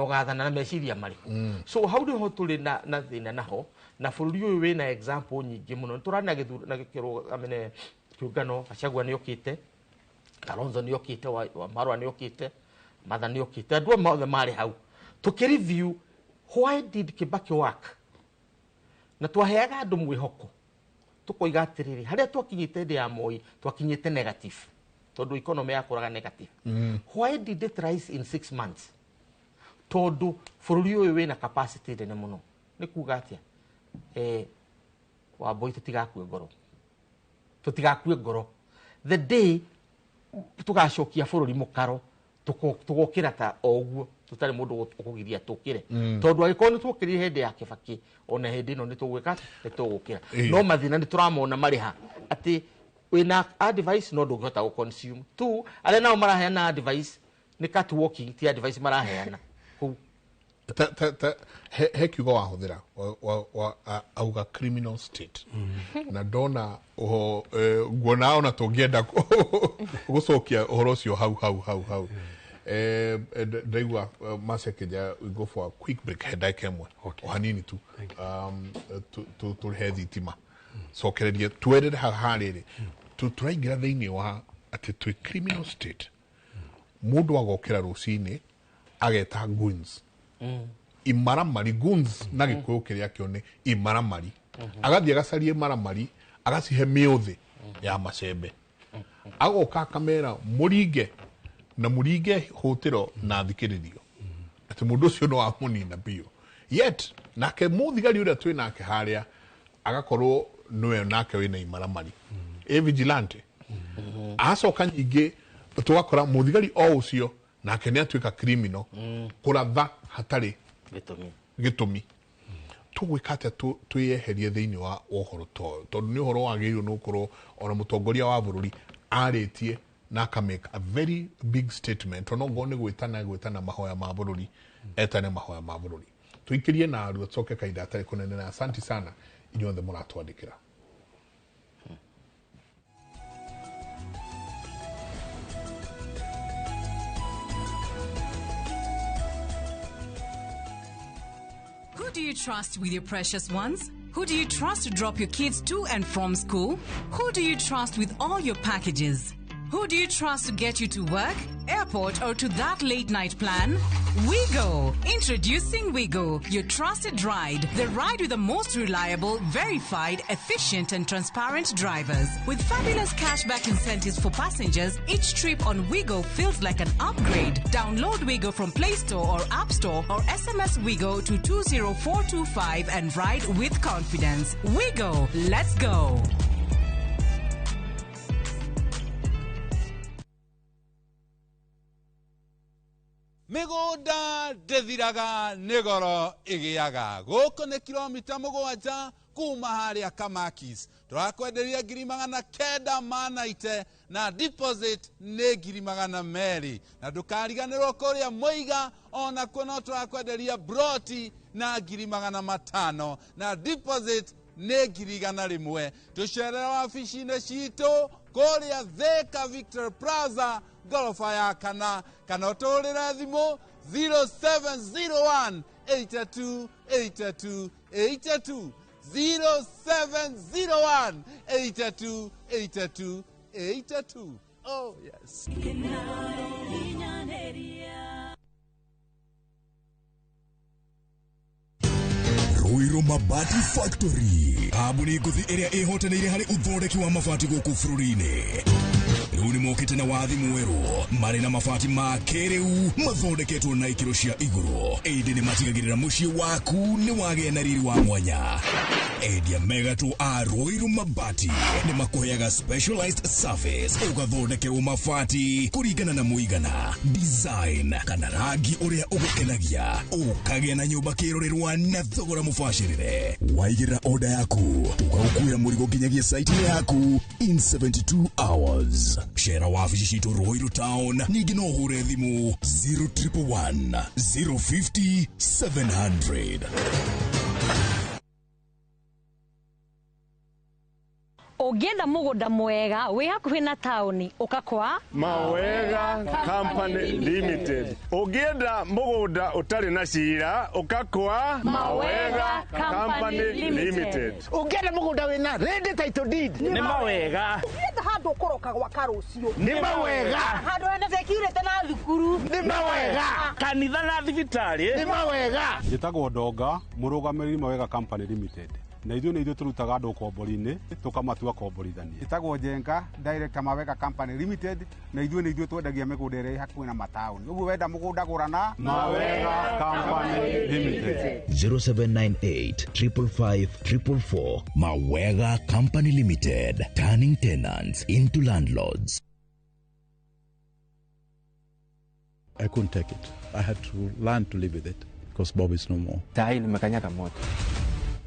ũgathana na meciria marĩkũ? So hau nĩho tũrĩ na thĩna naho, na bũrũri ũyũ wĩna example nyingĩ mũno. Nĩ tũrarĩ na gĩthurano na kĩrũgamene kĩũngano, Gachagua nĩ okĩte, Kalonzo nĩ okĩte, wa Marwa nĩ okĩte, Martha nĩ okĩte, andũ aya othe marĩ hau tũkĩ review why did Kibaki work, na twaheaga andũ mwĩhoko tũkoiga atĩrĩrĩ, harĩa twakinyĩte hĩndĩ ya Moi twakinyĩte negative tondũ economy yakũraga negative. Why did it rise in 6 months? Tondũ bũrũri ũyũ wĩna capacity nene mũno. Nĩ kuga atĩa? Wambui, tũtigakue ngoro, tũtigakue ngoro. The day tũgacokia bũrũri mũkaro, tũgokĩra ta o ũguo tũtarĩ mũndũ ũkũgiria tũkĩre. Tondũ angĩkorwo nĩ twokĩrire hĩndĩ ya Kibaki, ona hĩndĩ ĩno nĩ tũgwĩka, nĩ tũgũkĩra. No mathĩna nĩ tũramona marĩ ha, atĩ wĩna advice no ndũngĩhota gũ consume. Two, arĩa nao maraheana advice nĩ cat walking, ti advice maraheana kũu. Ta he kiugo wahũthĩra auga criminal state, na ndona oho, nguona ona tũngĩenda gũcokia ũhoro ũcio hau hau hau hau. Ndaigua macekeja, we go for a quick break, he ndagĩka ĩmwe o hanini tu. Tũrĩhe thitima, cokererie twerere haha rĩrĩ tũraingĩra thĩinĩ wa atĩ twĩ criminal state. Mũndũ agokĩra rũcinĩ ageta goons, imaramari, goons na gĩkũyũ kĩrĩa kĩo nĩ imaramari, agathiĩ agacaria imaramari, agacihe mĩũthĩ ya macembe, agoka akamera mũringe na mũringe hũtĩro na thikĩrĩrio atĩ mũndũ ũcio no amũnina biũ. Yet nake mũthigari ũrĩa twĩ nake harĩa agakorwo nĩwe nake wĩna imaramari, ĩ vigilante. Acoka nyingĩ tũgakora mũthigari o ũcio nake nĩ atuĩka criminal, kũratha hatarĩ gĩtũmi. Gĩtũmi. Tũgwĩka atĩa twĩyeherie thĩinĩ wa ũhoro ta ũyũ? Tondũ nĩ ũhoro wagĩrĩirwo nĩ gũkorwo ona mũtongoria wa bũrũri arĩtie na aka make a very big statement, ona okorwo nĩ gwĩtana gwĩtana mahoya ma bũrũri, etane mahoya ma bũrũri, tũikĩrie na arua tũcoke kahinda gatarĩ kũnene. Na asanti sana inyuothe mũratwandĩkĩra. Who do you trust with your precious ones? Who do you trust to drop your kids to and from school? Who do you trust with all your packages? Who do you trust to get you to work, airport, or to that late night plan? WeGo! Introducing WeGo, your trusted ride. The ride with the most reliable, verified, efficient, and transparent drivers. With fabulous cashback incentives for passengers, each trip on WeGo feels like an upgrade. Download WeGo from Play Store or App Store or SMS WeGo to 20425 and ride with confidence. WeGo! Let's go! Mĩgũnda ndĩthiraga nĩ goro ĩgĩaga. Gũkũ nĩ kilomita 7 kuma harĩa Kamakis. Tũrakwenderia 990,000 na deposit nĩ 200,000. Na ndũkariganĩrwo kũrĩa Mũiga onakuo no tũrakwenderia broti na 500,000 na deposit nĩ 100,000. Tũcerere wabici-inĩ citũ kũrĩa Thika Victor Plaza ngoroba ya kana, kana ũtũhũrĩre thimũ 0701 82 82 82, 0701 82 82 82. Oh yes. Ruiru Mabati Factory, kambuni ngũthi ĩrĩa ĩhotanĩire harĩ ũthondeki wa mabati gũkũ bũrũri-inĩ. Rĩu Rĩu nĩ mokĩte na wathi mwerũ marĩ na mabati ma kĩrĩu mathondeketwo na ikĩro cia igũrũ ĩndĩ nĩ matigagĩrĩra mũciĩ waku nĩ wagĩa na riri wa mwanya. Endia megatũ a Ruiru Mabati nĩ makũheaga specialized service ũgathondekerwo mabati kũringana na mũigana, design kana rangi ũrĩa ũgũkenagia, ũkagĩa na nyũmba kĩrorerwa na thogora mũbacĩrĩre. Waigĩrĩra order yaku tũgagũkuĩra mũrigo nginyagia site yaku in 72 hours. Cera wabici citũ Ruiru Town, ningĩ no ũhũre thimũ 0111 050 700. Ũngĩenda mũgũnda mwega wĩ hakuhĩ na taũni ũka kwa Mawega Company Limited. Ũngĩenda mũgũnda ũtarĩ na cira ũka kwa Mawega Company Limited. Ũngĩenda mũgũnda wĩna ready title deed nĩ Mawega. Ũngĩenda handũ ũkũroka gwaka rũciũ nĩ Mawega. Handũ hena security na thukuru nĩ Mawega. Kanitha na thibitarĩ nĩ Mawega. Njĩtagwo Ndonga, mũrũgamĩrĩri Mawega Company Limited. Na ithuĩ nĩ ithuĩ tũrutaga andũ ũkombori-inĩ tũkamatua komborithania. Njĩtagwo Njenga, director Mawega Company Limited, na ithuĩ nĩ ithuĩ twendagia mĩgũnda ĩrĩa ĩ hakuhĩ na mataũni. Ũguo wenda mũgũnda gũra na Mawega Company Limited. 0798 555 444. Mawega Company Limited, turning tenants into landlords. I couldn't take it. I had to learn to live with it because Bob is no more.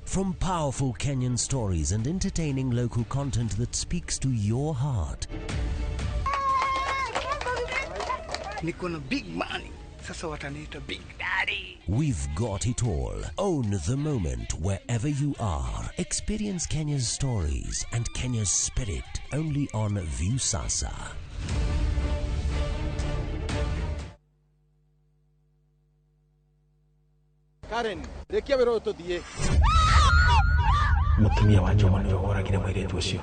From powerful Kenyan stories and entertaining local content that speaks to your heart. Niko na big money. Sasa wataniita Big Daddy. We've got it all. Own the moment wherever you are. Experience Kenya's stories and Kenya's spirit only on Viusasa. Karen, rekia wĩra ũyũ tũthiĩ. Mũtumia wa Njoma nĩwe woragire mũirĩtu ũcio.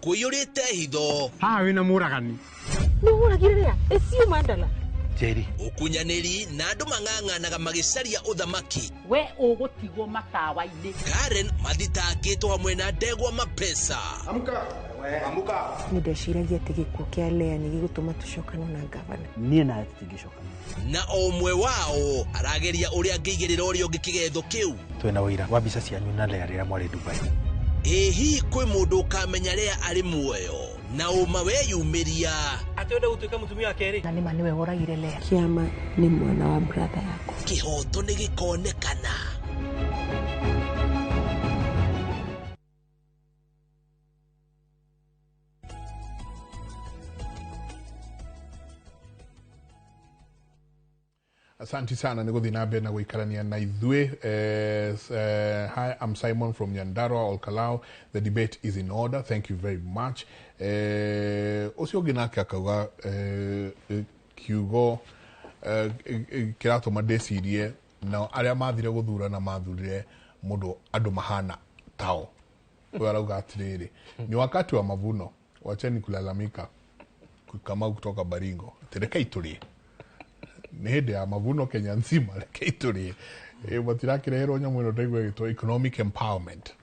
Kũiyũrĩte hitho. Haha wĩna mũragani. Nĩ woragire rĩa? Ĩcio Mandala. Njeri. Ũkunyanĩri na andũ mang'ang'anaga magĩcaria ũthamaki. We ũgũtigwo matawa-inĩ. Karen mathitangĩtwo hamwe na ndegwa mapesa. Amka. Amka. Nĩ ndeciragia atĩ gĩkuũ kĩa Lea nĩ gĩgũtũma tũcokane na gavana. Niĩ nawe tũtingĩcokana. Na o ũmwe wao arageria ũrĩa angĩigĩrĩra ũrĩa ũngĩ kĩgetho kĩu. Twĩna ũira wa mbica cianyu na Lea rĩrĩa mwarĩ Dubai. Ĩ hihi kwĩ mũndũ ũkamenya Lea arĩ muoyo na ũma weyumĩria atĩ wenda gũtuĩka mũtumia wa kerĩ? Na nĩma nĩwe woragire Lea. Kĩama nĩ mwana wa brother yakwa. Kĩhoto nĩ gĩkonekana. Asante sana nĩ gũthiĩ na mbere na gũikarania na ithuĩ. Hi, I'm Simon from Nyandarua, Olkalou. The debate is in order. Thank you very much. Ũcio ũngĩ nake akauga kiugo kĩratũma ndĩcirie nao arĩa mathire gũthurana mathurire mũndũ andũ mahana tao. Ũyũ arauga atĩrĩrĩ, ni wakati wa mavuno, wacheni kulalamika. Kama kutoka Baringo, terekei tũrĩe. Nĩ hĩndĩ ya mavuno Kenya nzima, rekei tũrĩe. Matirakireherwo nyamũ ĩno ndaigua ĩgĩtwo economic empowerment.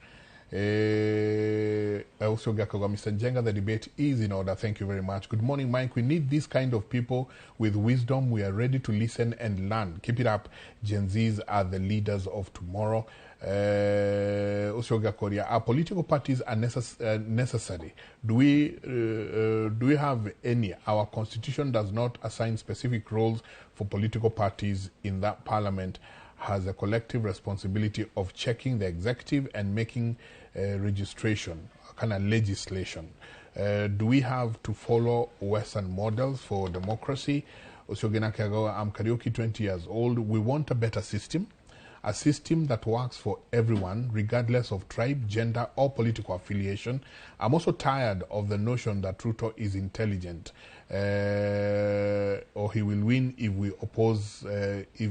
Ũcio ũngĩ akauga, Mr. Njenga, the debate is in order. Thank you very much. Good morning, Mike. We need this kind of people with wisdom. We are ready to listen and learn. Keep it up. Gen Zs are the leaders of tomorrow. Ũcio ũngĩ akoria, are political parties are necessary? Do we have any? Our constitution does not assign specific roles for political parties in that parliament has a collective responsibility of checking the executive and making registration, kind of legislation. Do we have to follow Western models for democracy? I'm Karaoke, 20 years old. We want a better system, a system that works for everyone, regardless of tribe, gender, or political affiliation. I'm also tired of the notion that Ruto is intelligent, or he will win if we oppose, if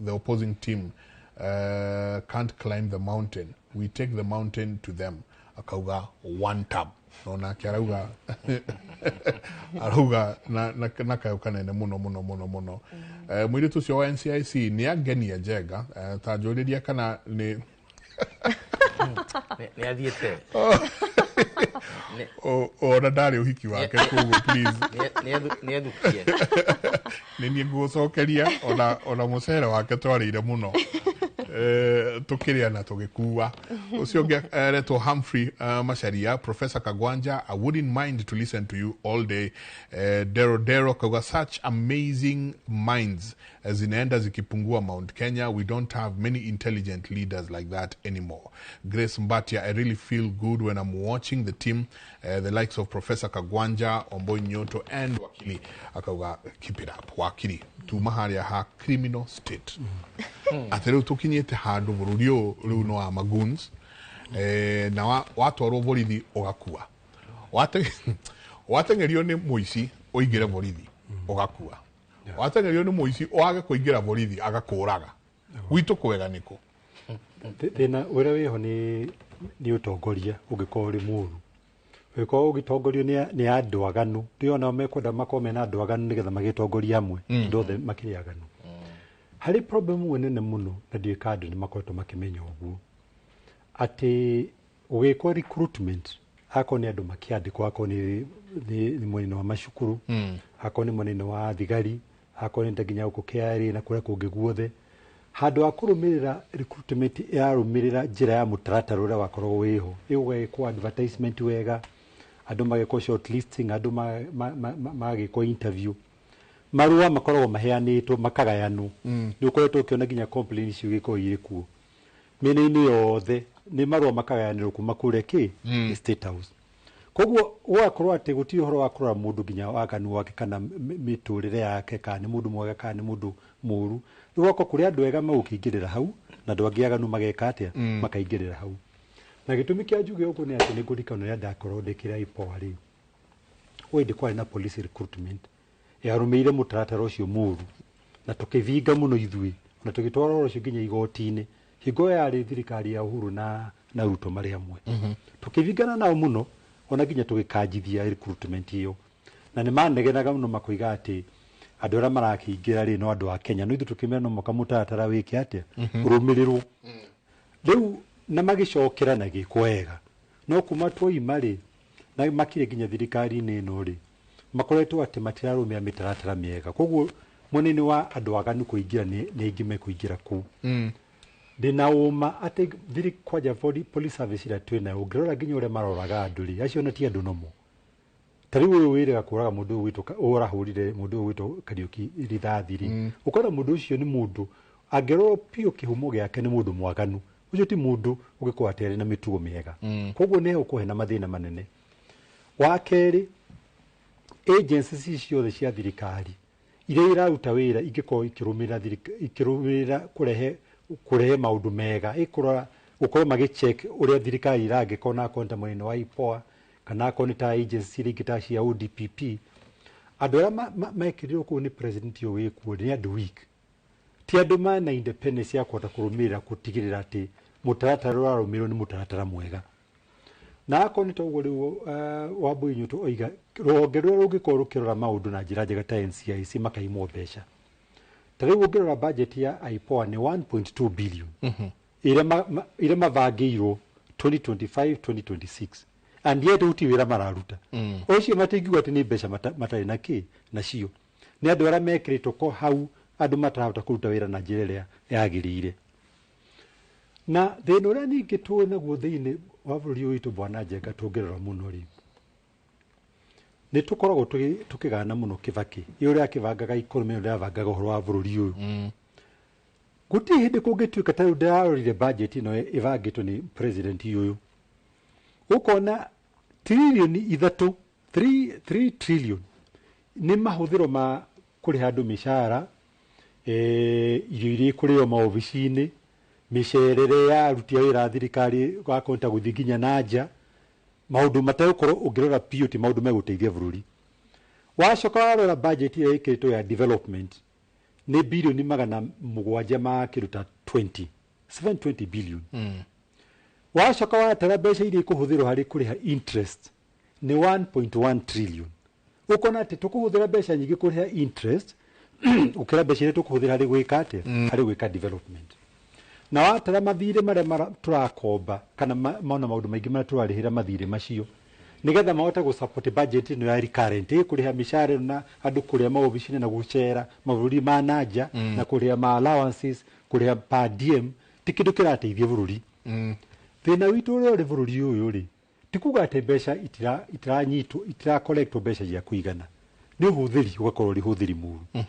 the opposing team can't climb the mountain. We take the mountain to them. Akauga one tap. No na arauga arauga na kayo kanene muno muno muno muno. Mwiritu ucio wa NCIC ni angenia Njenga, ta njũrĩria kana ni nĩ athiĩte. Ona ndarĩ ũhiki wake koguo please. Nĩ ethukie. Nĩ niĩ ngũgũcokeria ona mũcere wake twarĩire mũno. Tũkĩrĩa na tũgĩkua. Ũcio ũngĩ aretwo Humphrey Macharia. Professor Kagwanja, I wouldn't mind to listen to you all day. Dero Dero kauga such amazing minds zinaenda zikipungua Mount Kenya. We don't have many intelligent leaders like that anymore. Grace Mbatia, I really feel good when I'm watching the team, the likes of Professor Kagwanja, Omboy Nyoto and Wakili. Akauga keep it up. Wakili, tuma harĩa ha criminal state. Atĩ rĩu tũkinyĩte handũ bũrũri ũyũ rĩu no wa magoons, na watwarwo borithi ũgakua. Wateng'erio nĩ mũici ũingĩre borithi ũgakua. Wateng'erio nĩ mũici wage kũingĩra borithi agakũraga. Gwitũ kwega nĩkũ? Thĩna ũrĩa wĩho nĩ ũtongoria ũngĩkorwo ũrĩ mũru, ũngĩkorwo ũgĩtongorio nĩ andũ aganu, ndĩona mekwenda makorwo mena andũ aganu nĩgetha magĩtongoria hamwe. Andũ othe makĩrĩ aganu. Harĩ problem ĩmwe nene mũno, na ndiũĩ kana andũ nĩ makoretwo makĩmenya ũguo, atĩ ũgĩkwo recruitment, akorwo nĩ andũ makĩandĩkwo, akorwo nĩ mwena wa macukuru, akorwo nĩ mwena wa thigari, akorwo nĩ ta nginya gũkũ KRA na kũrĩa kũngĩ guothe, handũ ha kũrũmĩrĩra recruitment ĩrarũmĩrĩra njĩra ya mũtaratara ũrĩa wakoragwo wĩho, ĩgũgekwo advertisement wega, andũ magekwo shortlisting, andũ magĩkwo interview, marũa makoragwo maheanĩtwo makagayanwo. Nĩ ũkoretwo ũkĩona nginya complaint icio igĩkorwo irĩ kuo mĩena-inĩ yothe, nĩ marũa makagayanĩrwo kuma kũrĩa kĩ State House. Koguo gũgakorwo atĩ gũtirĩ ũhoro wa kũrora mũndũ nginya waganu wake kana mĩtũrĩre yake, kana nĩ mũndũ mwega kana nĩ mũndũ mũru. Rĩu gũgakorwo kũrĩ andũ ega megũkĩingĩrĩra hau na andũ angĩ aganu mageka atĩa? Makaingĩrĩra hau. Na gĩtũmi kĩa njuge ũguo nĩ atĩ nĩ ngũririkana ũrĩa ndakorwo ndĩkĩra IPOA rĩ, hĩndĩ kwarĩ na police recruitment yarũmĩrĩire mũtaratara ũcio mũru, na tũkĩvinga mũno ithuĩ na tũgĩtwara ũhoro ũcio nginya igoti-inĩ. Hingo ĩyo yarĩ thirikari ya Uhuru na Ruto marĩ hamwe. Tũkĩvingana nao mũno ona nginya tũgĩkanjithia recruitment ĩyo, na nĩ manegenaga mũno makoiga atĩ andũ arĩa marakĩingĩra rĩ no andũ a Kenya, no ithuĩ tũkĩmera no mũhaka mũtaratara wĩke atĩa? Ũrũmĩrĩrwo. Rĩu na magĩcokera na gĩkwo wega, no kuma twoima rĩ na makire nginya thirikari-inĩ ĩno rĩ, makoretwo atĩ matirarũmĩrĩra mĩtaratara mĩega. Koguo mwena-inĩ wa andũ aganu kũingĩra nĩ aingĩ mekũingĩra kũu. Ndĩna ũma atĩ thiri kwanja police service ĩrĩa twĩnayo, ũngĩrora nginya ũrĩa maroraga andũ rĩ, acio ona ti andũ nomo. Ta rĩu ũyũ wĩrĩga kũraga mũndũ ũyũ wĩtwo ũrahũrire mũndũ ũyũ wĩtwo Kariũki rithathi rĩ, ũkona mũndũ ũcio nĩ mũndũ angĩrorwo biũ kĩhumo gĩake nĩ mũndũ mwaganu. Ũcio ti mũndũ ũngĩkorwo atĩ arĩ na mĩtugo mĩega. Koguo nĩ hegũkũhe na mathĩna manene. Wa kerĩ, agencies ici ciothe cia thirikari iria iraruta wĩra ingĩkorwo ikĩrũmĩrĩra ikĩrũmĩrĩra kũrehe maũndũ mega, ĩkũrora gũkorwo magĩcheck ũrĩa thirikari irangĩkorwo, na akorwo nĩ ta mwena wa IPOA kana akorwo nĩ ta agencies iria ingĩ ta cia ODPP, andũ arĩa mekĩrirwo kũu nĩ president ũyũ wĩkuo nĩ andũ weak, ti andũ mana independence ya kũhota kũrũmĩrĩra gũtigĩrĩra atĩ mũtaratara ũrarũmĩrĩrwo nĩ mũtaratara mwega. Na akorwo nĩ ta ũguo rĩu Wambui Nyũtũ oiga, rũhonge rũrĩa rũngĩkorwo rũkĩrora maũndũ na njĩra njega ta NCIC makaimwo mbeca. Ta rĩu ũngĩrora budget ya IPOA nĩ 1.2 billion ĩrĩa mabangĩirwo 2025 2026, and yet gũtirĩ wĩra mararuta. Ũcio matingiuga atĩ nĩ mbeca matarĩ na kĩ nacio, nĩ andũ arĩa mekĩrĩtwo ko hau, andũ matarahota kũruta wĩra na njĩra ĩrĩa yagĩrĩire. Na thĩna ũrĩa ningĩ tũĩ naguo thĩinĩ wa bũrũri ũyũ witũ, bwana Njenga, tũngĩrora mũno rĩ, nĩ tũkoragwo tũkĩgana mũno Kĩbakĩ ĩ ũrĩa akĩbangaga economy, ũrĩa abangaga ũhoro wa bũrũri ũyũ. Gũtirĩ hĩndĩ kũngĩtuĩka ta rĩu ndĩrarorire budget ĩno ĩbangĩtwo nĩ president ũyũ, ũkona 3 trillion, 3 trillion nĩ mahũthĩro ma kũrĩha andũ mĩcara, irio iria ikũrĩo maobici-inĩ, mĩcerere ya aruti a wĩra a thirikari gakonta gũthiĩ nginya na nja, maũndũ mategũkorwo ũngĩrora biũ ti maũndũ megũteithia bũrũri. Wacoka warora budget ĩrĩa ĩkĩrĩtwo ya development nĩ 700 ma kĩndũ ta 20 720 billion. Wacoka watara mbeca iria ikũhũthĩrwo harĩ kũrĩha interest nĩ 1.1 trillion. Ũkona atĩ tũkũhũthĩra mbeca nyingĩ kũrĩha interest gũkĩra mbeca iria tũkũhũthĩra harĩ gwĩka atĩa? Harĩ gwĩka development. Na watara mathirĩ marĩa tũrakomba kana mona maũndũ maingĩ marĩa tũrarĩhĩra mathirĩ macio Nĩgetha mahote gũ support budget ĩno ya recurrent, kũrĩha mĩcara ĩno na andũ kũrĩa maobici-inĩ na gũcera mabũrũri ma nanja, na kũrĩha ma allowances, kũrĩha per diem, ti kĩndũ kĩrateithia bũrũri. Thĩna witũ ũrĩa ũrĩ bũrũri ũyũ rĩ, ti kuga atĩ mbeca itiranyitwo, itiracollectwo mbeca cia kũigana, nĩ ũhũthĩri, ũgakorwo ũrĩ ũhũthĩri mũru,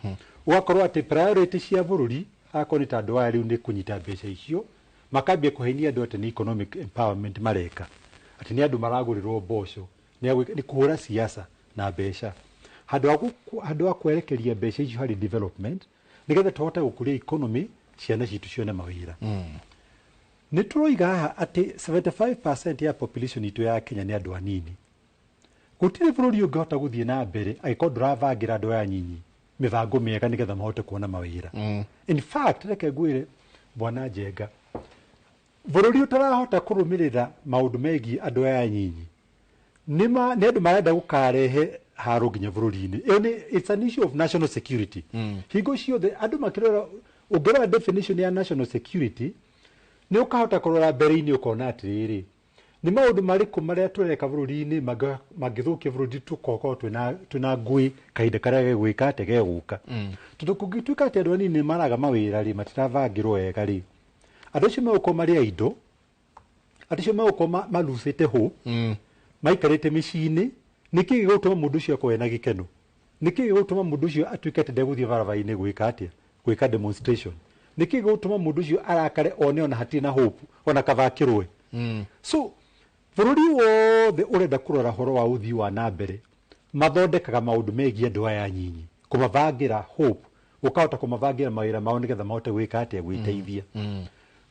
ũgakorwo atĩ priority cia bũrũri akorwo nĩ ta andũ aya rĩu nĩ kũnyita mbeca icio, makambia kũhenia andũ atĩ nĩ economic empowerment mareka, atĩ nĩ andũ maragũrĩrwo mboco, nĩ kũhũra siasa na mbeca handũ ha kwerekeria mbeca icio harĩ development, nĩgetha tũhote gũkũria economy, ciana citũ cione mawĩra. Nĩ tũroiga haha atĩ 75% ya population itũ ya Kenya nĩ andũ anini. Gũtirĩ bũrũri ũngĩhota gũthiĩ na mbere angĩkorwo ndũravangĩra andũ aya nyinyi mĩbango mĩega nĩgetha mahote kuona mawĩra. In fact, reke ngwĩre, bwana Njenga, bũrũri ũtarahota kũrũmĩrĩra maũndũ megiĩ andũ aya nyinyi nĩ andũ marenda gũkarehe haro nginya bũrũri-inĩ. Ĩyo nĩ, it's an issue of national security. Hingo ciothe andũ makĩrora, ũngĩrora definition ya national security, nĩ ũkahota kũrora mbere-inĩ ũkona atĩrĩrĩ, nĩ maũndũ marĩkũ marĩa tũreka bũrũri-inĩ mangĩthũkia bũrũri, tũkorwo twĩna ngũĩ kahinda karĩa gegwĩka atĩ gegũka. Tondũ kũngĩtuĩka atĩ andũ anini nĩ maraga mawĩra rĩ, matiravangĩrwo wega rĩ, andũ acio megũkorwo marĩ a indo, andũ acio megũkorwo malucĩte hope, maikarĩte mĩciĩ-inĩ. Nĩkĩ gĩgũtũma mũndũ ũcio akorwo ena gĩkeno? Nĩkĩ gĩgũtũma mũndũ ũcio atuĩke atĩ ndegũthiĩ barabara-inĩ gwĩka atĩa, gwĩka demonstration? Nĩkĩ gĩgũtũma mũndũ ũcio arakare one ona hatirĩ na hope, ona kaba akĩrũe? So bũrũri wothe ũrenda kũrora ũhoro wa ũthii wa na mbere, mathondekaga maũndũ megiĩ andũ aya nyinyi, kũmabangĩra hope, ũkahota kũmabangĩra mawĩra mao nĩgetha mahote gwĩka atĩa, gwĩteithia.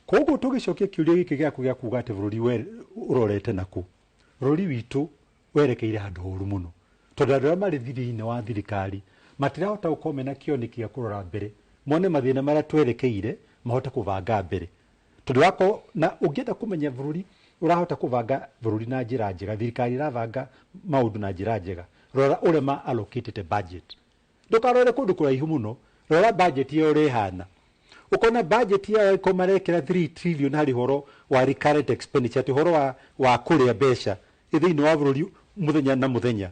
Koguo tũgĩcokia kĩũria gĩkĩ gĩaku gĩa kuga atĩ bũrũri ũrorete nakũ, bũrũri witũ werekeire handũ horu mũno, tondũ andũ arĩa marĩ thĩinĩ wa thirikari matirahota gũkorwo mena kĩoneki gĩa kũrora mbere, mone mathĩna marĩa twerekeire, mahote kũbanga mbere. Tondũ wako na ũngĩenda kũmenya bũrũri ũrahota kũbanga bũrũri na njĩra njega, thirikari ĩrabanga maũndũ na njĩra njega, rora ũrĩa ma allocatĩte budget. Ndũkarore kũndũ kũraihu mũno, rora budget ĩyo ũrĩa ĩhana. Ũkona budget yao ĩko marekĩra 3 trillion harĩ ũhoro wa recurrent expenditure, atĩ ũhoro wa kũrĩa mbeca thĩinĩ wa bũrũri mũthenya na mũthenya.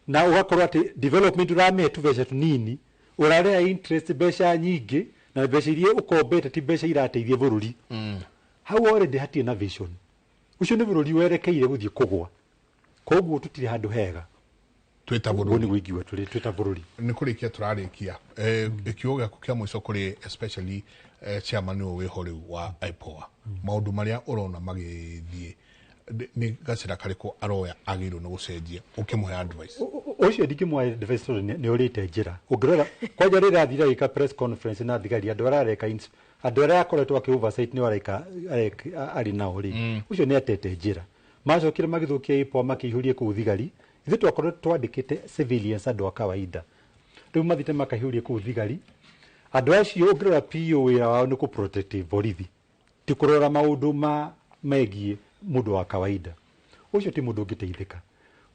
Na ũgakorwo atĩ development ũramĩhe tũbeca tũnini, ũrarĩha interest mbeca nyingĩ, na mbeca iria ũkombete ti mbeca irateithia bũrũri. Hau already hatirĩ na vision. Ũcio nĩ bũrũri werekeire gũthiĩ kũgwa. Koguo tũtirĩ handũ hega. Twĩta bũrũri. Ũguo nĩguo ingiuga twĩta bũrũri. Nĩ kũrĩkia tũrarĩkia. Kiugo gĩaku kĩa mũico kũrĩ especially chairman ũyũ wĩho rĩu wa IPOA. Maũndũ marĩa ũrona magĩthiĩ, nĩ gacĩra karĩkũ aroya agĩrĩirwo nĩ gũcenjia ũkĩmũhe advice? Ũcio ndingĩmũhe advice tondũ nĩ ũrĩte njĩra. Ũngĩrora kwanja rĩrĩa athire agĩka press conference na thigari, andũ arĩa areka andũ arĩa akoretwo akĩ oversight nĩ areka arĩ nao rĩ, ũcio nĩ atete njĩra. Macokire magĩthũkia IPOA makĩihũria kũu thigari. Ithuĩ twakoretwo twandĩkĩte civilians, andũ a kawaida, rĩu mathiĩte makaihũria kũu thigari. Andũ acio ũngĩrora PO wĩra wao nĩ kũ protect borithi, ti kũrora maũndũ ma megiĩ mũndũ wa kawaida. Ũcio ti mũndũ ũngĩteithĩka.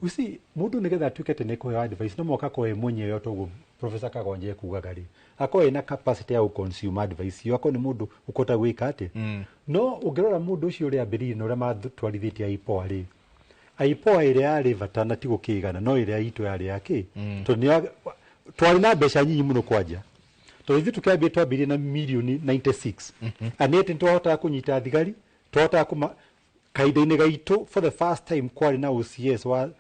You see, mũndũ nĩgetha atuĩke atĩ nĩ kũheo advice, no mũhaka akorwo e mwenyewe, o toguo Professor Kagonje ekugaga rĩ, akorwo ena capacity ya gũ consume advice ĩyo, akorwo nĩ mũndũ ũkũhota gwĩka atĩa. No ũngĩrora mũndũ ũcio ũrĩa ambĩrĩirie na ũrĩa matwarithĩtie IPOA rĩ, IPOA ĩrĩa yarĩ bata na ti gũkĩigana, no ĩrĩa itũ yarĩ ya kĩ? Tondũ twarĩ na mbeca nyinyi mũno kwanja. Tondũ ithuĩ tũkĩambia twambĩrĩrie na mirioni 96. And yet nĩtwahotaga kũnyita thigari, twahotaga kũma kahinda-inĩ gaitũ for the first time kwarĩ na OCS wa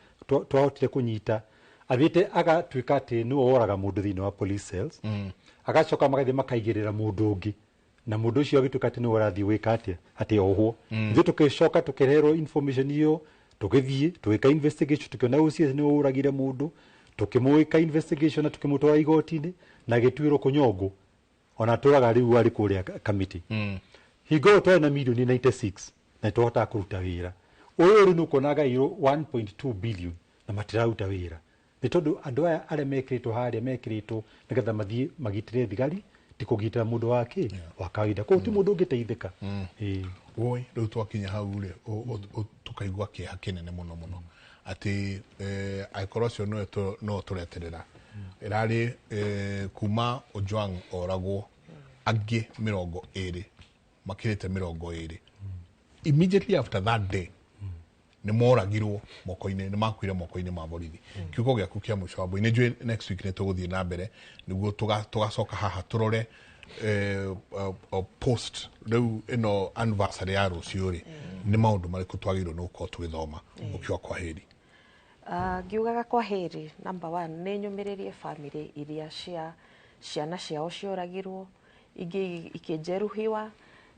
twahotire kũnyita athiĩte agatuĩka atĩ nĩwe woraga mũndũ thĩinĩ wa police cells. Agacoka magathiĩ makaigĩrĩra mũndũ ũngĩ, na mũndũ ũcio agĩtuĩka atĩ nĩwe ũrathiĩ gwĩka atĩa, atĩ ohwo. Ithuĩ tũgĩcoka tũkĩherwo information ĩyo, tũgĩthiĩ tũgĩka investigation, tũkĩona OCS nĩwe ũragire mũndũ, tũkĩmwĩka investigation na tũkĩmũtwara igoti-inĩ na agĩtuĩrwo kũnyongwo, ona tũraga rĩu arĩ kũrĩa kamĩtĩ. Hingo ĩyo twarĩ na mirioni 96 na nĩtwahotaga kũruta wĩra ũyũ. Rĩu nĩũkuona agairwo 1.2 billion na matiraruta wĩra, nĩ tondũ andũ aya arĩa mekĩrĩtwo harĩa mekĩrĩtwo nĩgetha mathiĩ magitĩre thigari, ti kũgitĩra mũndũ wa kĩ wa kawaida. Koguo ti mũndũ ũngĩteithĩka. Woi, rĩu twakinya hau rĩ, tũkaigua kĩeha kĩnene mũno mũno atĩ angĩkorwo ũcio nĩwe no tũreterera ĩrarĩ kuma Ojwang oragwo, angĩ 20 makĩrĩte 20 immediately after that day. Nĩ moragirwo moko-inĩ, nĩ makuire moko-inĩ ma borithi. Kiugo gĩaku kĩa mũico wa Mbui, nĩ njũĩ next week nĩ tũgũthiĩ na mbere nĩguo tũgacoka haha tũrore post rĩu ĩno anniversary ya rũciũ rĩ, nĩ maũndũ marĩkũ twagĩrĩirwo nĩ gũkorwo tũgĩthoma. Ũkiuga kwa heri. Ngiugaga kwa heri, number one, nĩ nyũmĩrĩrie family iria cia ciana ciao cioragirwo, ingĩ ikĩjeruhiwa,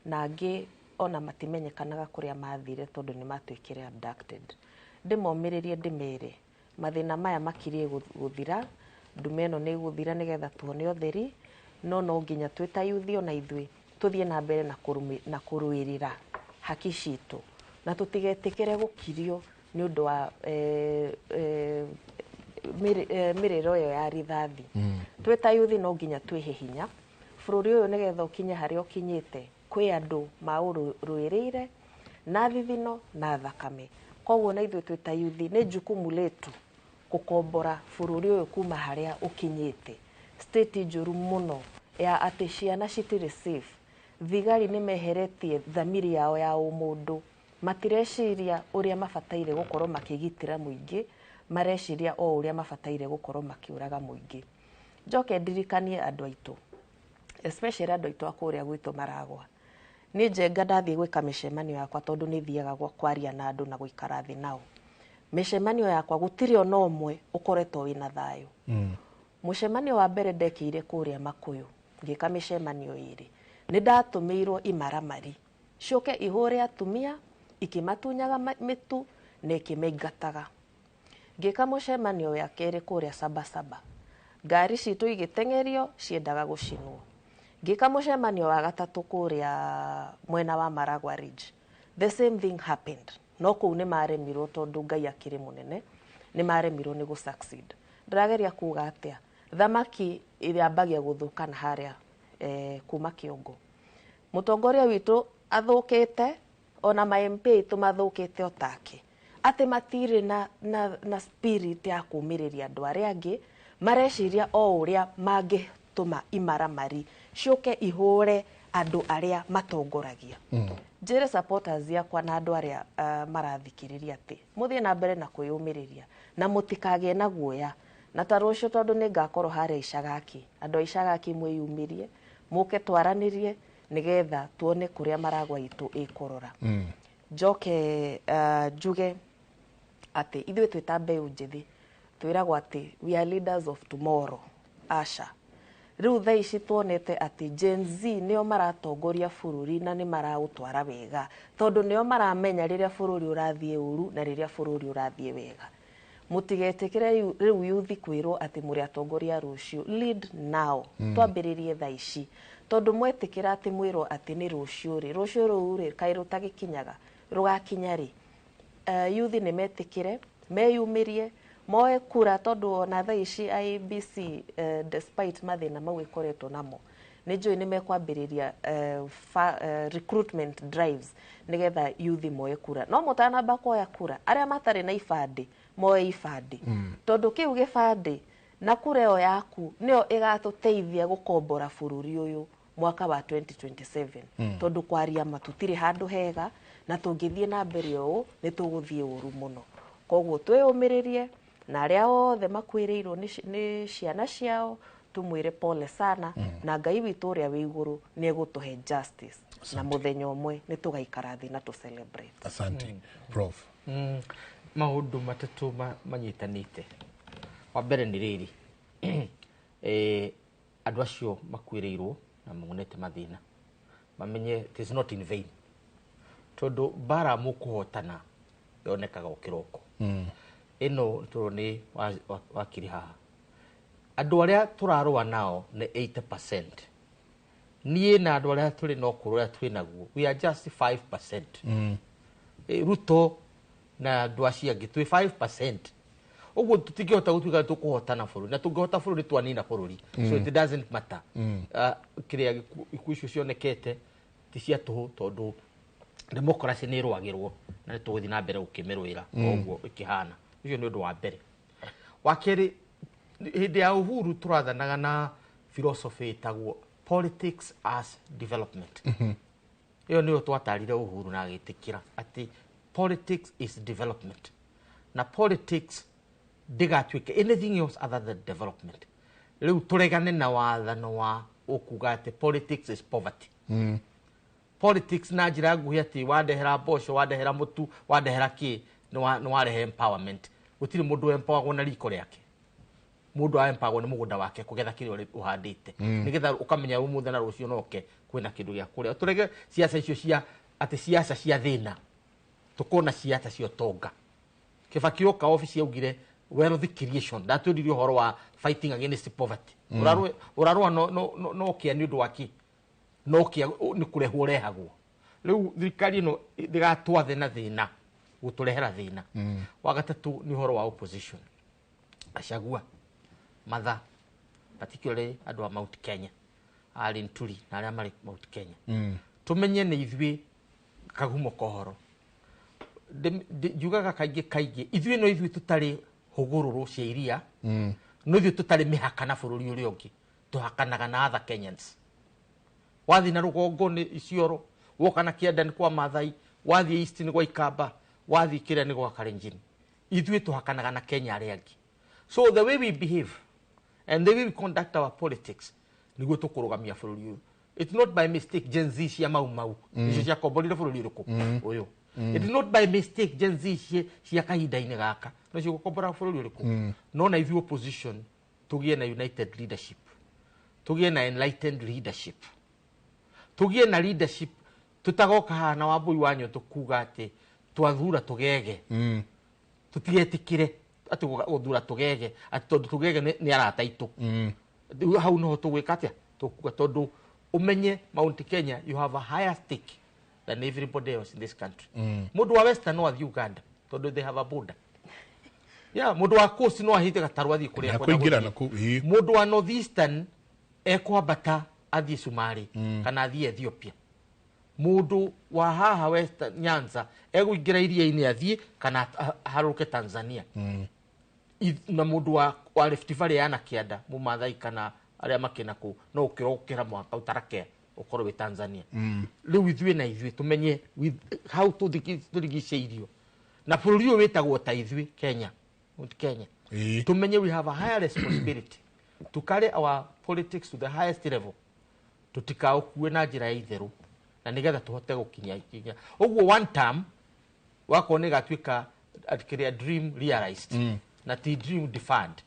na angĩ ona matimenyekanaga kũrĩa mathire tondũ nĩ matuĩkire abducted. Ndĩmomĩrĩrie, ndĩmere mathĩna maya makirie gũthira, ndume ĩno nĩ ĩgũthira nĩgetha tuone ũtheri, no nginya twĩ ta yuthi ona ithuĩ tũthiĩ na mbere na kũrũĩrĩra haki citũ, na tũtigetĩkĩre gũkirio nĩ ũndũ wa mĩrĩro ĩyo ya rithathi. Twĩ ta yuthi no nginya twĩhe hinya bũrũri ũyũ nĩgetha ũkinye harĩa ũkinyĩte, kwĩ andũ maũrũĩrĩire na thithino na thakame. Koguo na ithuĩ twĩ ta yuthi nĩ jukumu letu gũkombora bũrũri ũyũ kuma harĩa ũkinyĩte. State njũru mũno ya atĩ ciana citirĩ safe, thigari nĩ meheretie thamiri yao ya ũmũndũ, matireciria ũrĩa mabataire gũkorwo makĩgitĩra mũingĩ, mareciria o ũrĩa mabataire gũkorwo makĩũraga mũingĩ. Njoke ndirikanie andũ aitũ, especially andũ aitũ a kũrĩa gwitũ Maragwa. Niĩ Njenga ndathiĩ gwĩka mĩcemanio yakwa, tondũ nĩ thiaga kwaria na andũ na gũikara thĩ nao. Mĩcemanio yakwa gũtirĩ ona ũmwe ũkoretwo wĩna thayũ. Mũcemanio wa mbere ndekĩire kũrĩa Makũyũ, ngĩka mĩcemanio ĩrĩ, nĩ ndatũmĩirwo imaramari ciũke ihũre atumia, ikĩmatunyaga mĩtu na ikĩmaingataga. Ngĩka mũcemanio wa kerĩ kũrĩa Sabasaba, ngari citũ igĩteng'erio ciendaga gũcinwo. Ngĩka mũcemanio wa gatatũ kũrĩa mwena wa Maragwa Ridge, the same thing happened, no kũu nĩ maremirwo tondũ Ngai akĩrĩ mũnene, nĩ maremirwo nĩ gũ succeed. Ndĩrageria kuga atĩa, thamaki ĩrĩambagia gũthũka na harĩa kuma kĩongo. Mũtongoria witũ athũkĩte, ona ma MP aitũ mathũkĩte o take, atĩ matirĩ na spirit ya kũmĩrĩria andũ arĩa angĩ, mareciria o ũrĩa mangĩtũma imaramari ciũke ihũre andũ arĩa matongoragia. Njĩre supporters yakwa na andũ arĩa marathikĩrĩria atĩ mũthiĩ na mbere na kwĩyũmĩrĩria na mũtikagĩe na guoya, na ta rũciũ tondũ nĩ ngakorwo harĩa Icagaki, andũ a Icagaki mwĩyumĩrie, mũke twaranĩrie nĩgetha tuone kũrĩa Maragwa itũ ĩkũrora. Njoke njuge atĩ ithuĩ twĩ ta mbeũ njĩthĩ twĩragwo atĩ we are leaders of tomorrow. Aca, rĩu thaa ici tuonete atĩ Gen Z nĩo maratongoria bũrũri na nĩ maraũtwara wega, tondũ nĩo maramenya rĩrĩa bũrũri ũrathiĩ ũru na rĩrĩa bũrũri ũrathiĩ wega. Mũtigetĩkĩre rĩu yuthi kwĩrwo atĩ mũrĩ atongoria rũciũ, lead now. Twambĩrĩrie thaa ici, tondũ mwetĩkĩra atĩ mwĩrwo atĩ nĩ rũciũ rĩ, rũciũ rũu rĩ kaĩ rũtagĩkinyaga, rũgakinya rĩ? Yuthi nĩ metĩkĩre, meyumĩrie, moe kura, tondũ ona thaa ici IEBC, despite mathĩna mau ĩkoretwo namo, nĩ njũĩ nĩ mekwambĩrĩria recruitment drives nĩgetha yuthi moe kura. No mũtanamba kuoya kura, arĩa matarĩ na ibandĩ moe ibandĩ, tondũ kĩu gĩbandĩ na kura ĩyo yaku nĩyo ĩgatũteithia gũkombora bũrũri ũyũ mwaka wa 2027. Tondũ kwaria ma tũtirĩ handũ hega, na tũngĩthiĩ na mbere ũũ nĩ tũgũthiĩ ũru mũno. Koguo twĩyũmĩrĩrie, na arĩa othe makuĩrĩirwo nĩ ciana ciao tũmwĩre pole sana, na Ngai witũ ũrĩa wĩ igũrũ nĩ egũtũhe justice, na mũthenya ũmwe nĩ tũgaikara thĩ na tũ celebrate. Asante. Prof. Maũndũ matatũ manyitanĩte. Wa mbere nĩ rĩrĩ, andũ acio makuĩrĩirwo na monete mathĩna, mamenye it is not in vain, tondũ mbara mũkũhotana yonekaga o kĩroko. Ĩno tondũ nĩ wakiri haha, andũ arĩa tũrarũa nao nĩ 80%, niĩ na andũ arĩa tũrĩ na ũkũrũ ũrĩa twĩ naguo we are just 5%. Ruto na andũ acio angĩ twĩ 5%. Ũguo tũtingĩhota gũtuĩka tũkũhotana bũrũri, na tũngĩhota bũrũri twanina bũrũri. So it doesn't matter. Kĩrĩa ikuũ icio cionekete ti cia tũhũ, tondũ democracy nĩ ĩrũagĩrwo na nĩ tũgũthiĩ na mbere gũkĩmĩrũĩra ũguo ĩkĩhana. Ũcio nĩ ũndũ wa mbere. Wa kerĩ, hĩndĩ ya Uhuru tũrathanaga na philosophy ĩtagwo politics as development. Ĩyo nĩyo twatarire Uhuru na agĩtĩkĩra atĩ Politics is development. Na politics ndĩgatuĩke anything else other than development. Rĩu tũregane na wathano wa ũkuga atĩ politics is poverty. Politics na njĩra nguhĩ atĩ wandehera mboco, wandehera mũtu, wandehera kĩ, nĩ warehe empowerment. Gũtirĩ mũndũ empoweragwo na riko rĩake. Mũndũ aempoweragwo nĩ mũgũnda wake kũgetha kĩrĩa ũhandĩte. Nĩgetha ũkamenya ũmũthĩ na rũciũ no ũke kwĩna kĩndũ gĩa kũrĩa. Tũrege siasa icio cia atĩ siasa cia thĩna. Tũkona siasa cia ũtonga. Kibaki oka ofici augire wealth creation. Ndatwĩrire ũhoro wa fighting against poverty. Ũrarũa no kĩa nĩ ũndũ wa kĩ? No kĩa nĩ kũrehwo ũrehagwo. Rĩu thirikari ĩno ndĩgatwathe na thĩna, gũtũrehera thĩna. Wa gatatũ nĩ ũhoro wa opposition. Gachagua, Matha, particularly andũ a Mount Kenya, arĩ Nturi na arĩa marĩ Mount Kenya. Tũmenye nĩ ithuĩ kagumo kohoro. Njugaga kaingĩ kaingĩ, ithuĩ no ithuĩ tũtarĩ hũgũrũrũ cia iria, no ithuĩ tũtarĩ mĩhaka na bũrũri ũrĩa ũngĩ, tũhakanaga na other Kenyans. Wathiĩ na rũgongo nĩ Isiolo, woka na kĩanda nĩ kwa Maathai, wathiĩ East nĩ gwa Ikamba, wathiĩ kĩrĩa nĩ gwa Kalenjin. Ithuĩ tũhakanaga na Kenya arĩa angĩ. So the way we behave and the way we conduct our politics nĩguo tũkũrũgamia bũrũri ũyũ. It's not by mistake Gen Z cia Mau Mau icio ciakomborire bũrũri ũrĩkũ ũyũ. It's not by mistake Gen Z cia kahinda-inĩ gaka no cigũkombora bũrũri ũrĩkũ. No na ithuĩ opposition tũgĩe na united leadership, tũgĩe na enlightened leadership, tũgĩe na leadership tũtagoka haha na Wambui wa Nyondo kuga atĩ twathura tũgege. Tũtigetĩkĩre atĩ gũthura tũgege atĩ tondũ tũgege nĩ arata aitũ. Rĩu hau noho tũgwĩka atĩa? Tũkuga tondũ ũmenye Mount Kenya you have a higher stake than everybody else in this country. Mũndũ wa Western no athiĩ Uganda tondũ they have a border. Yeah, mũndũ wa Coast no ahite gatarũ athiĩ kũrĩa Na kwenda kũingĩra gũthiĩ. na kũu, ĩĩ. Mũndũ wa Northeastern ekwambata athiĩ Somalia kana athiĩ Ethiopia. Mũndũ wa haha Western Nyanza egũingĩra iria-inĩ athiĩ kana aharũke Tanzania. Na mũndũ wa Rift Valley yana kĩanda Mũmathai kana arĩa makĩna kũu no ũkĩra mũhaka ũtarakea ũkorwo wĩ Tanzania. Rĩu ithuĩ na ithuĩ tũmenye hau tũrigicĩirio na bũrũri ũyũ wĩtagwo ta ithuĩ Kenya, Mount Kenya. Tũmenye we have a higher responsibility to carry our politics to the highest level. Tũtikaũkue na njĩra ya itherũ na nĩgetha tũhote gũkinya ikinya. Ũguo one term wakorwo nĩ ĩgatuĩka kĩrĩa dream realized na ti dream deferred.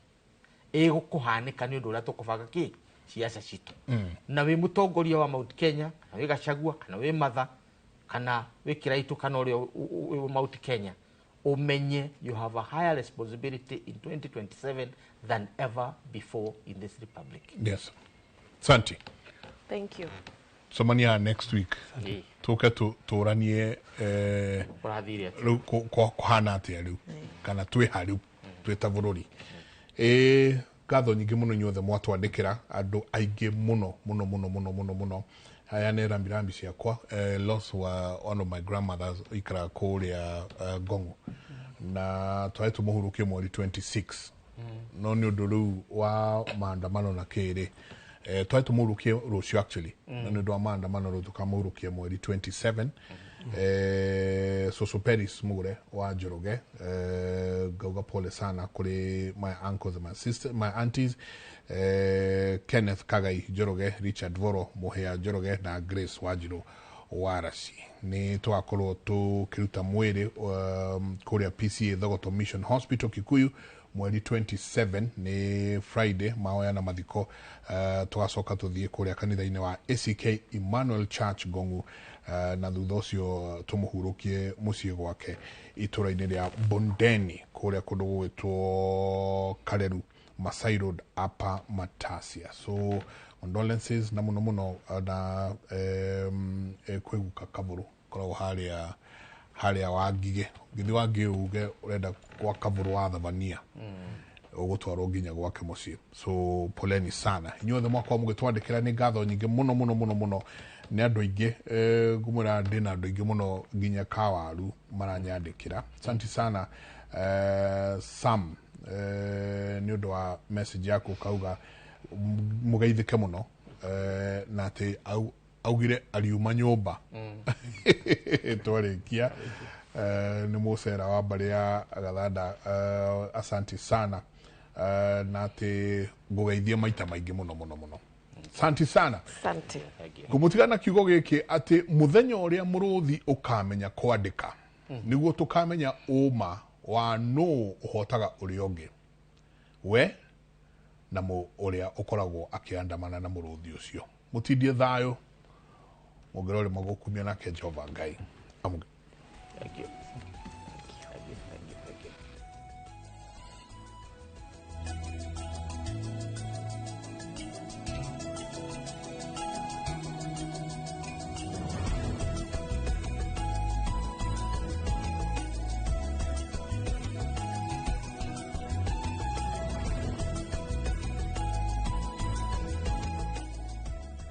Ĩgũkũhanĩka nĩ ũndũ ũrĩa tũkũbanga kĩ siasa citũ. Na wĩ mũtongoria wa Mount Kenya, kana wĩ Gachagua, kana wĩ Matha, kana wĩ Kĩraitũ, kana ũrĩa wĩ Mount Kenya, ũmenye you have a higher responsibility in 2027 than ever before in this republic. Yes. Santi. Thank you. Cemania next week. Tũke tũranie Kũrathire atĩa? rĩu kũhana atĩa rĩu kana twĩ ha rĩu twĩ ta bũrũri. Ngatho nyingĩ mũno inyuothe mwatwandĩkĩra andũ aingĩ mũno mũno mũno mũno mũno mũno. Haya nĩ rambirambi ciakwa. Loss wa one of my grandmothers ikaraga kũrĩa Ngong'o na twarĩ tũmũhurũkie mweri 26 no nĩ ũndũ rĩu wa maandamano na kĩrĩ twarĩ tũmũhurũkie rũciũ actually na nĩ ũndũ wa maandamano rĩu tũkamũhurũkia mweri 27. Soso Peris Mugure wa Njoroge, ngauga pole sana kũrĩ my uncles and my sister, my aunties, Kenneth Kagai Njoroge, Richard Voro Mũhĩa Njoroge na Grace Wanjirũ Waraci. Nĩ tũgakorwo tũkĩruta mwĩrĩ kũrĩa PCA Thogoto Mission Hospital Kikuyu mweri 27 nĩ Friday mahoya na mathiko. Tũgacoka tũthiĩ kũrĩa kanitha-inĩ wa ACK Emmanuel Church Ngongu, na thutha ũcio tũmũhurũkie mũciĩ gwake itũra-inĩ rĩa Bondeni kũrĩa kũndũ gũgwĩtwo Kareru Masai Road Upper Matasia. So condolences na mũno mũno na kwĩguka Kabũrũ koragwo harĩa Wangige. Ũngĩthiĩ Wangige uge ũrenda kwa Kabũrũ wa Thabania ũgũtwarwo nginya gwake mũciĩ. So poleni sana inyuothe mwakorwo mũgĩtwandĩkĩra, nĩ ngatho nyingĩ mũno mũno mũno mũno nĩ andũ aingĩ. Ngũmwĩra ndĩna andũ aingĩ mũno nginya kawaru maranyandĩkĩra. Asante sana Sam nĩ ũndũ wa message yaku kauga mũgeithĩke mũno na atĩ augire ariuma nyũmba twarĩkia. Nĩ mũcera wa mbarĩ ya Gathanda, asanti sana, na atĩ ngũgeithie maita maingĩ mũno mũno mũno. Asanti sana. Asante. Ngũmũtiga na kiugo gĩkĩ atĩ mũthenya ũrĩa mũrũthi ũkamenya kwandĩka, nĩguo tũkamenya ũma wa nũ ũhotaga ũrĩa ũngĩ, we na mũ ũrĩa ũkoragwo akĩandamana na mũrũthi ũcio. Mũtindie thayũ, mũngĩrorĩma gũkumia nake Jehova Ngai. Thank you.